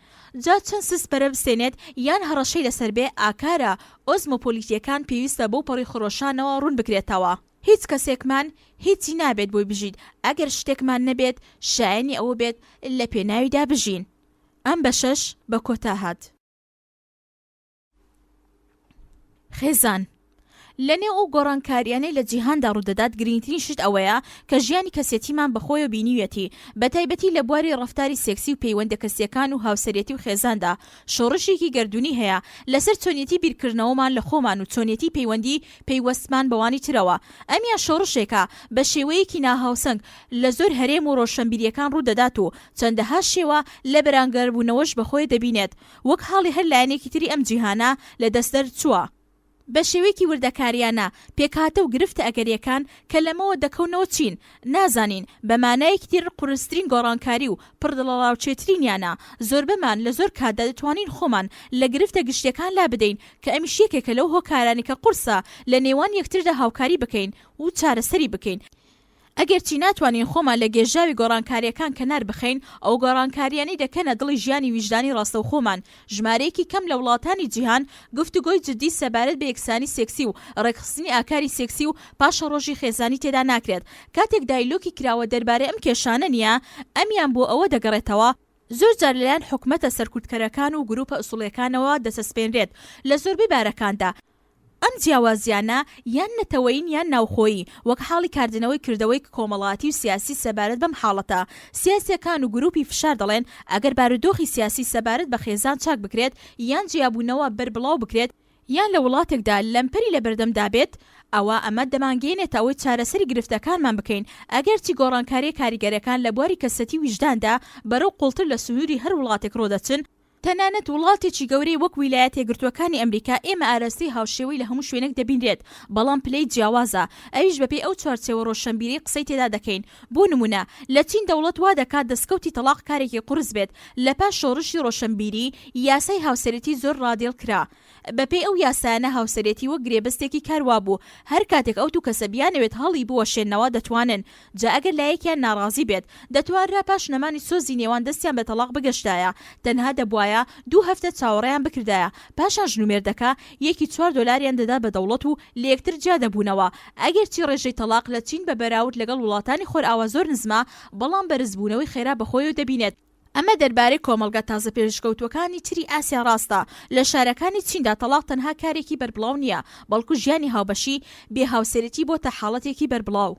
جا چەند سست پەرە بسێنێت یان هەڕەشەی لەسەر بێ ئاکارە ئۆزمۆپۆلیتیەکان پێویستە بەوپەڕی خرۆشانەوە ڕوون بکرێتەوە. هیچ کەسێکمان هیچی نابێت بۆی بژیت، ئەگەر شتێکمان نەبێت شایەنی ئەوە بێت لە پێناویدا بژین. ئەم بەشەش بە کۆتا هات. خێزان، لە نێو ئەو گۆڕانکارییانەی لە جیهاندا ڕوودەدات گرنگترین شت ئەوەیە کە ژیانی کەسێتیمان بەخۆیەوە بینیویەتی بەتایبەتی لە بواری ڕەفتاری سێکسی و پەیوەندە کەسییەکان و هاوسەرێتی و خێزاندا شۆڕشێکی گەردوونی هەیە لەسەر چۆنیەتی بیرکردنەوەمان لە خۆمان و چۆنیەتی پەیوەندی پەیوەستمان بەوانی ترەوە. ئەمیان شۆڕشێکە بە شێوەیەکی ناهاوسەنگ لە زۆر هەرێم و ڕۆشەنبیریەکان ڕوودەدات و چەندەها شێوە لە بەرانگاربوونەوەش بەخۆی دەبینێت وەک حاڵی هەر لایەنێکی تری ئەم جیهانە لە دەست دەرچووە. بە شێوەیەکی وردەکاریانە پێکهاتە و گرفتە ئەگەرییەکان کە لەمەوە دەکەونەوە چین؟ نازانین، بە مانایەکی تر قورسترین گۆڕانکاری و پڕ دڵەڕاوکێترینیانە. زۆربەمان لە زۆر کاتدا دەتوانین خۆمان لە گرفتە گشتییەکان لابدەین کە ئەمیش یەکێکە لەو هۆکارانەی کە قورسە لە نێوان یەکتردا هاوکاری بکەین و چارەسەری بکەین. ئەگەرچی ناتوانین خۆمان لە گێژاوی گۆڕانکارییەکان کەنار بخەین، ئەو گۆڕانکارییانەی دەکەنە دڵی ژیانی ویژدانی ڕاستەوخۆمان، ژمارەیەکی کەم لە وڵاتانی جیهان گفتوگۆی جددی سەبارەت بە یەکسانی سێکسی و ڕێکخستنی ئاکاری سێکسی و پاشەڕۆژی خێزانی تێدا ناکرێت کاتێک دایلۆکی کراوە دەربارەی ئەم کێشانە نییە، ئەمیان بۆ ئەوە دەگەڕێتەوە، زۆر جار لەلایەن حکومەتە سەرکوتکەرەکان و گروپە ئوسوڵیەکانەوە دەچەسپێنرێت، لە زۆربەی بارەکاندا، ئەم جیاوازیانە یان نەتەوەیین یان ناوخۆیی، وەک حاڵی کاردنەوەی کردەوەی کۆمەڵاتی و سیاسی سەبارەت بەم حاڵەتە. سیاسیەکان و گروپی فشار دەڵێن ئەگەر بارودۆخی سیاسی سەبارەت بە خێزان چاک بکرێت یان جیابوونەوە بەربڵاو بکرێت، یان لە وڵاتێکدا لەمپەری لەبەردەمدا بێت، ئەوا ئەمە دەمانگەیەنێتە ئەوەی چارەسەری گرفتەکانمان بکەین، ئەگەرچی گۆڕانکارییە کاریگەرەکان لە بواری کەسەتی و ویژداندا بەرەو قوڵتر لە سنووری هەر وڵاتێک ڕۆدەچن، تەنانەت وڵاتێکی گەورەی وەک ویلایەتە یەکگرتووەکانی ئەمریکا ئێمە ئاراستەی هاوشێوەی لە هەموو شوێنێک دەبینرێت، بەڵام پلەی جیاوازە، ئەویش بەپێی ئەو چوارچێوە ڕۆشەنبیرەی قسەی تێدا دەکەین، بۆ نموونە لە چین دەوڵەت وا دەکات دەسکەوتی تەڵاق کارێکی قورس بێت، لە پاش شۆڕشی ڕۆشەنبیری یاسای هاوسەرێتی زۆر ڕادیڵ کرا، بەپێی ئەو یاسایانە هاوسەرێتی وەک گرێبەستێکی کار وابوو، هەر کاتێک ئەو دوو کەسە بیانەوێت هەڵی بوەشێننەوە دەتوانن، جا ئەگەر لایەکیان ناڕازی بێت دەتوانرا پاش نەمانی سۆزی نێوان دەستیان بە تەڵاق بگەشتایە، تەنها دەبوایە دوو هەفتە چاوەڕێیان بکردایە، پاشان ژن و مێردەکە یەکی چوار دۆلاریان دەدا بە دەوڵەت و لەیەکتر جیا دەبوونەوە، ئەگەرچی ڕێژەی تەڵاق لە چین بە بەراورد لەگەڵ وڵاتانی خۆرئاوا زۆر نزمە، بەڵام بەرزبوونەوەی خێرا بەخۆیەوە دەبینێت. ئەمە دەربارەی کۆمەڵگا تازە پێشکەوتووەکانی تری ئاسیا ڕاستە، لە شارەکانی چیندا تەڵاق تەنها کارێکی بەربڵاو نییە، بەڵکو ژیانی هاوبەشی بێ هاوسەرێتی بۆتە حاڵەتێکی بەربڵاو.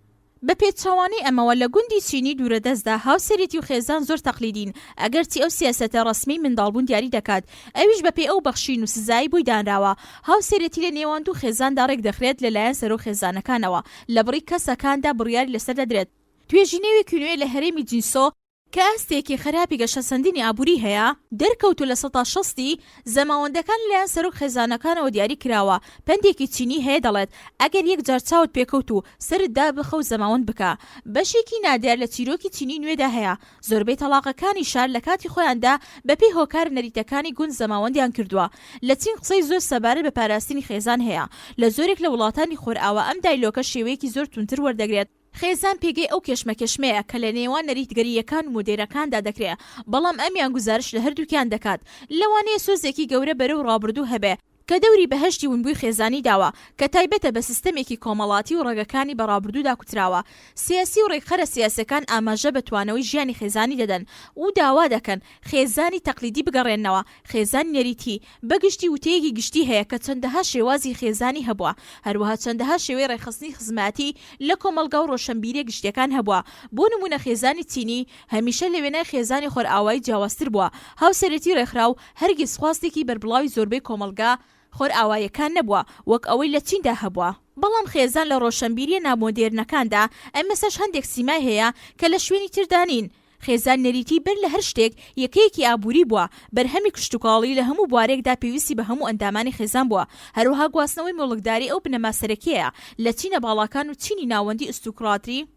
بە پێچەوانەی ئەمەوە لە گوندی چینی دوورەدەستدا هاوسەرێتی و خێزان زۆر تەقلیدین، ئەگەرچی ئەو سیاسەتە ڕەسمیەی منداڵبوون دیاری دەکات، ئەویش بەپێی ئەو بەخشین و سزایەی بۆی دانراوە. هاوسەرێتی لە نێوان دوو خێزاندا ڕێکدەخرێت لەلایەن سەرۆک خێزانەکانەوە، لە بڕی کەسەکاندا بڕیاری لەسەر دەدرێت. توێژینەوێکی نوێ لە هەرێمی جینسۆ. کە ئاستێکی خراپی گەشەسەندنی ئابووری هەیە، دەرکەوتووە 60% ی زەماوەندەکان لەلایەن سەرۆک خێزانەکانەوە دیاری کراوە، پەندێکی چینی هەیە دەڵێت، ئەگەر یەک جار چاوت پێکەوت و سەرت دابخە و زەماوەند بکە. بەشێکی نادیار لە چیرۆکی چینی نوێدا هەیە، زۆربەی تەڵاقەکانی شار لە کاتی خۆیاندا بەپێی هۆکارە نەریتەکانی گوند زەماوەندیان کردووە. لە چین قسەی زۆر سەبارەت بە پاراستنی خێزان هەیە. لە زۆرێک لە وڵاتانی خۆرئاوا ئەم دایلۆکە شێوەیەکی زۆر توندتر وەردەگرێت. خێزان پێگەی ئەو کێشمەکێشمەیە کە لە نێوان نەریتگەرییەکان و مۆدێرنەکاندا دەکرێ، بەڵام ئەمیان گوزارشت لە هەردووکیان دەکات. لەوانەیە سۆزێکی گەورە بەرەو ڕابردوو هەبێ، کە دەوری بەهەشتی ونبووی خێزانی داوە، کە تایبەتە بە سیستەمێکی کۆمەڵاتی و ڕەگەکانی بە ڕابردوودا کوتراوە. سیاسی و ڕێکخەرە سیاسیەکان ئاماژە بە توانەوەی ژیانی خێزانی دەدەن و داوا دەکەن خێزانی تەقلیدی بگەڕێننەوە، خێزانی نەریتی، بە گشتی وتەیەکی گشتی هەیە کە چەندەها شێوازی خێزانی هەبووە، هەروەها چەندەها شێوەی ڕێکخستنی خزمایەتی لە کۆمەڵگا و ڕۆشەنبیریە گشتیەکان هەبووە، بۆ نموونە خێزانی چینی هەمیشە لە وێنای خێزانی خۆرئاوایی جیاوازتر بووە، هاوسەرێتی ڕێکخراو هەرگیز خواستێکی بەربڵاوی زۆربەی کۆمەڵگا خۆرئاواییەکان نەبووە وەک ئەوەی لە چیندا هەبووە. بەڵام خێزان لە ڕۆشەنبیریە نامۆدێرنەکاندا ئەمێستاش هەندێک سیمای هەیە کە لە شوێنی تردا نین. خێزان نەریتی بەر لە هەر شتێک یەکەیەکی ئابووری بووە، بەرهەمی کشتوکاڵی لە هەموو بوارێکدا پێویستی بە هەموو ئەندامانی خێزان بووە، هەروەها گواستنەوەی موڵکداری ئەو بنەما سەرەکیەیە لە چینە باڵاکان و چینی ناوەندی ئوستوکراتری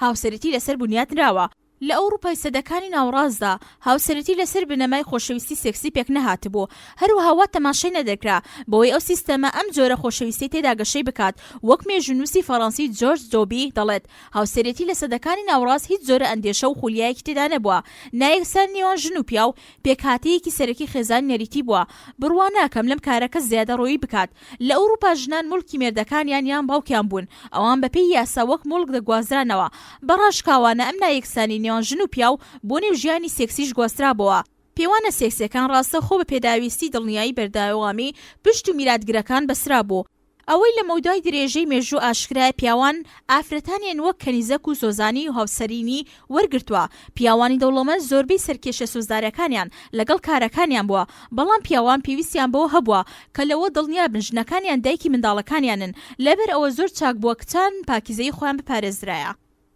هاوسەرێتی لەسەر بنیات نراوە. لە ئەوڕوپای سەدەکانی ناوەڕاستدا هاوسەرێتی لەسەر بنەمای خۆشەویستی سێکسی پێکنەهاتبوو، هەروەها وا تەماشای نەدەکرا بەوەی ئەو سیستەمە ئەم جۆرە خۆشەویستیەی تێدا گەشەی بکات، وەک مێژوونووسی فەڕەنسی جۆرج دۆبی دەڵێت، هاوسەرێتی لە سەدەکانی ناوەڕاست هیچ جۆرە ئەندێشە و خولیایەکی تێدا نەبووە، نایەکسانی نێوان ژن و پیاو پێکهاتەیەکی سەرەکی خێزانی نەریتی بووە، بڕوا ناکەم لەم کارە کەس زیادەڕۆیی بکات. لە ئەوروپا ژنان موڵکی مێردەکانیان یان باوکیان بوون، ئەوان بەپێی یاسا وەک موڵک دەگوازرانەوە. بە ڕاشکاوانە ئەم نایەکسانی نێوان ژن و پیاو بۆ نێو ژیانی سێکسیش گواسترابۆوە. پێوانە سێکسیەکان ڕاستەوخۆ بە پێداویستی دڵنیایی بەردەوامی پشت و میراتگرەکان بەسترابوو. ئەوەی لە مەودای درێژەی مێژوو ئاشکرایە پیاوان ئافرەتانیان وەک کەنیزەک و سۆزانی و هاوسەرینی وەرگرتووە، پیاوانی دەوڵەمەند زۆربەی سەرکێشە سۆزدارەکانیان لەگەڵ کارەکانیان بووە، بەڵام پیاوان پێویستیان بەوە هەبووە کە لەوە دڵنیابن ژنەکانیان دایکی منداڵەکانیانن، لەبەر ئەوە زۆر چاک بووە کچان پاکیزەیی خۆیان بپارێزرایە.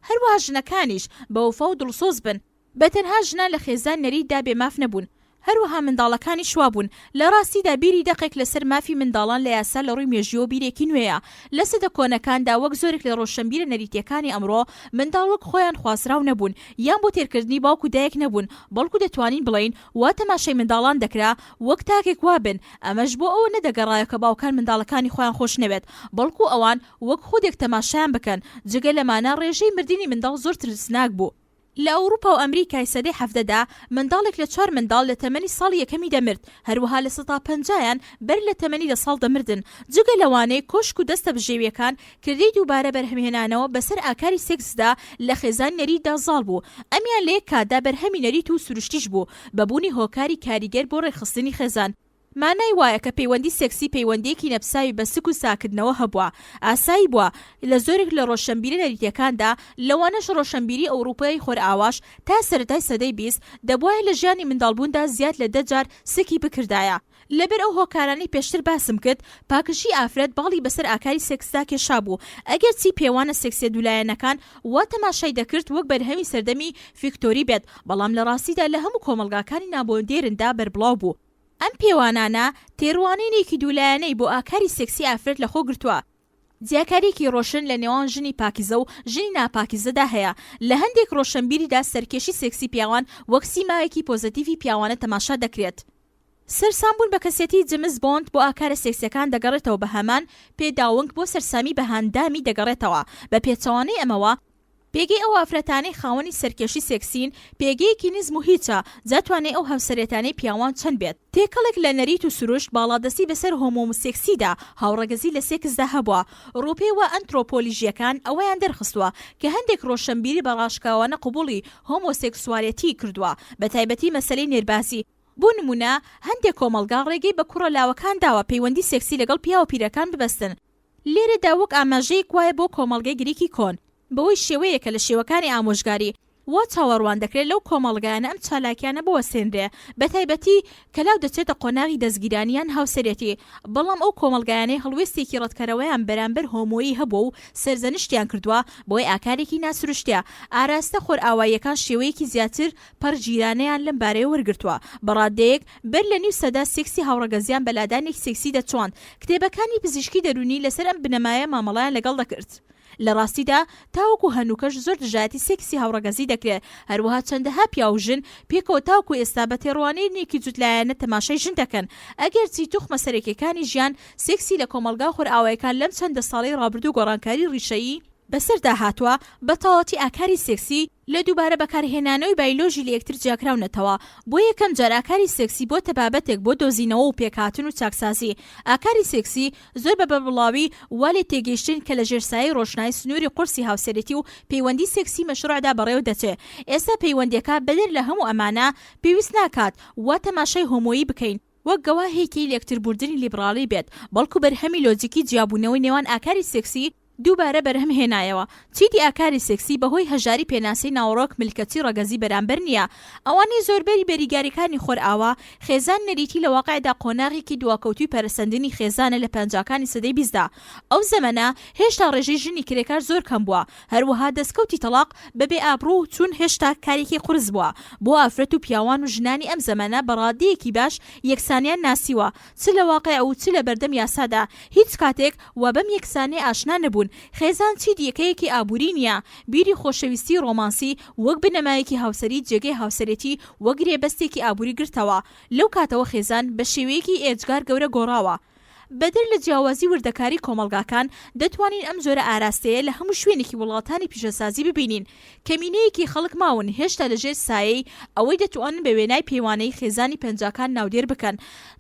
هەروەها ژنەکانیش بەوەفا و دڵسۆز بن. بە تەنها ژنان لە خێزان نەریتدا بێ ماف نەبوون، هەروەها منداڵەکانیش وابوون. لە ڕاستیدا بیری دەقێک لەسەر مافی منداڵان لە یاسا لە ڕووی مێژوویەوە بیرێکی نوێیە. لە سەدە کۆنەکاندا وەک زۆرێک لە ڕۆشەنبیرە نەریتییەکانی ئەمڕۆ، منداڵ وەک خۆیان خوازراو نەبوون، یان بۆ تێرکردنی باوک و دایک نەبوون، بەڵکو دەتوانین بڵێین وا تەماشای منداڵان دەکرا وەک تاکێک وابن، ئەمەش بۆ ئەوە نەدەگەڕایەوە کە باوکان منداڵەکانی خۆیان خۆش نەوێت، بەڵکو ئەوان وەک خودێک تەماشایان بکەن. جگە لەمانە ڕێژەی مردنی منداڵ زۆر ترسناک بوو. لە ئەوروپا و ئەمریکای سەدەی حەڤدەدا منداڵێک لە چوار منداڵ لە تەمەنی ساڵی یەکەمی دەمرد، هەروەها 50%یان بەر لە تەمەنی دە ساڵ دەمردن. جگە لەوانەی کۆشک و دەستە بژێوییەکان کردەی دووبارە بەرهەمهێنانەوە بەسەر ئاکاری سێکسدا لە خێزانی نەریتدا زاڵ بوو. ئەمیان لە یەک کاتدا بەرهەمی نەریت و سروشتیش بوو بە بوونی هۆکاری کاریگەر بۆ ڕێکخستنی خێزان. مانای وایە کە پەیوەندی سێکسی پەیوەندییەکی نەپساوی بە سک و ساکردنەوە هەبووە، ئاسایی بووە لە زۆرێک لە ڕۆشەنبیرە نەریتییەکاندا، لەوانەش ڕۆشەنبیری ئەوڕوپای خۆرئاواش تا سەرەتای سەدەی 20، دەبوایە لە ژیانی منداڵبووندا زیاد لە دە جار سکی بکردایە. لەبەر ئەو هۆکارانەی پێشتر باسم کرد، پاکژی ئافرەت باڵی بەسەر ئاکاری سێکسدا کێشابوو، ئەگەرچی پێوانە سێکسیە دوولایەنەکان وا تەماشای دەکرد وەک بەرهەمی سەردەمی فیکتۆری بێت، بەڵام لە ڕاستیدا لە هەموو کۆمەڵگاکانی نامۆدێرندا بەربڵاو بوو. ئەم پێوانانە تێڕوانینێکی دوولایەنەی بۆ ئاکاری سێکسی ئافرەت لەخۆ گرتووە. جیاکارییەکی ڕۆشن لە نێوان ژنی پاکیزە و ژنی ناپاکیزەدا هەیە. لە هەندێک ڕۆشەنبیریدا سەرکێشی سێکسی پیاوان وەک سیمایەکی پۆزەتیڤی پیاوانە تەماشا دەکرێت. سەرسامبوون بە کەسێتی جمس بۆند بۆ ئاکارە سێکسیەکان دەگەڕێتەوە بە هەمان پێداونگ بۆ سەرسامی بە هاندامی دەگەڕێتەوە. بە پێچەوانەی ئەمەوە، پێگەی ئەو ئافرەتانەی خاوەنی سەرکێشی سێکسین پێگەیەکی نزم و هیچە، جا توانای ئەو هاوسەرێتانەی پیاوان چەند بێت. تێکەڵێک لە نەریت و سروشت باڵادەستی بەسەر هۆمۆسێکسیدا، هاوڕەگەزی لە سێکسدا هەبووە. ڕووپێوە ئەنترۆپۆلیژییەکان ئەوەیان دەرخستووە کە هەندێک ڕۆشەنبیری بە ڕاشکاوانە قبوڵی هۆمۆسێکسوالێتیی کردووە، بەتایبەتی مەسەلەی نێربازی. بۆ نموونە هەندێک کۆمەڵگا ڕێگەی بە کوڕە لاوەکان داوە پەیوەندی سێکسی لەگەڵ پیاوە پیرەکان ببەستن، لێرەدا وەک ئاماژەیەک وایە بۆ کۆمەڵگەی گریکی کۆن، بەوەی شێوەیەکە لە شێوەکانی ئامۆژگاری. وا چاوەڕوان دەکرێت لەو کۆمەڵگایانە ئەم چالاکیانە بوەستێنرێ، بەتایبەتی کە لاو دەچێتە قۆناغی دەزگیرانی یان هاوسەرێتی، بەڵام ئەو کۆمەڵگایانەی هەڵوێستێکی ڕەتکەرەوەیان بەرامبەر هۆمۆیی هەبووە و سەرزەنشتیان کردووە بەوەی ئاکارێکی ناسروشتیە، ئاراستە خۆرئاواییەکان شێوەیەکی زیاتر پەڕگیرانەیان لەم بارەیە وەرگرتووە، بە ڕاددەیەک بەر لە نیو سەدە سێکسی هاوڕەگەزیان بە لادانێکی سێکسی دەچواند، کتێبەکانی پزیشکی دەروونی لەسەر ئەم بنەمایە مامەڵەیان لەگەڵ دەکرد. لە ڕاستیدا تاوەکو هەنووکەش زۆر دژایەتی سێکسی هاوڕەگەزی دەکرێت، هەروەها چەندەها پیاو و ژن پێکەوە تاوەکو ئێستا بە تێڕوانینێکی جووتلایەنە تەماشای ژن دەکەن، ئەگەرچی توخمە سەرەکیەکانی ژیان سێکسی لە کۆمەڵگا خۆرئاوایەکان لەم چەند دە ساڵەی ڕابردوو گۆڕانکاری ڕیشەیی بەسەردا هاتووە، بە تەواوەتی ئاکاری سێکسی لە دووبارە بەکارهێنانەوەی بایلۆژی لە یەکتر جیاکراونەتەوە. بۆ یەکەم جار ئاکاری سێکسی بۆتە بابەتێک بۆ دۆزینەوە و پێکهاتن و چاکسازی. ئاکاری سێکسی زۆر بە بەربڵاوی وا لێ تێگەیشتن کە لە ژێر سایەی ڕۆشنایی سنووری قورسی هاوسەرێتی و پەیوەندی سێکسی مەشروعدا بەڕێوە دەچێ. ئێستا پەیوەندیەکە بەدەر لە هەموو ئەمانە پێویست ناکات وا تەماشای هۆمۆیی بکەین، وەک گەواهێکی لێکتربوردنی لیبڕاڵی بێت، بەڵکو بەرهەمی لۆجیکی جیابوونەوەی نێوان ئاکاری سێکسی، دووبارە بەرهەم هێنایەوە. چیدی ئاکاری سێکسی بەهۆی هەژاری پێناسەی ناوەڕۆک ملکەچی ڕەگەزی بەرامبەر نییە. ئەوانەی زۆربەری بەریگاریکانی خۆرئاوا، خێزان نەریتی لە واقعدا قۆناغێکی دواکەوتووی پەرەسەندنی خێزانە لە پەنجاکانی سەدەی بیستدا. ئەو زەمەنە هێشتا ڕێژەی ژنی کرێکار زۆر کەم بووە. هەروەها دەسکەوتی تەڵاق بە بێ ئابڕوو چوون هێشتا کارێکی قورس بووە بۆ ئافرەت و پیاوان و ژنانی ئەم زەمەنە بە ڕادەیەکی باش یەکسانیان ناسیوە چ لە واقیع و چ لە بەردەم یاسادا هیچ کاتێک وا بەم یەکسانیە ئاشنا نەبوون. خێزان چیدی یەکەیەکی ئابووری نییە. بیری خۆشەویستی ڕۆمانسی وەک بنەمایەکی هاوسەری جێگەی هاوسەرێتی وەک گرێبەستێکی ئابووری گرتەوە. لەو کاتەوە خێزان بە شێوەیەکی ئێجگار گەورە گۆڕاوە. بەدەر لە جیاوازی وردەکاری کۆمەڵگاکان، دەتوانین ئەم جۆرە ئاراستەیە لە هەموو شوێنێکی وڵاتانی پیشەسازی ببینین. کەمینەیەکی خەڵک ماون هێشتا لە ژێر سایەی ئەوەی دەتوانن بە وێنای پێوانەیی خێزانی پەنجاکان ناودێر بکەن،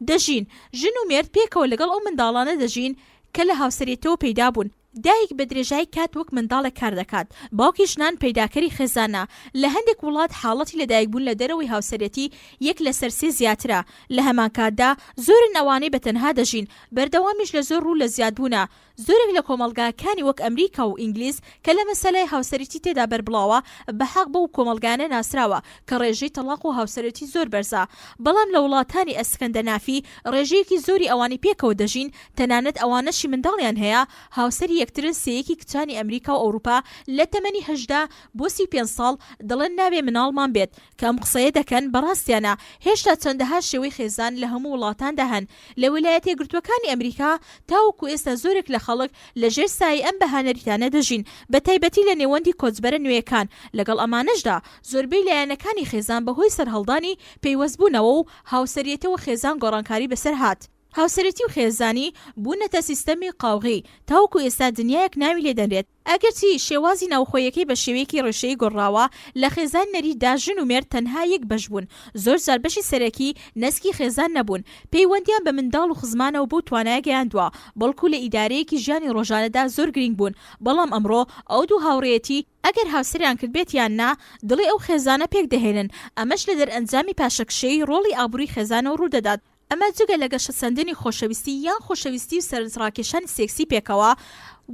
دەژین. ژن و مێرد پێکەوە لەگەڵ ئەو منداڵانە دەژین کە لە هاوسەرێتیەوە پەیدا بوون. دایک بە درێژایی کات وەک منداڵێک کار دەکات، باوکیش نان پەیداکەری خێزانە، لە هەندێک وڵات حاڵەتی لەدایکبوون لە دەرەوەی هاوسەرێتی یەک لەسەر سێ زیاترە، لە هەمانکاتدا زۆرن ئەوانەی بە تەنها دەژین، بەردەوامیش لە زۆر ڕوو لە زیادبوونە، زۆرێک لە کۆمەڵگاکانی وەک ئەمریکا و ئینگلیز کە لە مەسەلەی هاوسەرێتی تێدا بەربڵاوە بە حەق بەو کۆمەڵگایانە ناسراوە کە ڕێژەی تەڵاق و هاوسەرێتی زۆر بەرزە، بەڵام لە وڵاتانی ئەسکەندەنافی ڕێژەیەکی زۆری ئەوانەی پێکەوە دەژین تەنانەت ئەوانەشی منداڵیان هەیە هاوسەری یەکترن سێیەکی کچانی ئەمریکا و ئەوروپا لە تەمەنی 18 بۆ 35 ساڵ دەڵێن نابێ مناڵمان بێت کە ئەم قسەیە دەکەن بەڕاستیانە هێشتا چەندەها شێوەی خێزان لە هەموو وڵاتاندا هەن لە ویلایەتەیەکگرتووەکانی ئەمریکا تاوەکو ئێستا زۆرێک لە خەڵک لە ژێر سایەی ئەم بەها نەریتانە دەژین بەتایبەتی لە نێوەندی کۆچبەرە نوێیەکان لەگەڵ ئەمانەشدا زۆربەی لایەنەکانی خێزان بەهۆی سەرهەڵدانی پەیوەستبوونەوە و هاوسەریەتەوە خێزان گۆڕانکاری بەسەر هات. هاوسەرێتی و خێزانی بوونەتە سیستەمی قاوغی، تاوەکو ئێستا دنیایەک ناوی لێ دەنرێت، ئەگەرچی شێوازی ناوخۆیەکەی بە شێوەیەکی ڕیشەیی گۆڕراوە، لە خێزانی نەریتدا ژن و مێرد تەنها یەک بەش بوون، زۆرجار بەشی سەرەکی نەسکی خێزان نەبوون، پەیوەندیان بە منداڵ و خزمانەوە بەو توانایە گەیاندووە، بەڵکو لە ئیدارەیەکی ژیانی ڕۆژانەدا زۆر گرینگ بوون، بەڵام ئەمڕۆ ئەو دوو هاوڕێیەتی، ئەگەر هاوسەریان کردبێت یان نا، دڵی ئەو خێزانە پێکدەهێنن، ئەمەش لە دەرئەنجامی پاشەکشێی ڕۆڵی ئابووری خێزانەوە ڕوودەدات. ئەمە جگە لە گەشەسەندنی خۆشەویستی یان خۆشەویستی و سەرنجڕاکێشانی سێکسی پێکەوە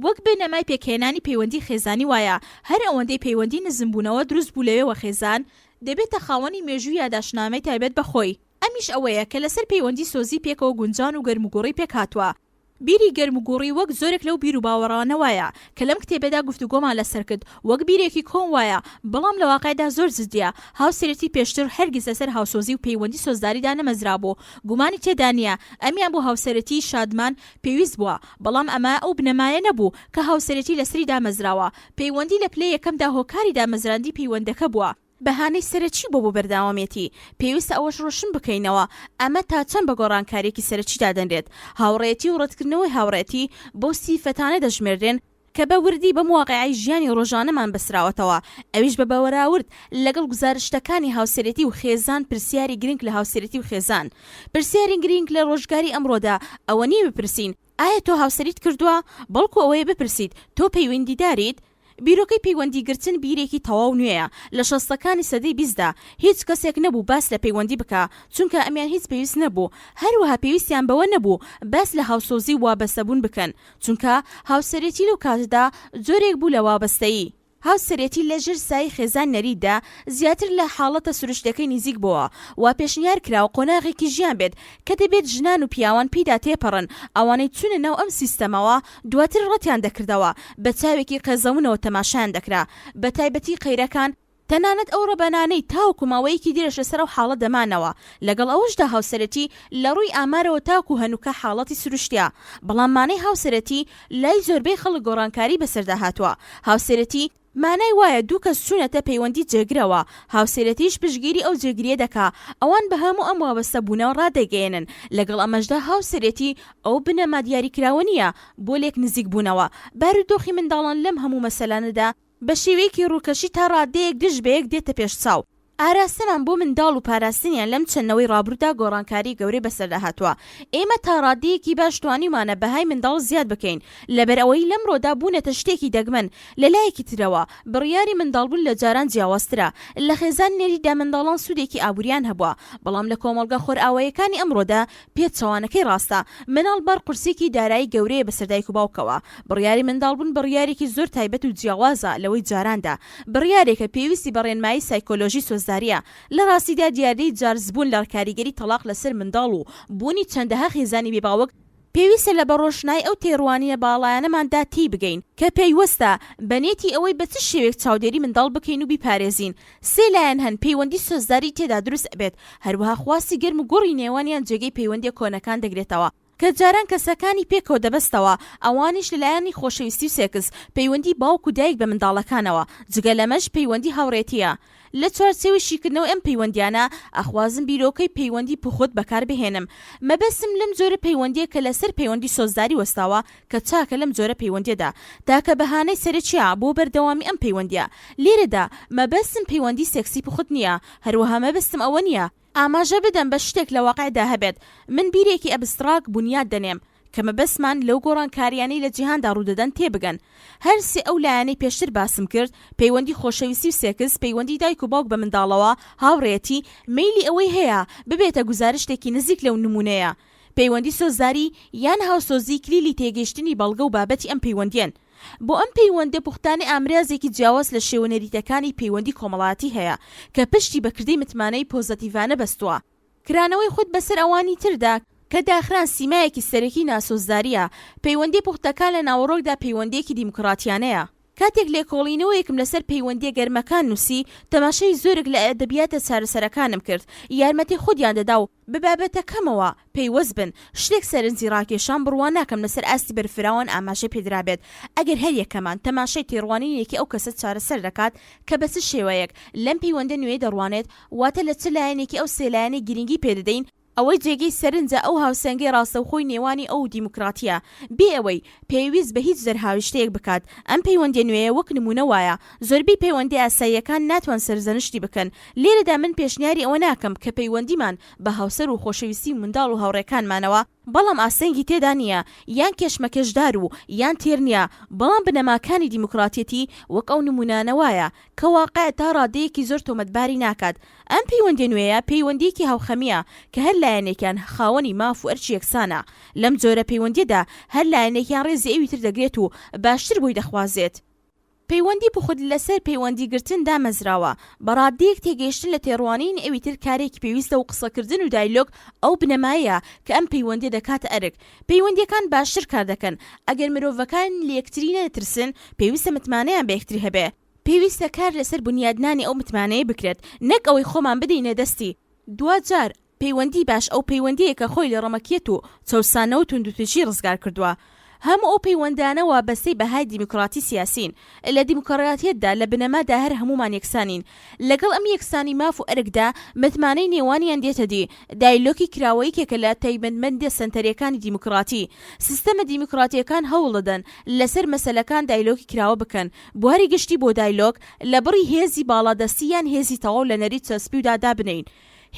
وەک بنەمای پێکهێنانی پەیوەندی خێزانی وایە، هەر ئەوەندەی پەیوەندی نزمبوونەوە دروست بوو لەوێوە خێزان دەبێتە خاوەنی مێژوو یاداشتنامەی تایبەت بە خۆی، ئەمیش ئەوەیە کە لەسەر پەیوەندی سۆزی پێکەوە گونجان و گەرموگوڕی پێکهاتووە. بیری گەرموگوڕی وەک زۆرێک لەو بیروباوەڕانە وایە کە لەم کتێبەدا گفتوگۆمان لەسەر کرد، وەک بیرێکی کۆن وایە، بەڵام لە واقعدا زۆر جدییە. هاوسەرێتی پێشتر هەرگیز لەسەر هاوسۆزی و پەیوەندی سۆزداری دانەمەزرابوو. گومانی تێدا نییە ئەمیان بۆ هاوسەرێتیی شادمان پێویست بووە، بەڵام ئەمە ئەو بنەمایە نەبوو کە هاوسەرێتی لەسەری دامەزراوە. پەیوەندی لە پلەی یەکەمدا هۆکاری دامەزراندی پەیوەندەکە بووە. بەهانەی سەرەکی بۆ بۆ بەرداوامێتی، پێویستە ئەوەش ڕۆشن بکەینەوە ئەمە تا چەند بە گۆڕانکارییەکی سەرەکی دادەنرێت. هاوڕێیەتی و ڕەتکردنەوەی هاوڕێتی بەو سیفەتانە دەژمێردرێن کە بە وردی بەم واقیعەی ژیانی ڕۆژانەمان بەستراوەتەوە، ئەویش بە بەراورد لەگەڵ گوزارشتەکانی هاوسەرێتی و خێزان پرسیاری گرنگ لە هاوسەرێتی و خێزان پرسیاری گرنگ لە ڕۆژگاری ئەمڕۆدا ئەوە نییە بپرسین ئایا تۆ هاوسەریت کردووە؟ بەڵکو ئەوەیە بپرسیت تۆ پەیوەندیداریت؟ بیرۆکەی پەیوەندیگرتن بیرێکی تەواو نوێیە، لە شەستەکانی سەدەی بیستدا هیچ کەسێک نەبوو باس لە پەیوەندی بکا، چونکە ئەمیان هیچ پێویست نەبوو، هەروەها پێویستیان بەوە نەبوو باس لە هاوسۆزی و وابەستەبوون بکەن، چونکە هاوسەرێتی لەو کاتەدا جۆرێک بوو لە وابەستەیی. هاوسەرێتی لە ژێر سایەی خێزان نەریتدا زیاتر لە حاڵەتە سروشتیەکەی نزیک بۆوە، وا پێشنیار کراوە قۆناغێکی ژیان بێت کە دەبێت ژنان و پیاوان پێیدا تێپەڕن، ئەوانەی چوونە ناو ئەم سیستەمەوە دواتر ڕەتیان دەکردەوە، بە چاوێکی قێزەونەوە تەماشایان دەکرا، بە تایبەتی قەیرەکان، تەنانەت ئەو ڕەبەنانەی تاوەکو ماوەیەکی درێژ لەسەر ئەو حاڵە دەمانەوە، لەگەڵ ئەوەشدا هاوسەرێتی لە ڕووی ئامارەوە تاکو هەنووکە حاڵەتی سروشتیە، بەڵام مانای هاوسەرێتی لای زۆربەی خەڵک گۆڕانکاری بەسەردا هاتووە، هاوسەرێتی مانای وایە دوو کەس چوونەتە پەیوەندی جێگرەوە، هاوسەرێتیش پشتگیری ئەو جێگریە دەکا، ئەوان بە هەموو ئەم وابەستە بوونە ڕادەگەیەنن، لەگەڵ ئەمەشدا هاوسەرێتی ئەو بنەما دیاریکراوە نیە بۆ لێک نزیک بوونەوە، بارودۆخی منداڵان لەم هەموو مەسەلانەدا بە شێوەیەکی ڕووکەشی تا ڕادەیەک دژ بەیەک دێتە پێش چاو. ئاراستەمان بۆ منداڵ و پاراستنیان لەم چەند نەوەی ڕابروودا گۆڕانکاری گەورەی بەسەردا هاتووە. ئێمە تا ڕادەیەکی باش توانیومانە بەهای منداڵ زیاد بکەین، لەبەرئەوەی لەمڕۆدا بوونەتە شتێکی دەگمەن. لە لایەکی ترەوە، بڕیاری منداڵبوون لە جاران جیاوازترە. لە خێزانی نەریتدا منداڵان سوودێکی ئابووریان هەبووە، بەڵام لە کۆمەڵگە خۆرئاواییەکانی ئەمڕۆدا پێچەوانەکەی ڕاستە، مناڵ بار قورسیەکی دارایی گەورەیە بەسەر دایک و باوکەوە. بڕیاری منداڵبوون بڕیارێکی زۆر تایبەت و جیاوازە لەوەی جاراندا. بڕیارێکە پێویستی بە ڕێنمایی سایکۆلۆژی سۆزدارییە. لە ڕاستیدا دیاردەی جارزبوون لە کاریگەری تەڵاق لەسەر منداڵ و بوونی چەندەها خێزانی بێ باوک، پێویستە لە بە ڕۆشنایی ئەو تێڕوانینە باڵایانەماندا تێی بگەین کە پەیوەستە بە نێتی ئەوەی بە چ شێوەیەک چاودێری منداڵ بکەین و بیپارێزین. سێ لایەن هەن پەیوەندی سۆزداری تێدا دروست ئەبێت، هەروەها خواستی گەرم و گوڕی نێوانیان جێگەی پەیوەندیە کۆنەکان دەگرێتەوە کە جاران کەسەکانی پێکەوە دەبەستەوە، ئەوانیش لە لایەنی خۆشەویستی و سێکس، پەیوەندی باوک و دایک بە منداڵەکانەوە، جگە لەمەش پەیوەندی هاوڕێتیە. لە چوارچێوەی شیکردنەوەی ئەم پەیوەندیانە، ئەخوازم بیرۆکەی پەیوەندی پوخت بەکار بهێنم. مەبەستم لەم جۆرە پەیوەندیە کە لەسەر پەیوەندی سۆزداری وەستاوە، کە چاکە لەم جۆرە پەیوەندیەدا تاکە بەهانەی سەرەکیە بۆ بەردەوامی ئەم پەیوەندیە. لێرەدا مەبەستم پەیوەندی سێکسی پوخت نیە، هەروەها مەبەستم ئەوە نیە، ئاماژە بدەم بە شتێک لە واقعدا هەبێت، من بیرێکی ئەبستراک بونیاد دەنێم، کە مەبەستمان لەو گۆڕانکاریانەی لە جیهاندا ڕوودەدەن تێبگەن. هەر سێ ئەو لایەنەی پێشتر باسم کرد، پەیوەندی خۆشەویستی و سێکس، پەیوەندی دایک و باوک بە منداڵەوە، هاوڕێیەتی، مەیلی ئەوەی هەیە ببێتە گوزارشتێکی نزیک لەو نموونەیە. پەیوەندی سۆزداری یان هاوسۆزی کلیلی تێگەیشتنی بەڵگە و بابەتی ئەم پەیوەندییەن. بۆ ئەم پەیوەندە پوختانەی ئامرازێکی جیاواز لە شێوە نەریتەکانی پەیوەندی کۆمەڵایەتی هەیە کە پشتی بە کردەی متمانەی پۆزەتیڤانە بەستووە. کرانەوەی خود بەسەر ئەوانی تردا، کە داخران سیمایەکی سەرەکی ناسۆزدارییە، پەیوەندیە پوختەکان لە ناوەڕۆکدا پەیوەندییەکی دیموکراتیانەیە. کاتێک لێکۆڵینەوەیەکم لەسەر پەیوەندییە گەرمەکان نووسی، تەماشای زۆرێک لە ئەدەبیاتە چارەسەرەکانم کرد، یارمەتی خودیان دەدا و بە بابەتەکەمەوە پەیوەست بن، شتێک سەرنجی ڕاکێشام بڕوا ناکەم لەسەر ئاستی بەرفراوان ئاماژەی پێدرابێت، ئەگەر هەر یەکەمان تەماشای تێڕوانینێکی ئەو کەسە چارەسەر دەکات کە بە چ شێوەیەک لەم پەیوەندە نوێیە دەڕوانێت، واتە لە چ لایەنێکی ئەو سێ لایەنەی گرنگی پێدەدەین، ئەوەی جێگەی سەرنجە ئەو هاوسەنگەی ڕاستەوخۆی نێوانی ئەو و دیموکراتییە، بێ ئەوەی پێویست بە هیچ دەرهاویشتەیەک بکات، ئەم پەیوەندیە نوێیە وەک نموونە وایە، زۆربەی پەیوەندیە ئاساییەکان ناتوان سەرزەنشتی بکەن، لێرەدا من پێشنیاری ئەوە ناکەم کە پەیوەندیمان بە هاوسەر و خۆشەویستی و منداڵ و هاوڕێکانمانەوە، بەڵام ئاستەنگی تێدا نییە، یان کێشمەکێشدار و یان تێر نییە، بەڵام بنەماکانی دیموکراتیەتی وەک ئەو نموونانە وایە، کە واقع تا ڕادەیەکی زۆر تۆمەتباری ناکات. ئەم پەیوەندیە نوێیە پەیوەندیەکی هاوخەمیە کە هەر لایەنێکیان خاوەنی ماف و ئەرکی یەکسانە. لەم جۆرە پەیوەندیەدا هەر لایەنێکیان ڕێزی ئەوی تر دەگرێت و باشتر بۆی دەخوازێت. پەیوەندی پوخت لەسەر پەیوەندی گرتن دامەزراوە. بە ڕادەیەک تێگەیشتن لە تێڕوانینی ئەوی تر کارێکی پێویستە و قسەکردن و دایلۆگ ئەو بنەمایەیە کە ئەم پەیوەندیە دەکاتە ئەرک. پەیوەندیەکان باشتر کار دەکەن ئەگەر مرۆڤەکان لەیەکتری نەترسن، پێویستە متمانەیان بە یەکتری هەبێ. پێویستە کار لەسەر بونیادنانی ئەو متمانەیە بکرێت نەک ئەوەی خۆمان بدەینە دەستی. دواجار، پەیوەندی باش ئەو پەیوەندیەیە کە خۆی لە ڕەمەکیەت و چەوسانەوە و توندوتیژی ڕزگار کردووە. هەموو ئەو پەیوەندانە وابەستەی بەهای دیموکراتی سیاسین. لە دیموکراتیەتدا لە بنەمادا هەر هەموومان یەکسانین. لەگەڵ ئەم یەکسانی ماف و ئەرکدا متمانەی نێوانیان دێتە دی. دایلۆکی کراوە یەکێکە لە تایبەتمەندیە سەنتەریەکانی دیموکراتی. سیستەمە دیموکراتیەکان هەوڵ دەدەن لەسەر مەسەلەکان دایلۆکی کراوە بکەن. بواری گشتی بۆ دایلۆگ لە بڕی هێزی باڵادەستی یان هێزی تەواو لە نەریت چەسپیودا دابنێین.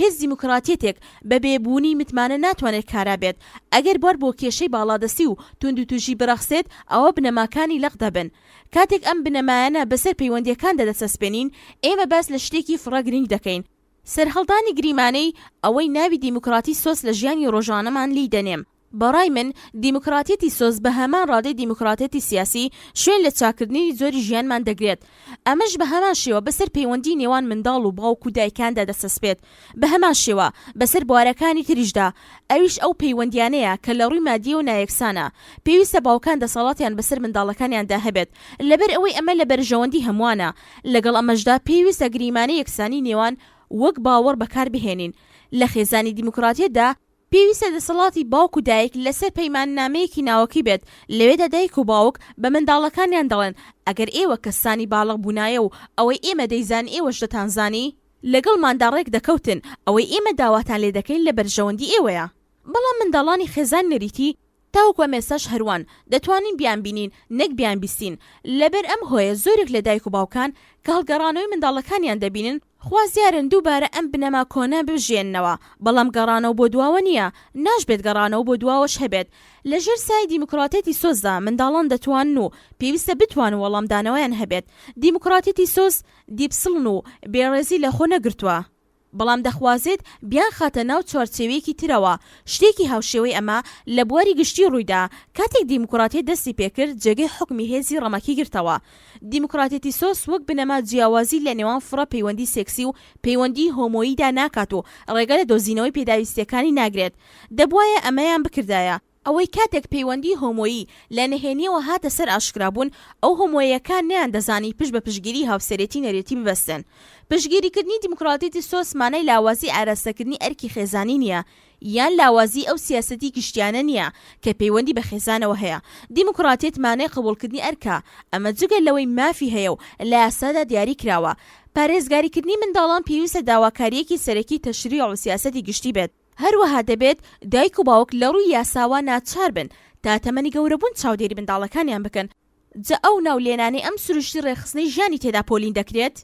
هیچ دیموکراتیەتێک بە بێ بوونی متمانە ناتوانێت کارا بێت. ئەگەر بوار بۆ کێشەی باڵادەستی و توندوتیژی بڕەخسێت ئەوا بنەماکانی لەق دەبن. کاتێک ئەم بنەمایانە بەسەر پەیوەندیەکاندا دەچەسپێنین ئێمە باس لە شتێکی فڕە گرینگ دەکەین. سەرهەڵدانی گریمانەی ئەوەی ناوی دیموکراتی سۆس لە ژیانی ڕۆژانەمان لیی دەنێم. بە ڕای من دیموکراتیەتی سۆز بە هەمان ڕادەی دیموکراتیەتی سیاسی شوێن لە چاککردنی جۆری ژیانمان دەگرێت. ئەمەش بە هەمان شێوە بەسەر پەیوەندی نێوان منداڵ و باوک و دایکاندا دەچەسپێت. بە هەمان شێوە بەسەر بوارەکانی تریشدا، ئەویش ئەو پەیوەندیانەیە کە لە ڕووی مادییەوە نایەکسانە. پێویستە باوکان دەسەڵاتیان بەسەر منداڵەکانیاندا هەبێت، لەبەر ئەوەی ئەمە لە بەرژەوەندی هەمووانە. لەگەڵ ئەمەشدا پێویستە گریمانەی یەکسانی نێوان وەک باوەڕ بەکار بهێنین. لە خێزانی دیموکراتیەتدا، پێویستە دەسەڵاتی باوک و دایک لەسەر پەیماننامەیەکی ناوەکی بێت، لەوێدا دایک و باوک بە منداڵەکانیان دەڵێن، ئەگەر ئێوە کەسانی باڵغ بوونایە و ئەوەی ئێمە دەیزانین ئێوەش دەتانزانی، لەگەڵماندا ڕێک دەکەوتن، ئەوەی ئێمە داواتان لێ دەکەین لە بەرژەوەندی ئێوەیە. بەڵام منداڵانی خێزانی نەریتی تاوەکو ئەم ئێستاش هەروان، دەتوانین بیانبینین نەک بیانبیستین، لەبەر ئەم هۆیە زۆرێک لە دایک و باوکان کە هەڵگەڕانەوەی منداڵەکانیان دەبینن، خوازیارن دووبارە ئەم بنەما کۆنە بژیێننەوە، بەڵام گەڕانەوە بۆ دواوە نییە، ناشبێت گەڕانەوە بۆ دواوەش هەبێت. لە ژێر سایەی دیموکراتیەتی سۆزدا منداڵان دەتوانن و پێویستە بتوانن وەڵامدانەوەیان هەبێت. دیموکراتیەتی سۆز دیپسڵن و بێڕێزی لەخۆ نەگرتووە. بەڵام دەخوازێت بیانخاتە ناو چوارچێوەیەکی ترەوە، شتێکی هاوشێوەی ئەمە لە بواری گشتی ڕوویدا، کاتێک دیموکراتیەت دەستی پێکرد جێگەی حوکمی هێزی ڕەمەکی گرتەوە. دیموکراتیەتی سۆس وەک بنەما جیاوازی لە نێوان فرە پەیوەندی سێکسی و پەیوەندی هۆمۆییدا ناکات و ڕێگە لە دۆزینەوەی پێداویستیەکانی ناگرێت. دەبوایە ئەمەیان بکردایە. ئەوەی کاتێک پەیوەندی هۆمۆیی لە نهێنیەوە هاتە سەر ئاشکرابوون، ئەو هۆمۆیەکان نەیاندەزانی پشت بە پشتگیری هاوسەرێتی نەرێتی ببەستن. پشتگیریکردنی دیموکراتیەتی سۆس مانای لاوازی ئاراستەکردنی ئەرکی خێزانی نییە، یان لاوازیی ئەو سیاسەتی گشتیانە نییە کە پەیوەندی بە خێزانەوە هەیە. دیموکراتیەت مانای قبوڵکردنی ئەرکە، ئەمە جگە لەوەی مافی هەیە و لە یاسادا دیاری کراوە. پارێزگاریکردنی منداڵان پێویستە داواکارییەکی سەرەکی تەشریع و سیاسەتی گشتی بێت. هەروەها دەبێت دایک و باوک لە ڕووی یاساوە ناچار بن تا تەمەنی گەورەبوون چاودێری منداڵەکانیان بکەن. جا ئەو ناو لێنانەی ئەم سروشتی ڕێکخستنەی ژیانی تێدا پۆلین دەکرێت،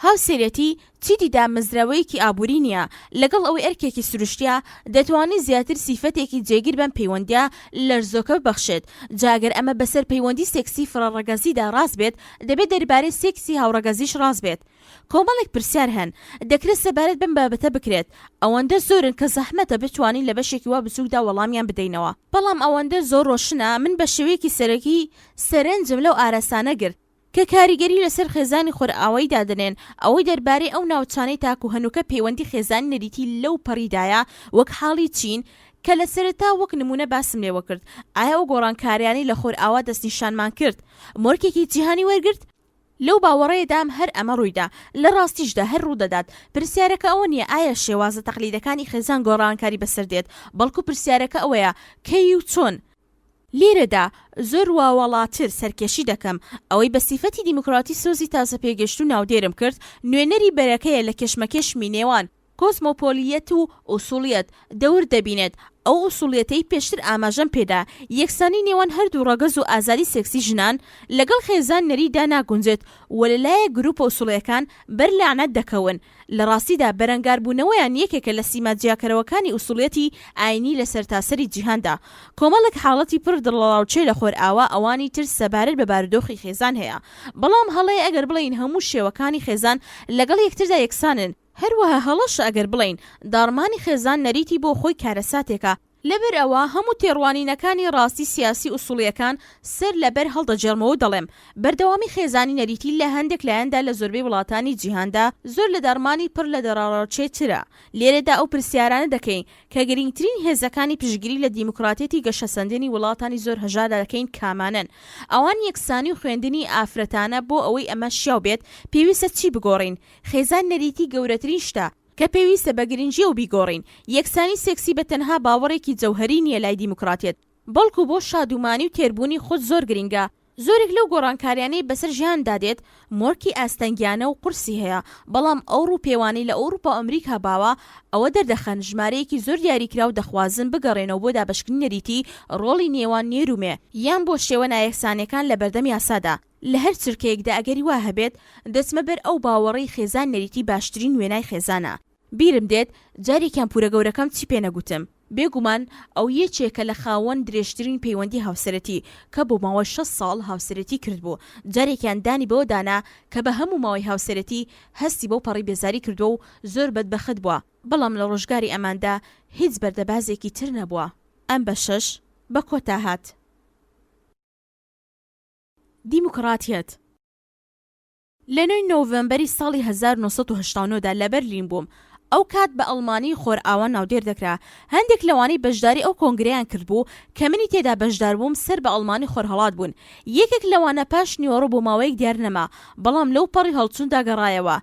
هاوسەرێتی چیدی دامەزراوەیەکی ئابووری نییە، لەگەڵ ئەوەی ئەرکێکی سروشتییە، دەتوانێت زیاتر سیفەتێکی جێگیر بەم پەیوەندییە لەرزۆکە ببەخشێت. جا گەر ئەمە بەسەر پەیوەندی سێکسی فرەڕەگەزیدا ڕاست بێت، دەبێت دەربارەی سێکسی هاوڕەگەزیش ڕاست بێت. کۆمەڵێک پرسیار هەن دەکرێت سەبارەت بەم بابەتە بکرێت، ئەوەندە زۆرن کە زەحمەتە بتوانین لە بەشێکی وا بچووکدا وەڵامیان بدەینەوە. بەڵام ئەوەندە زۆر ڕۆشنە، من بە شێوەیەکی سەرەکی سەرنجم لەو ئاراستانە گرت، کە کاریگەری لەسەر خێزانی خۆرئاوایی دادەنێن، ئەوەی دەربارەی ئەو ناوچانەی تاکو هەنووکە پەیوەندی خێزانی نەریتی لەو پەڕیدایە، وەک حاڵی چین، کە لە سەرەتا وەک نموونە باسم لێوە کرد، ئایا ئەو گۆڕانکاریانەی لە خۆرئاوا دەستنیشانمان کرد، مۆرکێکی جیهانی وەرگرت؟ لەو باوەڕەیدام هەر ئەمە ڕوویدا، لە ڕاستیشدا هەر ڕوودەدات. پرسیارەکە ئەوە نییە ئایا شێوازە تەقلیدەکانی خێزان گۆڕانکاری بەسەر دێت، بەڵکو پرسیارەکە ئەوەیە کەی و چۆن؟ لێرەدا زۆر واوەڵاتر سەرکێشی دەکەم، ئەوەی بە سیفەتی دیموکراتی سۆزی تازەپێگەیشتوو ناودێرم کرد، نوێنەری بەرەکەیە لە کێشمەکێشمی نێوان کۆزمۆپۆلییەت و ئوسوڵیەت دەور دەبینێت، ئەو ئوسوڵیەتەی پێشتر ئاماژەم پێدا، یەکسانی نێوان هەردوو ڕەگەز و ئازادی سێکسی ژنان، لەگەڵ خێزان نەریتدا ناگونجێت و لە لایەک گروپە ئوسوڵیەکان بەر لەعنەت دەکەون، لە ڕاستیدا بەرەنگاربوونەوەیان یەکێکە لە سیما جیاکەرەوەکانی ئوسوڵیەتی ئایینی لە سەرتاسەری جیهاندا. کۆمەڵێک حاڵەتی پڕ دڵەڕاوکێ لە خۆرئاوا ئەوانی تر سەبارەت بە بارودۆخی خێزان هەیە، بەڵام هەڵەیە ئەگەر بڵێین هەموو شێوەکانی خێزان لەگەڵ یەکتردا یەکسانن، هەروەها هەڵەشە ئەگەر بڵێین داڕمانی خێزان نەریتی بۆ خۆی کارەساتێکە، لەبەر ئەوە هەموو تێڕوانینەکانی ڕاستی سیاسی ئوسوڵییەکان سەر لە بەر هەڵدەگێڕمەوە و دەڵێم بەردەوامی خێزانی نەریتی لە هەندێک لایەندا لە زۆربەی وڵاتانی جیهاندا زۆر لە داڕمانی پڕ لە دەڕاڕاوکێ ترە. لێرەدا ئەو پرسیارانە دەکەین کە گرینگترین هێزەکانی پشتگیری لە دیموکراتیەتی گەشەسەندنی وڵاتانی زۆر هەژاردا دەکەین کامانەن؟ ئەوان یەکسانی و خوێندنی ئافرەتانە بۆ ئەوەی ئەمە شیاو بێت پێویستە چی بگۆڕین؟ خێزان نەریتی گەورەترین شتە کە پێویستە بە گرنگییەوە بیگۆڕین. یەکسانی سێکسی بە تەنها باوەڕێکی جەوهەری نییە لای دیموکراتیەت، بەڵکو بۆ شادومانی و تێربوونی خود زۆر گرنگە. زۆرێک لەو گۆڕانکاریانەی بەسەر ژیاندا دێت مۆرکی ئاستەنگیانە و قورسی هەیە، بەڵام ئەو ڕووپێوانەی لە ئەوروپا و ئەمریکا باوە ئەوە دەردەخەن ژمارەیەکی زۆر دیاریکراو دەخوازن بگەڕێنەوە بۆ دابەشکردنی نەریتی ڕۆڵی نێوان نێر و مێ، یان بۆ شێوە نایەکسانیەکان لە بەردەم یاسادا. لە هەر چرکەیەکدا ئەگەری وا هەبێت، دەچمە بەر ئەو باوەڕەی خێزان نەریتی باشترین وێنای خێزانە. بیرم دێت جارێکیان پورە گەورەکەم چی پێ نەگوتم. بێگومان ئەو یەکێکە لە خاوەن درێژترین پەیوەندی هاوسەرێتی کە بۆ ماوەی 60 ساڵ هاوسەرێتی کردبوو. جارێکیان دانی بەوە دانا کە بە هەموو ماوەی هاوسەرێتی هەستی بەو پەڕی بێزاری کردووە و زۆر بەدبەخت بووە. بەڵام لە ڕۆژگاری ئەماندا هیچ بەردەبازێکی تر نەبووە. ئەم بەشەش بە کۆتا هات. دیموکراتیەت. لە نۆی نۆڤەمبەری ساڵی 1989 دا لە بەرلین بووم، ئەو کات بە ئەڵمانی خۆرئاوا ناودێر دەکرا. هەندێک لەوانەی بەشداری ئەو کۆنگرەیان کردبوو کە منی تێدا بەشدار بووم سەر بە ئەڵمانی خۆرهەڵات بوون. یەکێک لەوانە پاش نیوەڕۆ بۆ ماوەیەک دیار نەما، بەڵام لەو پەڕی هەڵچووندا گەڕایەوە.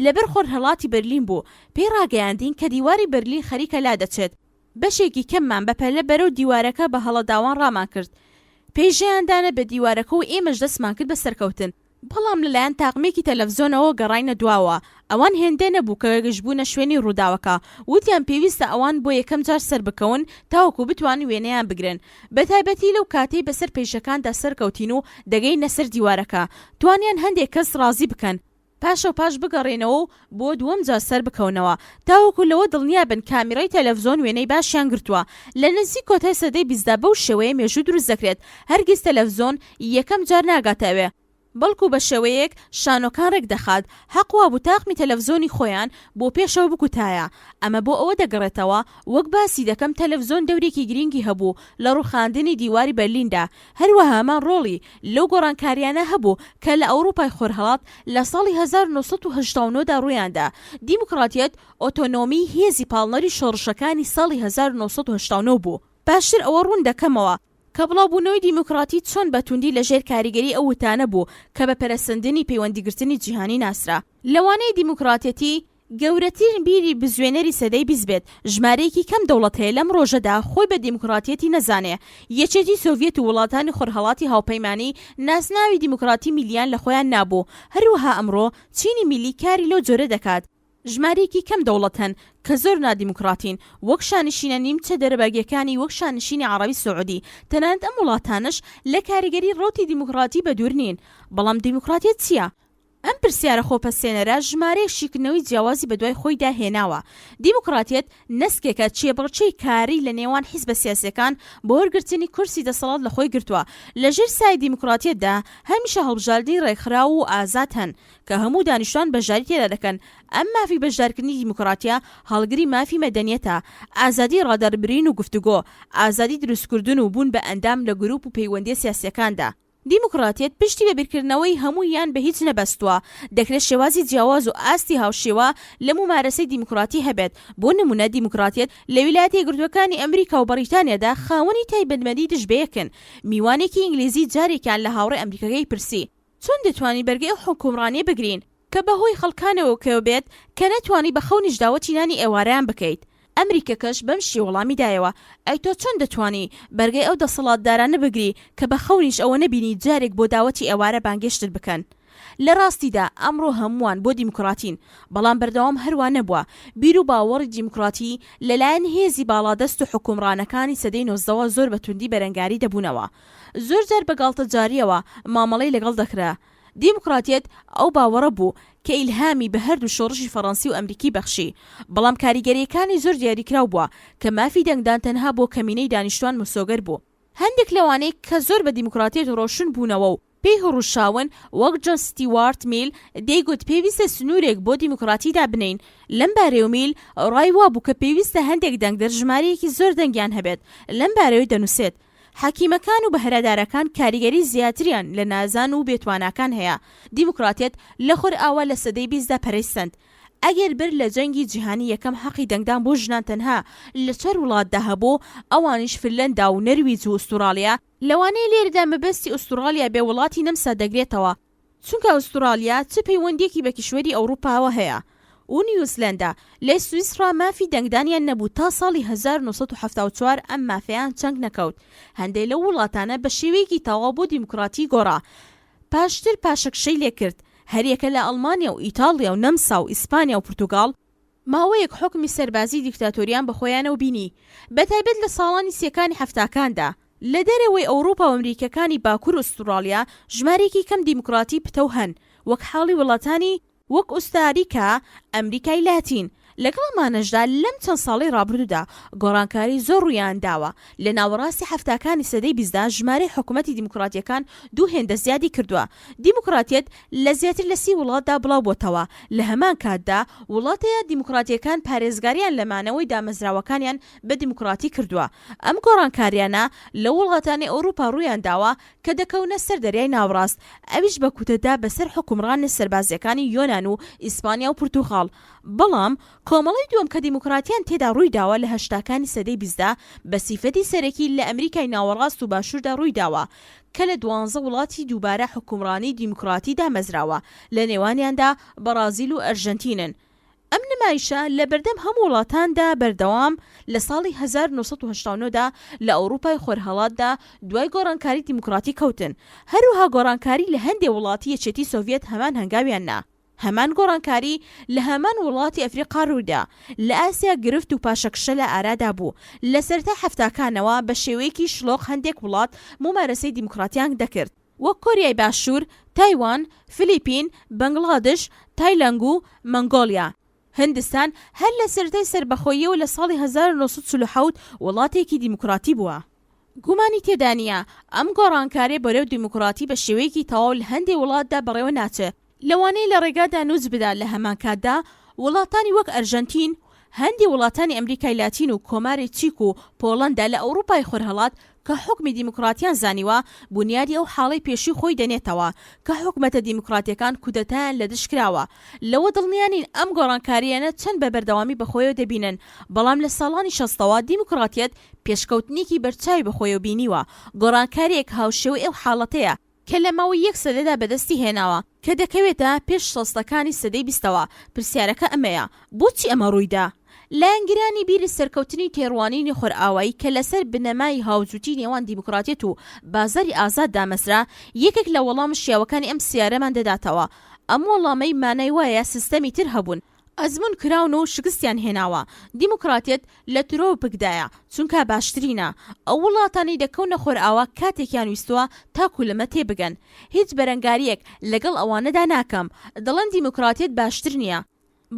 لەبەر خۆرهەڵاتی بەرلین بوو. پێی ڕاگەیاندین کە دیواری بەرلین خەریکە لادەچێت. بەشێکی کەممان بە پەلە بەرەو دیوارەکە بە هەڵەداوان ڕامان کرد. پێیژەیان دانا بە دیوارەکە و ئێمەش دەستمان کرد بە سەرکەوتن. بەڵام لەلایەن تاقمێکی تەلەفزۆنەوە گەڕاینە دواوە. ئەوان هێندە نەبوو کە گەشتبوونە شوێنی ڕووداوەکە. وتیان پێویستە ئەوان بۆ یەکەم جار سەربکەون تاوەکو بتوانن وێنەیان بگرن. بەتایبەتی لەو کاتەی بەسەر پەیژەکاندا سەرکەوتین و دەگەینە سەر دیوارەکە. توانیان هەندێک کەس ڕازی بکەن. پاشەوپاش بگەڕێنەوە و بۆ دووەم جار سەربکەونەوە تاوەکو لەوە دڵنیابن کامیرای تەلەفزۆن وێنەی باشیان گرتووە. لە نزیک کۆتای سەدەی بیستدا بەو شێوەیە مێژوو دروست دەکرێت، هەرگیز تەلەفزۆن یەکەم جار ناگاتە ئەوێ، بەڵکو بە شێوەیەک شانۆکان رێکدەخات، هەق وابوو تاقمی تەلەفزۆنی خۆیان بۆ پێشەوە بکوتایە. ئەمە بۆ ئەوە دەگەڕێتەوە وەک باسی دەکەم تەلەفزۆن دەورێکی گرینگی هەبوو لە ڕووخاندنی دیواری بەرلیندا، هەروەها هەمان ڕۆڵی لەو گۆڕانکارییانە هەبوو کە لە ئەوروپای خۆرهەڵات لە ساڵی 1989 دا ڕوویاندا. دیموکراتیەت ئۆتۆنۆمی هێزی پاڵنەری شۆڕشەکانی ساڵی 1989 بوو. باشتر ئەوە ڕوون دەکەمەوە کە بڵاوبوونەوەی دیموکراتی چۆن بە توندی لە ژێر کاریگەری ئەو وتانە بوو کە بە پەرەسەندنی پەیوەندیگرتنی جیهانی ناسرا. لەوانەیە دیموکراتیەتی گەورەترین بیری بزوێنەری سەدەی 20 بێت، ژمارەیەکی کەم دەوڵەت هەیە لەم ڕۆژەدا خۆی بە دیموکراتیەتی نەزانێ. یەکێتی سۆڤیەت و وڵاتانی خۆرهەڵاتی هاوپەیمانی ناسناوی دیموکراتی میللیان لە خۆیان نابوو. هەروەها ئەمڕۆ چینی میللی کاری لەو جۆرە دەکات. ژمارەیەکی کەم دەوڵەت هەن کە زۆر نادیموکراتین، وەک شانشینە نیمچە دەرەبەگیەکانی وەک شانشینی عەڕەبی سعودی، تەنانەت ئەم وڵاتانەش لە کاریگەری ڕەوتی دیموکراتی بەدوور نین. بەڵام دیموکراتیەت چیە؟ ئەم پرسیارە خۆپەسێنەرە ژمارەیەک شیکردنەوەی جیاوازی بەدوای خۆیدا هێناوە. دیموکراتیەت نەسکێکە کێبڕکێی کاری لە نێوان حیزبە سیاسیەکان بۆ وەرگرتنی کورسی دەسەڵات لە خۆی گرتووە. لە ژێر سایەی دیموکراتیەتدا هەمیشە هەڵبژاردنی ڕێکخراو و ئازاد هەن کە هەموو دانیشتوان بەشداری تێدا دەکەن. ئەم مافی بەشدارکردنی دیموکراتیە هەڵگری مافی مەدەنیەتە، ئازادی ڕادەربرین و گفتوگۆ، ئازادی دروستکردن و بوون بە ئەندام لە گروپ و پەیوەندیە سیاسیەکاندا. دیموکراتیەت پشتی بە بیرکردنەوەی هەموو یان بە هیچ نەبەستووە، دەکرێت شێوازی جیاواز و ئاستی هاوشێوە لە مومارەسەی دیموکراتی هەبێت، بۆ نموونە دیموکراتیەت لە ویلایەتە یەکگرتووەکانی ئەمریکا و بەڕیتانیادا خاوەنی تایبەتمەندی دژ بەیەکن. میوانێکی ئینگلیزی جارێکیان لە هاوڕێ ئەمریکەکەی پرسی، چۆن دەتوانین بەرگەی ئەو حوکمڕانیە بگرین کە بەهۆی خەڵکانەوەکەوە بێت کە نەتوانی بە خەونیش داوەتی نانی ئێوارەیان بکەیت؟ ئەمریکەکەش بەم شێوە وەڵامی دایەوە، ئەی تۆ چۆن دەتوانی بەرگەی ئەو دەسەڵاتدارانە بگری کە بە خەونیش ئەوە نەبینی جارێک بۆ داوەتی ئێوارە بانگێشتت بکەن؟ لە ڕاستیدا ئەمڕۆ هەمووان بۆ دیموکراتین، بەڵام بەردەوام هەروا نەبووە. بیر و باوەڕی دیموکراتی لە لایەن هێزی باڵادەست و حوکمڕانەکانی سەدەی نۆزدەوە زۆر بە توندی بەرەنگاری دەبوونەوە. زۆر جار بە گاڵتەجارییەوە مامەڵەی لەگەڵ دەکرا. دیموکراتیەت ئەو باوەڕە بوو کە ئیلهامی بە هەردوو شۆڕشی فەڕەنسی و ئەمریکی بەخشی، بەڵام کاریگەرییەکانی زۆر دیاریکراو بووە کە مافی دەنگدان تەنها بۆ کەمینەی دانیشتوان مسۆگەر بوو. هەندێک لەوانەی کە زۆر بە دیموکراتیەت ڕۆشن بوونەوە و پێی هڕوشاون وەک جۆن ستیوارت میل دەیگوت پێویستە سنوورێک بۆ دیموکراتی دابنێین. لەم بارەیەوە میل ڕای وابوو کە پێویستە هەندێک دەنگدەر ژمارەیەکی زۆر دەنگیان هەبێت. لەم بارەیەوە دەنووسێت، حەکیمەکان و بەهرەدارەکان کاریگەری زیاتریان لە نازان و بێتواناکان هەیە. دیموکراتیەت لە خۆرئاوا لە سەدەی بیستدا پەرەی سەند. ئەگەر بەر لە جەنگی جیهانی یەکەم حەقی دەنگدان بۆ ژنان تەنها لە چوار وڵاتدا هەبوو، ئەوانیش فنلەندا و نەرویج و ئوستوراڵیا، لەوانەیە لێرەدا مەبەستی ئوستوراڵیا بێ وڵاتی نەمسا دەگرێتەوە، چونکە ئوستوراڵیا چ پەیوەندییەکی بە کیشوەری ئەوروپاوە هەیە و نیوزلەندا، لە سویسڕا مافی دەنگدانیان نەبوو تا ساڵی 1974 ئەم مافەیان چەنگ نەکەوت، هەندێ لەو وڵاتانە بە شێوەیەکی تەواو بۆ دیموکراتی گۆڕا پاشتر پاشەکشەی لێکرد، هەریەکە لە ئەڵمانیا و ئیتاڵیا و نەمسا و ئیسپانیا و پورتوگاڵ، ماوەیەک حوکمی سەربازی دیکتاتۆریان بەخۆیانەوە بینی، بەتایبەت لە ساڵانی سیەکانی حەفتاکاندا. لە دەرەوەی ئەوڕوپا و ئەمریکەکانی باکور و ئوستوڕاڵیا ژمارەیەکی کەم دیموکراتی پتەو هەن، وەک حاڵی وڵاتانی وەک ئوستاریکا، ئەمریکای لاتین. لەگەڵ ئەمانەشدا لەم چەند ساڵەی ڕابردوودا گۆڕانکاری زۆر ڕوویان داوە، لە ناوەڕاستی حەفتاکانی سەدەی بیستدا ژمارەی حکومەتی دیموکراتییەکان دوو هێندە زیادی کردووە. دیموکراتیەت لە زیاتر لە سی وڵاتدا بڵاوبۆتەوە، لە هەمان کاتدا وڵاتە دیموکراتییەکان پارێزگارییان لە مانەوەی دامەزراوەکانیان بە دیموکراتی کردووە. ئەم گۆڕانکارییانە لە وڵاتانی ئەوروپا ڕوویان داوە کە دەکەونە سەر دەریای ناوەڕاست، ئەویش بە کوتەدا بەسەر حوکمڕانە سەربازییەکانی یۆنان و ئیسپانیا و پورتوغاڵ. بەڵام کۆمەڵەی دووەم کە دیموکراتیان تێدا ڕوویداوە لە هەشتاکانی سەدەی بیستدا بە سیفەتی سەرەکی لە ئەمریکای ناوەڕاست و باشووردا ڕوویداوە کە لە دوانزە وڵاتی دووبارە حوکمڕانی دیموکراتی دامەزراوە لە نێوانیاندا بەڕازیل و ئەرژەنتینن. ئەم نمایشە لە بەردەم هەموو وڵاتاندا بەردەوام لە ساڵی 1989 دا لە ئەوڕوپای خۆرهەڵاتدا دوای گۆڕانکاری دیموکراتی کەوتن. هەروەها گۆڕانکاری لە هەندێ وڵاتی یەکێتی سۆڤیەت هەمان هەنگاویان نا. هەمان گۆڕانکاری لە هەمان وڵاتی ئەفریقا ڕوویدا. لە ئاسیا گرفت و پاشەکشە لە ئارادا بوو. لە سەرەتای حەفتاکانەوە بە شێوەیەکی شڵۆق هەندێک وڵات مومارەسەی دیموکراتیان دەکرد. وەک کۆریای باشوور، تایوان، فلیپین، بەنگڵادش، تایلەنگ و مەنگۆلیا. هندستان هەر لە سەرەتای سەربەخۆییەوە لە ساڵی 1947 وڵاتێکی دیموکراتی بووە. گومانی تێدا نییە ئەم گۆڕانکارییە بەرەو دیموکراتی بە شێوەیەکی تەواو لە هەندێ وڵاتدا بەڕێوە ناچێ، لەوانەیە لە ڕێگادا نووچ بدات لە هەمانکاتدا وڵاتانی وەک ئەرژەنتین و هەندێ وڵاتانی ئەمریکای لاتین و کۆماری چیک و پۆڵەندا لە ئەوروپای خۆرهەڵات کە حوکمی دیموکراتیان زانیوە بونیادی ئەو حاڵەی پێشوی خۆی دەنێتەوە کە حکومەتە دیموکراتیەکان کودەتایان لە دژ کراوە لەوە دڵنیا نین ئەم گۆڕانکارییانە چەند بە بەردەوامی بەخۆیەوە دەبینن بەڵام لە ساڵانی شەستەوە دیموکراتیەت پێشکەوتنێکی بەرچاوی بەخۆیەوە بینیوە گۆڕانکارییەک هاوشێوەی ئەو حاڵەتەیە کە لە ماوەی یەک سەدەدا بەدەستی هێناوە، کە دەکەوێتە پێش شەستەکانی سەدەی بیستەوە، پرسیارەکە ئەمەیە، بۆچی ئەمە ڕوویدا؟ لایەنگرانی بیری سەرکەوتنی تێڕوانینی خۆرئاوایی کە لەسەر بنەمای هاوجووتی نێوان دیموکراتیەت و بازاری ئازاد دامەزرا، یەکێک لە وەڵامە شیاوەکانی ئەم پرسیارەمان دەداتەوە. ئەم وەڵامەی مانای وایە سیستەمی تر هەبوون، ئەزموون کراون و شکستیان هێناوە. دیموکراتیەت لە ترۆپکدایە، چونکا باشترینە. ئەو وڵاتانەی دەکەونە خۆرئاوا کاتێکیان ویستووە تاکو لەمە تێبگەن. هیچ بەرەنگارییەک لەگەڵ ئەوانەدا ناکەم دەڵێن دیموکراتیەت باشتر نییە.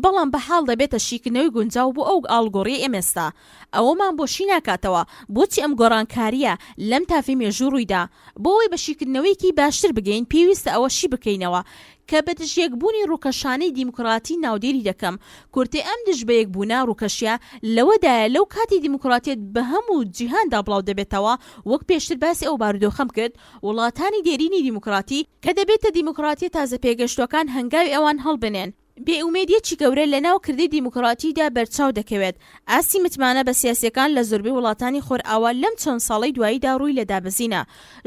بەڵام بە حاڵ دەبێتە شیکردنەوەی گونجاو بۆ ئەو ئاڵوگۆڕیەی ئێمێستا. ئەوەمان بۆ شی ناکاتەوە بۆچی ئەم گۆڕانکارییە لەم تافەی مێژوو ڕوویدا. بۆ ئەوەی بە شیکردنەوەیەکی باشتر بگەین پێویستە ئەوە شی بکەینەوە کە بە دژیەکبوونی ڕووکەشانەی دیموکراتی ناودێری دەکەم. کورتەی ئەم دژبەیەکبوونە ڕووکەشیە لەوەدایە لەو کاتی دیموکراتیەت بە هەموو جیهاندا بڵاو دەبێتەوە وەک پێشتر باسی ئەو بارودۆخەم کرد وڵاتانی دێرینی دیموکراتی کە دەبێتە دیموکراتیە تازە پێگەشتووەکان هەنگاوی ئەوان هەڵبنێن. بێئومێدیەکی گەورە لە ناو کردەی دیموکراتیدا بەرچاو دەکەوێت. ئاستی متمانە بە سیاسیەکان لە زۆربەی وڵاتانی خۆرئاوا لەم چەند ساڵەی دواییدا ڕووی لە دابەزینە.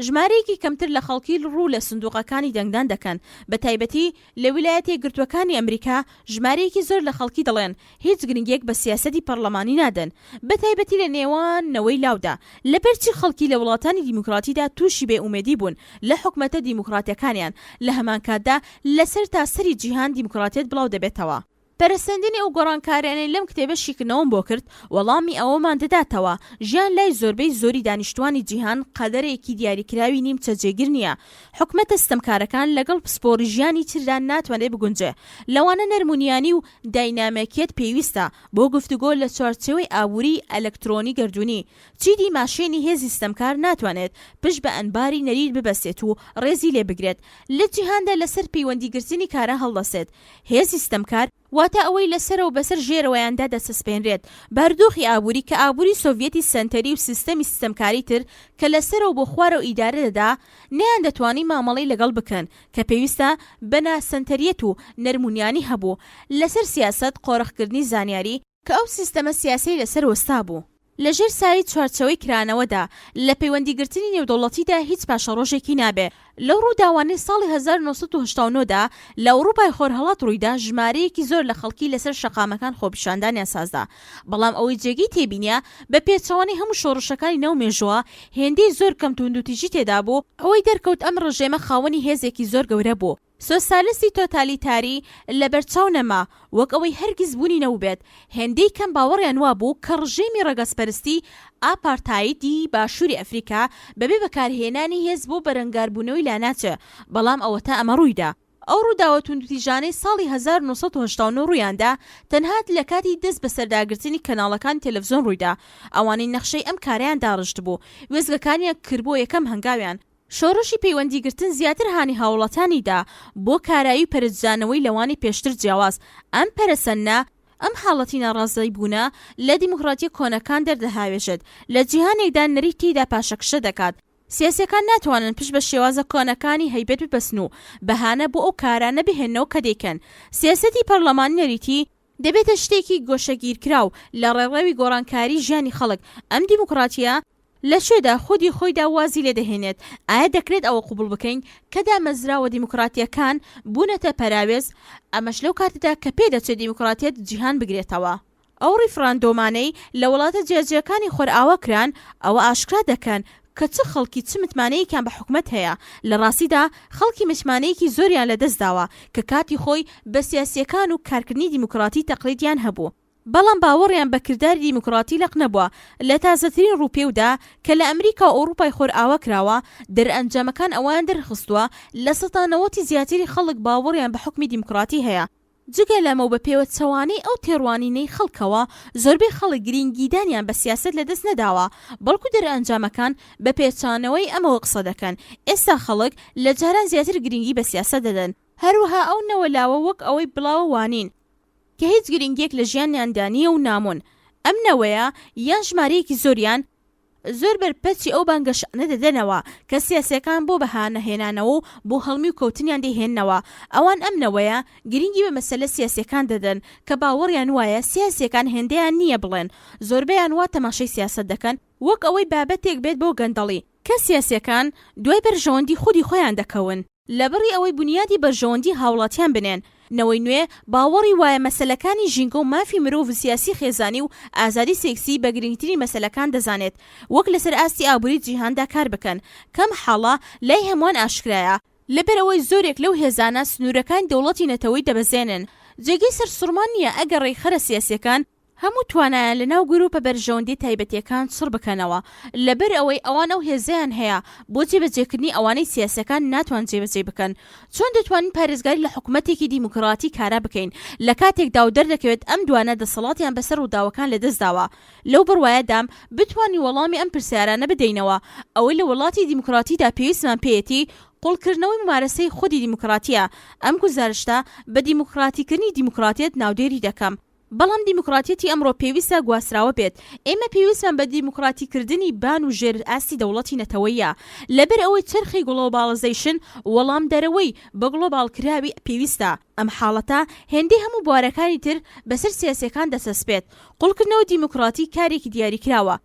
ژمارەیەکی کەمتر لە خەڵکی ڕوو لە سندوقەکانی دەنگدان دەکەن، بە تایبەتی لە ویلایەتە یەکگرتووەکانی ئەمریکا ژمارەیەکی زۆر لە خەڵکی دەڵێن هیچ گرنگیەک بە سیاسەتی پەڕلەمانی نادەن، بە تایبەتی لە نێوان نەوەی لاودا. لەبەرچی خەڵکی لە وڵاتانی دیموکراتیدا تووشی بێ ئومێدی بوون لە حکومەتە دیموکراتیەکانیان، لە هەمانکاتدا لە سەرتاسەری جیهان دیموکراتیەت بڵاو دەبێتەوە. پەرەسەندنی ئەو گۆڕانکاریانەی لەم کتێبە شیکردنەوەم بۆ کرد، وەڵامی ئەوەمان دەداتەوە، ژیان لای زۆربەی زۆری دانیشتوانی جیهان قەدەرێکی دیاریکراوی نیمچە جێگر نییە. حکومەتە ستەمکارەکان لەگەڵ پسپۆڕی ژیانی تردا ناتوانرێت بگونجێ. لەوانە نەرمونیانی و داینامێکیەت پێویستە بۆ گفتوگۆ لە چوارچێوەی ئابووریی ئەلەکترۆنی گەردوونی. چیدی ماشێنی هێزی ستەمکار ناتوانێت پشت بە ئەنباری نەریت ببەستێت و ڕێزی لێ بگرێت. لە جیهاندا لەسەر پەیوەندیگرتنی کارا هەڵدەسێت. هێزی ستەمکار، واتە ئەوەی لە سەرەوە بەسەر ژێرەوەیاندا دەچەسپێنرێت، بارودۆخی ئابووری کە ئابووری سۆڤیەتی سەنتەری و سیستەمی ستەمکاری تر کە لە سەرەوە بۆ خوارەوە ئیدارە دەدا نەیاندەتوانی مامەڵەی لەگەڵ بکەن کە پێویستە بە ناسەنتەریەت و نەرمونیانی هەبوو لەسەر سیاسەت قۆرخکردنی زانیاری کە ئەو سیستەمە سیاسیەی لەسەر وەستابوو. لە ژێر سایەی چوارچێوەی کرانەوەدا لە پەیوەندیگرتنی نێودەوڵەتیدا هیچ پاشەڕۆژێکی نابێ. لەو ڕووداوانەی ساڵی 1989 دا لە ئەوڕوپای خۆرهەڵات ڕوویدا ژمارەیەکی زۆر لە خەڵکی لەسەر شەقامەکان خۆپیشاندانیان سازدا بەڵام ئەوەی جێگەی تێبینیە بە پێچەوانەی هەموو شۆڕشەکانی ناو مێژووە هێندەی زۆر کەم توندوتیژی تێدابوو ئەوەی دەرکەوت ئەم ڕژێمە خاوەنی هێزێکی زۆر گەورە بوو. سۆسیالیستی تۆتالیتاری لەبەرچاو نەما، وەک ئەوەی هەرگیز بوونی نەبووبێت، هێندەی کەم باوەڕیان وابوو کە ڕژێمی ڕەگەزپەرستی ئاپارتایدی باشووری ئەفریکا بەبێ بەکارهێنانی هێز بۆ بەرەنگاربوونەوەی لاناچێ، بەڵام ئەوەتا ئەمە ڕوویدا. ئەو ڕووداوە توندوتیژانەی ساڵی 1989 ڕوویاندا، تەنها لە کاتی دەست بەسەرداگرتنی کەناڵەکانی تەلەفزیۆن ڕوویدا، ئەوانەی نەخشەی ئەم کارەیان داڕشتبوو، وێستگەکانیان کردبووە یەکەم هەنگاویان. شۆڕشی پەیوەندیگرتن زیاتر هانی هاوڵاتانی دا بۆ کارایی و پەرچدانەوەی لەوانەی پێشتر جیاواز، ئەم پەرەسەندنە، ئەم حاڵەتی ناڕازیبوونە لە دیموکراتیە کۆنەکان دەردەهاوێژێت، لە جیهانێکدا نەریت تێیدا پاشەکشە دەکات، سیاسیەکان ناتوانن پشت بە شێوازە کۆنەکانی هەیبەت ببەستن و بەهانە بۆ ئەو کارانە بهێننەوە کە دەیکەن، سیاسەتی پەرلەمانی نەریتی، دەبێتە شتێکی گۆشەگیرکراو لە ڕێڕەوی گۆڕانکاری ژیانی خەڵک، ئەم دیموکراتیە لە کوێدا خودی خۆیدا وازی لێ دەهێنێت؟ ئایا دەکرێت ئەوە قبوڵ بکەین کە دامەزراوە دیموکراتیەکان بوونەتە پەراوێز، ئەمەش لەو کاتەدا کە پێدەچێت دیموکراتیەت جیهان بگرێتەوە؟ ئەو ڕیفراندۆمانەی لە وڵاتە جیاجیاکانی خۆرئاوا کران ئەوە ئاشکرا دەکەن کە چ خەڵکی چ متمانەیەکیان بە حکومەت هەیە، لە ڕاستیدا خەڵکی متمانەیەکی زۆریان لە دەست داوە کە کاتی خۆی بە سیاسییەکان و کارکردنی دیموکراتی تەقلیدیان هەبوو، بەڵام باوەڕیان بە کرداری دیموکراتی لەق نەبووە، لە تازەترین ڕووپێودا کە لە ئەمریکا و ئەوروپای خۆرئاوا کراوە، دەرئەنجامەکان ئەوەیان دەرخستووە لە سەتا نەوەتی زیاتری خەڵک باوەڕیان بە حوکمی دیموکراتی هەیە. جگە لەمە و بە پێوەچەوانەی ئەو تێڕوانینەی خەڵکەوە، زۆربەی خەڵک گرینگیدانیان بە سیاسەت لەدەست نەداوە، بەڵکو دەرئەنجامەکان بە پێچانەوەی ئەمەوە قسە دەکەن، ئێستا خەڵک لە جاران زیاتر گرینگی بە سیاسەت دەدەن، هەروەها ئەو نەوە لاوە وەک ئەوەی بڵاوە وانین، کە هیچ گرینگیەک لە ژیانیاندا نییە و نامۆن، ئەم نەوەیە یان ژمارەیەکی زۆریان، زۆر بەرپەرچی ئەو بانگەشانە دەدەنەوە کە سیاسیەکان بۆ بەهانە هێنانەوە و بۆ هەڵمی و کەوتنیان دەیهێننەوە، ئەوان ئەم نەوەیە گرنگی بە مەسەلە سیاسیەکان دەدەن کە باوەڕیان وایە سیاسیەکان هێندەیان نییە بڵێن، زۆربەیان وا تەماشای سیاسەت دەکەن وەک ئەوەی بابەتێک بێت بۆ گەندەڵی، کە سیاسیەکان دوای بەرژەوەندی خودی خۆیان دەکەون. لەبڕی ئەوەی بونیادی بەرژەوەندی هاوڵاتیان بنێن، نەوەی نوێ باوەڕی وایە مەسەلەکانی ژینگە و مافی مرۆڤ و سیاسی خێزانی و ئازادی سێکسی بە گرنگترین مەسەلەکان دەزانێت وەک لەسەر ئاستی ئابوری جیهاندا کار بکەن کەم حاڵە لای هەموان ئاشکرایە لەبەرئەوەی زۆرێک لەو هێزانە سنورەکانی دەوڵەتی نەتەوەیی دەبەزێنن جێگەی سەرسوڕمان نیە ئەگەر ڕێکخەرە سیاسیەکان هەموو توانایان لە ناو گروپە بەرژەوەندیە تایبەتیەکان چڕ بکەنەوە، لەبەر ئەوەی ئەوان ئەو هێزەیان هەیە بۆ جێبەجێکردنی ئەوانەی سیاسیەکان ناتوان جێبەجێی بکەن. چۆن دەتوانین پارێزگاری لە حکومەتێکی دیموکراتی کارا بکەین لە کاتێکدا و دەردەکەوێت ئەم دوانە دەسەڵاتیان بەسەر ڕووداوەکان لەدەستداوە؟ لەو بڕوایەدام بتوانین وەڵامی ئەم پرسیارانە بدەینەوە، ئەوەی لە وڵاتی دیموکراتیدا پێویستمان پێیەتی قوڵکردنەوەی مومارەسەی خودی دیموکراتیە، ئەم گوزارشتە بە دیموکراتیکردنی دیموکراتیەت ناودێری دەکەم. بەڵام دیموکراتیەتی ئەمڕۆ پێویستە گواستراوە بێت، ئێمە پێویستمان بە دیموکراتیکردنی بان و ژێر ئاستی دەوڵەتی نەتەوەییە، لەبەر ئەوەی چەرخی گڵۆباڵزەیشن وەڵامدەرەوەی بە گڵۆباڵکراوی پێویستە، ئەم حاڵەتە هێندەی هەموو بوارەکانی تر بەسەر سیاسیەکان دەچەسپێت، قوڵکردنەوەی دیموکراتی کارێکی دیاریکراوە،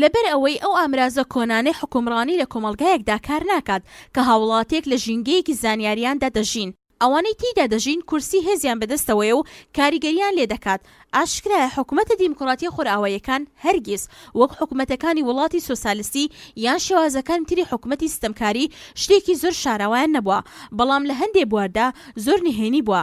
لەبەر ئەوەی ئەو ئامرازە کۆنانەی حوکمڕانی لە کۆمەڵگایەکدا کار ناکات کە هاوڵاتیەک لە ژینگەیەکی زانیاریاندا دەژین، ئەوانەی تێیدا دەژین کورسی هێزیان بەدەستەوەیە و کاریگەریان لێ دەکات، ئاشکرایە حکومەتە دیموکراتیە خۆرئاواییەکان هەرگیز وەک حکومەتەکانی وڵاتی سۆسالستی یان شێوازەکانی تری حکومەتی ستەمکاری شتێکی زۆر شاراوایان نەبوە، بەڵام لە هەندێ بواردا زۆر نهێنی بوە.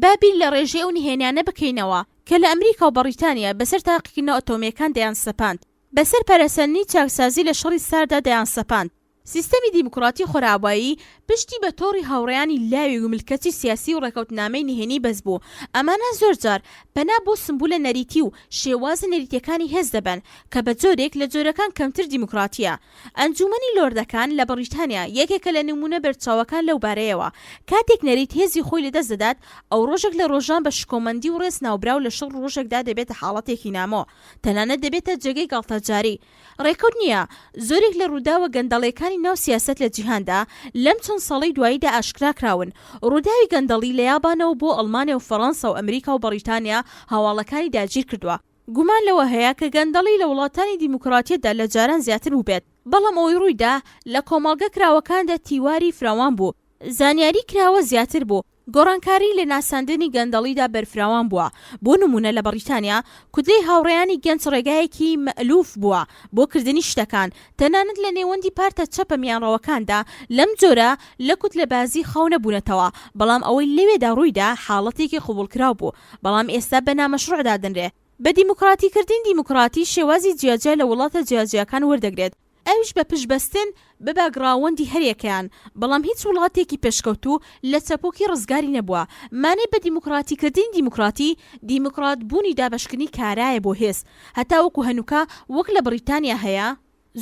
با بیر لە ڕێژەی ئەو نهێنیانە بکەینەوە کە لە ئەمریکا و بەڕیتانیا بەسەر تاقیکردنەوە ئەتۆمییەکان دەیانسەپاند، بەسەر پەرەسەندنی چاکسازی لە شەڕی ساردا دەیانسەپاند. سیستەمی دیموکراتی خۆرئاوایی پشتی بە تۆڕی هاوڕێیانی لاوی و ملکەچی سیاسی و ڕێکەوتنامەی نهێنی بەست بوو. ئەمانە زۆرجار پەنا بۆ سمبولە نەریتی و شێوازە نەریتیەکانی هێز دەبەن کە بە جۆرێک لە جۆرەکان کەمتر دیموکراتییە. ئەنجوومەنی لۆردەکان لە بەڕیتانیا یەکێکە لە نموونە بەرچاوەکان لەو بارەیەوە. کاتێک نەریت هێزی خۆی لەدەست دەدات، ئەو ڕۆژێک لە ڕۆژان بە شکۆمەندی و ڕێز ناوبراو لە شەڕ ڕۆژێکدا دەبێتە حاڵەتێکی نامۆ، تەنانەت دەبێتە جێگەی گاڵتەجاری. ڕێکەوت نییە، زۆرێک لە ڕووداوە گەندەڵیەکانی ناو سیاسەت لە جیهاندا لەم چەند ساڵەی دواییدا ئاشکرا کراون. ڕووداوی گەندەڵی لە یابانەوە بۆ ئەڵمانیا و فەڕەنسا و ئەمریکا و بەڕیتانیا هەواڵەکانی داگیرکردووە. گومان لەوە هەیە کە گەندەڵی لە وڵاتانی دیموکراتیەتدا لە جاران زیاتر بووبێت، بەڵام ئەوەی ڕوویدا لە کۆمەڵگە کراوەکاندا تیواری فراوان بوو، زانیاری کراوە زیاتر بوو، گۆڕانکاری لە ناساندنی گەندەڵیدا بەرفراوان بووە، بۆ نموونە لە بەڕیتانیا کوتلەی هاوڕێیانی گەنج ڕێگایەکی مەئلوف بووە بۆ کردنی شتەکان، تەنانەت لە نێوەندی پارتە چەپە میانڕەوەکاندا لەم جۆرە لە کوتلەبازی خاو نەبوونەتەوە، بەڵام ئەوەی لەوێدا ڕوویدا حاڵەتێکی قبوڵکراو بوو، بەڵام ئێستا بە نامەشروع دادەنرێ. بە دیموکراتیکردنی دیموکراتی شێوازی جیاجیا لە وڵاتە جیاجیاکان وەردەگرێت. ئەویش بە پشتبەستن بە باکگراوەندی هەریەکەیان، بەڵام هیچ وڵاتێکی پێشکەوتوو لە چەپۆکی ڕزگاری نەبووە. مانای بە دیموکراتیکردنی دیموکراتی، دیموکرات بوونی دابەشکردنی کارایە بۆ هێز، هەتاوەکو هەنووکە وەک لە بڕیتانیا هەیە،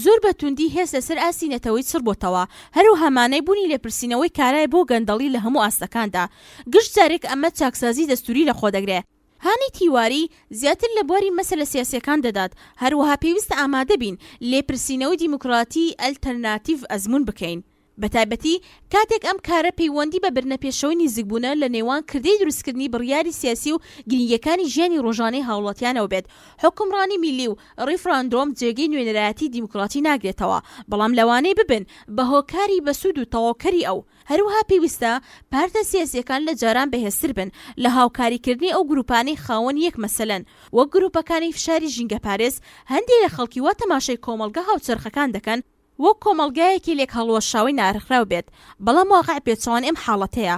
زۆر بە توندی هێز لەسەر ئاستی نەتەوەیی چڕ بۆتەوە، هەروەها مانای بوونی لێپرسینەوەی کارایە بۆ گەندەڵی لە هەموو ئاستەکاندا. گشت جارێک ئەمە چاکسازی دەستووری لەخۆدەگرێ. هانی تیواری زیاتر لە بواری مەسەلە سیاسیەکان دەدات، هەروەها پێویستە ئامادە بین لێپرسینەوەی دیموکراتی ئەلتەرناتیڤ ئەزموون بکەین، بەتایبەتی کاتێک ئەم کارە پەیوەندی بە بردنەپێشەوەی نیزکبوونە لە نێوان کردەی دروستکردنی بڕیاری سیاسی و گرینگیەکانی ژیانی ڕۆژانەی هاوڵاتیانەوە بێت. حوکمڕانی میللی و ڕیفراندۆم جێگەی نوێنەرایەتی دیموکراتی ناگرێتەوە، بەڵام لەوانەیە ببن بە هۆکاری بەسوود و تەواوکەری ئەو. هەروەها پێویستە پارتە سیاسییەکان لە جاران بەهێزتر بن لە هاوکاریکردنی ئەو گروپانەی خاوەنی یەک مەسەلەن، وەک گروپەکانی فشاری ژینگەپارێز، هەندێ لە خەڵکی وا تەماشای کۆمەڵگە هاوچەرخەکان دەکەن، وەک کۆمەڵگایەکی لێکهەڵوەشاوەی ناڕێکخراو بێت، بەڵام واقع پێچەوانەی ئەم حاڵەتەیە،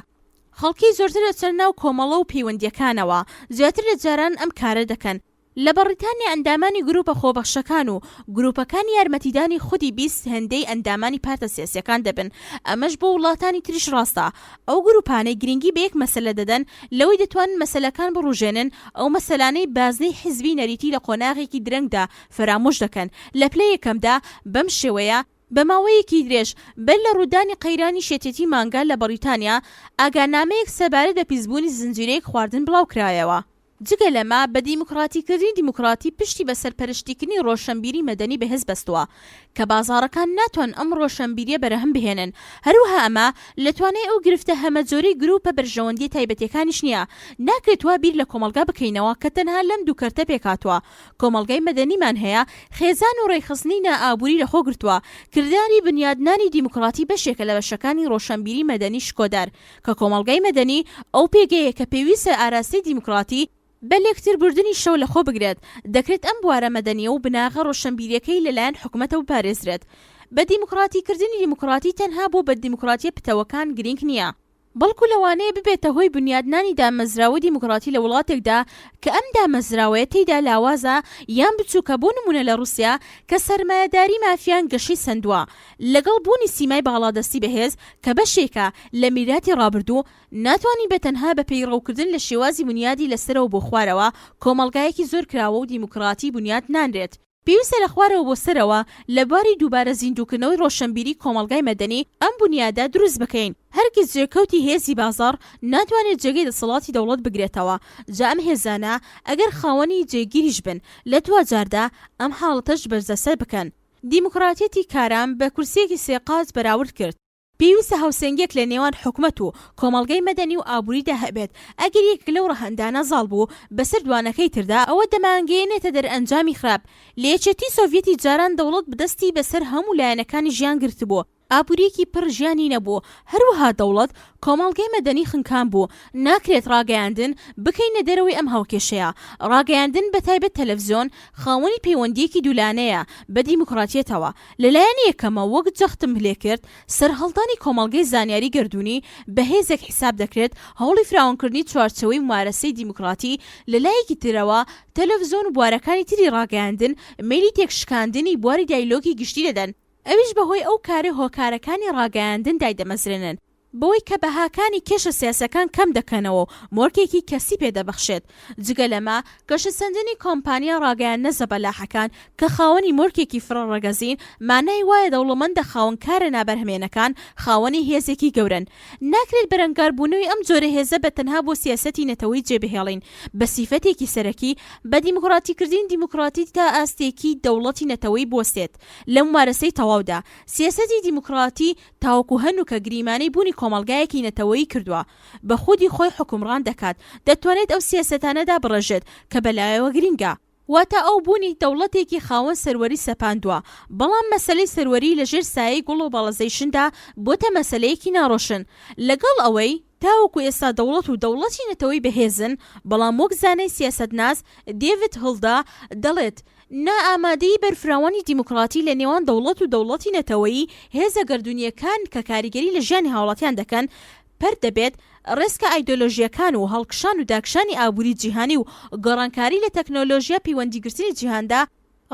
خەڵکی زۆرتر دەچنە ناو کۆمەڵە و پەیوەندییەکانەوە، زیاتر لە جاران ئەم کارە دەکەن، لە بەڕیتانیا ئەندامانی گروپە خۆبەخشەکان و گروپەکانی یارمەتیدانی خودی 20 هێندەی ئەندامانی پارتە سیاسیەکان دەبن، ئەمەش بۆ وڵاتانی تریش ڕاستە، ئەو گروپانەی گرنگی بە یەک مەسەلە دەدەن لەوەی دەتوانن مەسەلەکان بڕوژێنن، ئەو مەسەلانەی بازنەی حیزبی نەریتی لە قۆناغێکی درەنگدا فەرامۆش دەکەن لە پلەی یەکەمدا، بەم شێوەیە، بە ماوەیەکی درێژ بەر لە ڕوودانی قەیرانی شێتێتی مانگا لە بەڕیتانیا، ئاگانامەیەک سەبارەت بە پیسبوونی زنجیرەیەک خواردن بڵاوکرایەوە. جگە لەمە، بە دیموکراتیکردنی دیموکراتی پشتی بە سەرپەرشتیکردنی ڕۆشەنبیری مەدەنی بەهێز بەستووە، کە بازاڕەکان ناتوانن ئەم ڕۆشەنبیریە بەرهەم بهێنن، هەروەها ئەمە لە توانای ئەو گرفتە هەمەجۆرەی گروپە بەرژەوەندیە تایبەتیەکانیش نیە، ناکرێت وا بیر لە کۆمەڵگا بکەینەوە کە تەنها لەم دوو کەرتە پێکهاتووە، کۆمەڵگای مەدەنیمان هەیە، خێزان و ڕێکخستنی نائابووری لەخۆ گرتووە، کرداری بنیادنانی دیموکراتی بەشێکە لە بەشەکانی ڕۆشەنبیری مەدەنی شکۆدار، کە کۆمەڵگای مەدەنی ئەو پێگەیە کە پێویستە ئاراستەی دیموکراتی بە لێکتربردنیشەوە لەخۆ بگرێت، دەکرێت ئەم بوارە مەدەنییە و بناغە ڕۆشەنبیرییەکەی لەلایەن حکومەتەوە بپارێزرێت. بە دیموکراتیکردنی دیموکراتی تەنها بۆ بەددیموکراتییە پتەوەکان گرینگ نییە، بەڵکو لەوانەیە ببێتە هۆی بنیادنانی دامەزراوەی دیموکراتی لە وڵاتێکدا کە ئەم دامەزراوەیە تێیدا لاوازە یان بچووکە بۆ نموونە لە ڕووسیا کە سەرمایەداری مافیان گەشەی سەندووە لەگەڵ بوونی سیمای باڵادەستی بەهێز کە بەشێکە لە میراتی ڕابردوو، ناتوانین بە تەنها بە پەیڕەوکردن لە شێوازی بونیادی لە سەرەوە بۆ خوارەوە کۆمەڵگایەکی زۆر کراوە و دیموکراتی بونیاد نانرێت. پێویستە لە خوارەوە بۆ سەرەوە لە بواری دووبارە زیندووکردنەوەی ڕۆشەنبیری کۆمەڵگای مەدەنی ئەم بونیادە دروست بکەین. هەرگیز جێکەوتی هێزی بازاڕ ناتوانێت جێگەی دەسەڵاتی دەوڵەت بگرێتەوە، جا ئەم هێزانە ئەگەر خاوەنی جێگیریش بن لە دواجاردا ئەم حاڵەتەش بەرجەستە بکەن. دیموکراتیەتی کارام بە کورسیەکی سێ قاچ بەراورد کرد. پێویستە هاوسەنگیەک لە نێوان حکومەت و کۆمەڵگای مەدەنی و ئابوریدا هەبێت، ئەگەر یەکێک لەو ڕەهەندانە زاڵ بوو بەسەر دوانەکەی تردا ئەوە دەمانگەیەنێتە دەرئەنجامی خراپ. لە یەکێتی سۆڤیەتی جاران دەوڵەت دەستی بەسەر هەموو لایەنەکانی ژیان گرتبوو، ئابوریەکی پڕ ژیانی نەبوو، هەروەها دەوڵەت کۆمەڵگای مەدەنی خنکان بوو، ناکرێت ڕاگەیاندن بکەینە دەرەوەی ئەم هاوکێشەیە، ڕاگەیاندن بەتایبەت تەلەفزیۆن خاوەنی پەیوەندییەکی دوولانەیە بە دیموکراتیەتەوە، لە لایەنی یەکەمەوە وەک جەختم لێکرد سەرهەڵدانی کۆمەڵگەی زانیاری گەردوونی بە هێزێک حیساب دەکرێت هەوڵی فراوانکردنی چوارچێوەی مومارەسەی دیموکراتی، لە لایەکی ترەوە تەلەفزیۆن و بوارەکانی تری ڕاگەیاندن مەیلی تێکشکاندنی بواری دایلۆگی گشتی دەدەن، ئەویش بەهۆی ئەو کارەی هۆکارەکانی ڕاگەیاندن دایدەمەزرێنن بەوەی کە بەهاکانی کێشە سیاسیەکان کەم دەکەنەوە و مۆرکێکی کەسی پێ دەبەخشێت. جگە لەمە گەشەسەندنی کۆمپانیا ڕاگەیاندنە زەبەلاحەکان کە خاوەنی مۆرکێکی فرە ڕەگەزین مانای وایە دەوڵەمەندە خاوەنکارە نابەرهەمێنەکان خاوەنی هێزێکی گەورەن. ناکرێت بەرەنگاربوونەوەی ئەم جۆرە هێزە بە تەنها بۆ سیاسەتی نەتەوەیی جێبهێڵین بە سیفەتێکی سەرەکی بە دیموکراتیکردنی دیموکراتی تا ئاستێکی دەوڵەتی نەتەوەیی بوەستێت لە مومارەسەی تەواودا سیاسەتی دیموکراتی تاوەکو هەنووکە گریمانەی بوونی کۆمەڵگایەکی نەتەوەیی کردووە بە خودی خۆی حوکمڕان دەکات دەتوانێت ئەو سیاسەتانە دابڕێژێت کە بەلایەوە گرینگە. واتە ئەو بوونی دەوڵەتێکی خاوەن سەروەری سەپاندووە، بەڵام مەسەلەی سەروەری لە ژێر سایەی گڵۆباڵەزەیشندا بۆتە مەسەلەیەکی ناڕۆشن. لەگەڵ ئەوەی تاوەکو ئێستا دەوڵەت و دەوڵەتی نەتەوەی بەهێزن، بەڵام وەک زانای سیاسەتناس دێڤد هڵدا دەڵێت، نائامادەیی بەرفراوانی دیموکراتی لە نێوان دەوڵەت و دەوڵەتی نەتەوەیی، هێزە گەردوونییەکان کە کاریگەری لە ژیانی هاوڵاتیان دەکەن، پەرت دەبێت، ڕێسکە ئایدۆلۆژییەکان و هەڵکشان و داکشانی ئابووری جیهانی و گۆڕانکاری لە تەکنۆلۆژیا پەیوەندیگرتنی جیهاندا.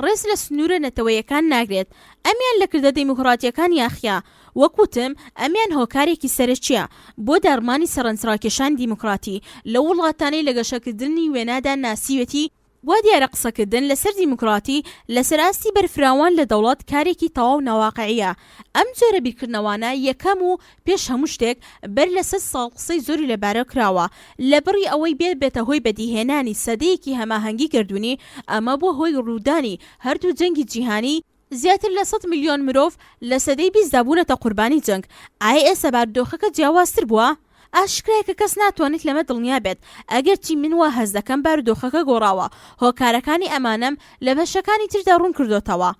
ڕێز لە سنوورە نەتەوەیەکان ناگرێت، ئەمیان لە کردە دیموکراتیەکان یاخیە، وەک وتم ئەمیان هۆکارێکی سەرەکیە بۆ داڕمانی سەرنجڕاکێشانی دیموکراتی لەو وڵاتانەی لە گەشەکردنی وێنادا ناسیوێتی، وا دیارە قسەکردن لەسەر دیموکراتی لەسەر ئاستی بەرفراوان لە دەوڵەت کارێکی تەواو ناواقعیە، ئەم جۆرە بیرکردنەوانە یەکەم و پێش هەموو شتێک بەر لە سەت ساڵ قسەی زۆری لەبارەوە کراوە، لە بڕی ئەوەی ببێتە هۆی بەدیهێنانی سەدەیەکی هەماهەنگی گەردوونی، ئەمە بووە هۆی ڕوودانی هەردوو جەنگی جیهانی، زیاتر لە 100 ملیۆن مرۆڤ لە سەدەی بیستدا بوونەتە قوربانی جەنگ، ئایا ئێستا بارودۆخەکە جیاوازتر بووە؟ ئاشکرایە کە کەس ناتوانێت لەمە دڵنیا بێت، ئەگەرچی من وا هەست دەکەم بارودۆخەکە گۆڕاوە، هۆکارەکانی ئەمانەم لە بەشەکانی تردا ڕوون کردۆتەوە.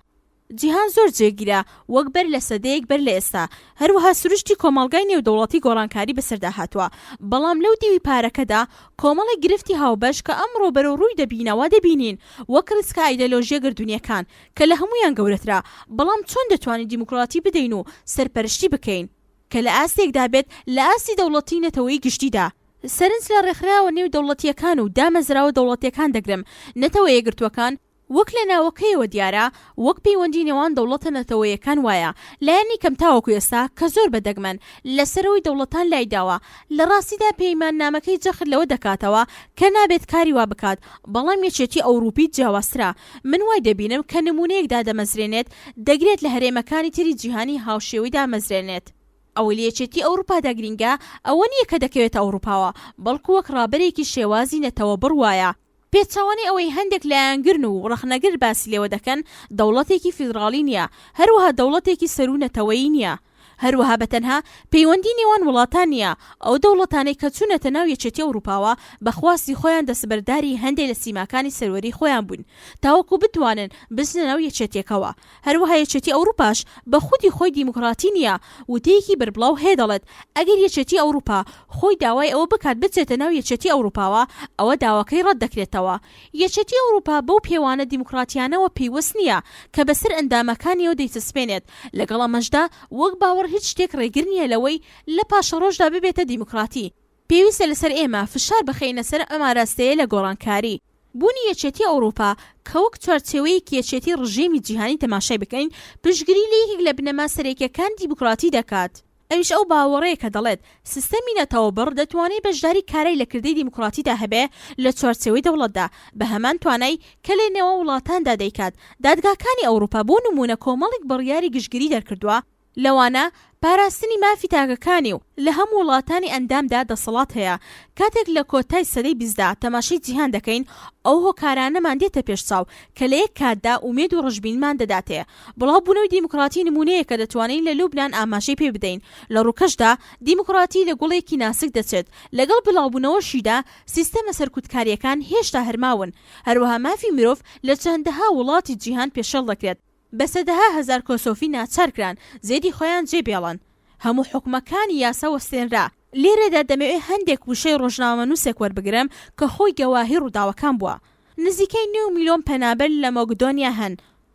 جیهان زۆر جێگیرە وەک بەر لە سەدەیەک بەر لە ئێستا، هەروەها سروشتی کۆمەڵگای نێودەوڵەتی گۆڕانکاری بەسەردا هاتووە، بەڵام لەو دیوی پارەکەدا کۆمەڵێک گرفتی هاوبەش کە ئەمڕۆ بەرەو ڕووی دەبینەوە دەبینین، وەک ڕیسکە ئایدەلۆژیە گەردوونیەکان کە لە هەموویان گەورەترە، بەڵام چۆن دەتوانین دیموکراتی بدەین و سەرپەرشتی بکەین کە لە ئاستێکدا بێت لە ئاستی دەوڵەتی نەتەوەیی گشتیدا؟ سەرنج لە ڕێکخراوە نێو دەوڵەتیەکان و دامەزراوە دەوڵەتیەکان دەگرم، نەتەوە یەکگرتووەکان، وەک لە ناوەکەیەوە دیارە، وەک پەیوەندی نێوان دەوڵەتە نەتەوەیەکان وایە، لایەنی کەم تاوەکو ئێستا، کە زۆر بە دەگمەن، لە سەرەوەی دەوڵەتان لایداوە. لە ڕاستیدا پەیماننامەکەی جەخت لەوە دەکاتەوە کە نابێت کاری وا بکات، بەڵام یەکێتی ئەوروپی جیاوازترە. من وای دەبینم کە نموونەیەک دادەمەزرێنێت، دەگرێت لە هەرێمەکانی تری جیهانی هاوشێوەی دامەزرێنێت. ئەوەی لە یەکێتی ئەوروپادا گرینگە، ئەوە نییە کە دەکەوێتە ئەوروپاوە، بەڵکو وەک ڕابەرێکی شێوازی نەتەوەبڕ وایە. پێچەوانەی ئەوەی هەندێک لایەنگرن و ڕەخنەگر باسی لێوە دەکەن، دەوڵەتێکی فیدڕاڵی نییە، هەروەها دەوڵەتێکی سەروو نەتەوەیی نییە. هەروەها بە تەنها پەیوەندی نێوان وڵاتان نییە، ئەو دەوڵەتانەی کە چوونەتە ناو یەکێتی ئەوروپاوە بە خواستی خۆیان دەستبەرداری هەندێ لە سیماکانی سەروەری خۆیان بوون تاوەکو بتوانن بچنە ناو یەکێتیەکەوە. هەروەها یەکێتی ئەوروپاش بە خودی خۆی دیموکراتی نییە، وتەیەکی بەربڵاو هەیە دەڵێت، ئەگەر یەکێتی ئەوروپا خۆی داوای ئەوە بکات بچێتە ناو یەکێتی ئەوروپاوە، ئەوە داواکەی ڕەت دەکرێتەوە. یەکێتی ئەوروپا بەو پێوانە دیموکراتیانەوە پەیوەست نییە کە بەسەر ئەندامەکانیەوە دەیچەسپێنێت، لەگەڵ ئەمەشدا وەک باوەڕ هیچ شتێک ڕێگر نییە لەوەی لە پاشەڕۆژدا ببێتە دیموکراتی. پێویستە لەسەر ئێمە فشار بخەینە سەر ئەم ئاراستەیە لە گۆڕانکاری. بوونی یەکێتی ئەوروپا کە وەک چوارچێوەیەکی یەکێتی ڕژێمی جیهانی تەماشای بکەین، پشتگیری لە یەکێک لە بنەما سەرەکییەکانی دیموکراتی دەکات، ئەویش ئەو باوەڕەیە کە دەڵێت سیستەمی نەتەوەبڕ دەتوانێت بەشداری کارای لە کردەی دیموکراتیدا هەبێ لە چوارچێوەی دەوڵەتدا بە هەمان توانای کە لە نێوان وڵاتاندا دەیکات. دادگاکانی ئەوروپا بۆ نموونە کۆمەڵێک بڕیاری گشتگیری دەرکردووە، لەوانە پاراستنی مافی تاکەکانی و لە هەموو وڵاتانی ئەندامدا دەسەڵات هەیە. کاتێک لە کۆتای سەدەی بیستدا تەماشای جیهان دەکەین، ئەو هۆکارانەمان دێتە پێش چاو کە لە یەک کاتدا ئومێد و ڕەشبینمان دەداتێ. بڵاوبوونەوەی دیموکراتی نموونەیەکە دەتوانین لە لوبنان ئاماژەی پێ بدەین. لە ڕووکەشدا دیموکراتی لە گوڵێکی ناسک دەچێت. لەگەڵ بڵاوبوونەوەشیدا سیستەمە سەرکوتکارییەکان هێشتا هەر ماون. هەروەها مافی مرۆڤ لە چەندەها وڵاتی جیهان پێشێڵ دەکرێت. بە سەدەها هەزار کۆسۆفی ناچارکران زێدی خۆیان جێ بێڵن. هەموو حوکمەکانی یاسا وەستێنرا. لێرەدا دەمەوێ هەندێک وشەی ڕۆژنامەنووسێک وەربگرم کە خۆی گەواهی ڕووداوەکان بووە. نزیکەی نیو میلۆن پەنابەر لە مەکدۆنیا هەن.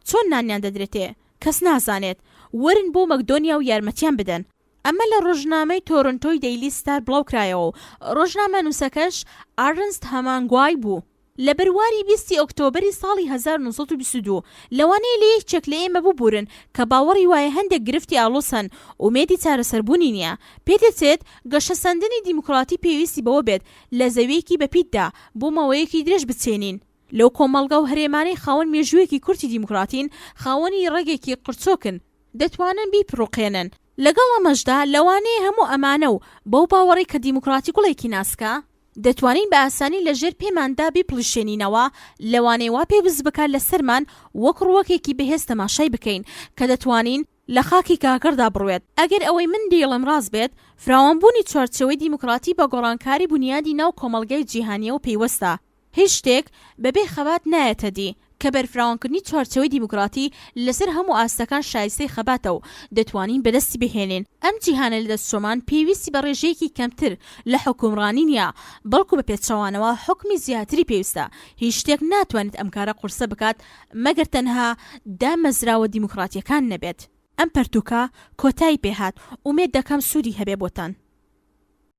چۆن نانیان دەدرێتێ؟ کەس نازانێت. وەرن بۆ مەکدۆنیا و یارمەتیان بدەن. ئەمە لە ڕۆژنامەی تۆرنتۆی دەیلی ستار بڵاوکرایەوە و ڕۆژنامەنووسەکەش ئارنست هەمانگوای بوو. لە بەرواری بیستی ئۆکتۆبەری ساڵی 1922، لەوانەیە لە یەکێک لە ئێمە ببورن کە باوەڕی وایە هەندێک گرفتی ئاڵۆز هەن ئومێدی چارەسەربوونی نییە. پێدەچێت گەشەسەندنی دیموکراتی پێویستی بەوە بێت لە زەوییەکی بەپیتدا بۆ ماوەیەکی درێژ بچێنین. لەو کۆمەڵگا و هەرێمانەی خاوەن مێژوویەکی کورتی دیموکراتین، خاوەنی ڕەگێکی قرچۆکن، دەتوانن بیپڕوقێنن. لەگەڵ ئەمەشدا لەوانەیە هەموو ئەمانە و بەو باوەڕەی کە دیموکراتی گوڵێکی ناسکە، دەتوانین بە ئاسانی لە ژێر پێماندا بیپڵیشێنینەوە، لەوانەیە وا پێویست بکات لەسەرمان وەک ڕووەکێکی بەهێز تەماشای بکەین کە دەتوانین لە خاکی گاگڕدا بڕوێت. ئەگەر ئەوەی من دەیڵێم ڕاست بێت، فراوانبوونی چوارچێوەی دیموکراتی بە گۆڕانکاری بونیادی ناو کۆمەڵگای جیهانییەوە پەیوەستە. هیچ شتێک بەبێ خەبات نایەتە دی، کە بەرفراوانکردنی چوارچێوەی دیموکراتی لەسەر هەموو ئاستەکان شایستەی خەباتە و دەتوانین بەدەستی بهێنین. ئەم جیهانە لەدەستچۆمان پێویستی بە ڕێژەیەکی کەمتر لە حوکمڕانی نییە، بەڵکو بە پێچەوانەوە حوکمی زیاتری پێویستە. هیچ شتێک ناتوانێت ئەم کارە قورسە بکات مەگەر تەنها دامەزراوە دیموکراتییەکان نەبێت. ئەم پەرتوکە کۆتایی پێهات، ئومێد دەکەم سوودی هەبێ بۆتان.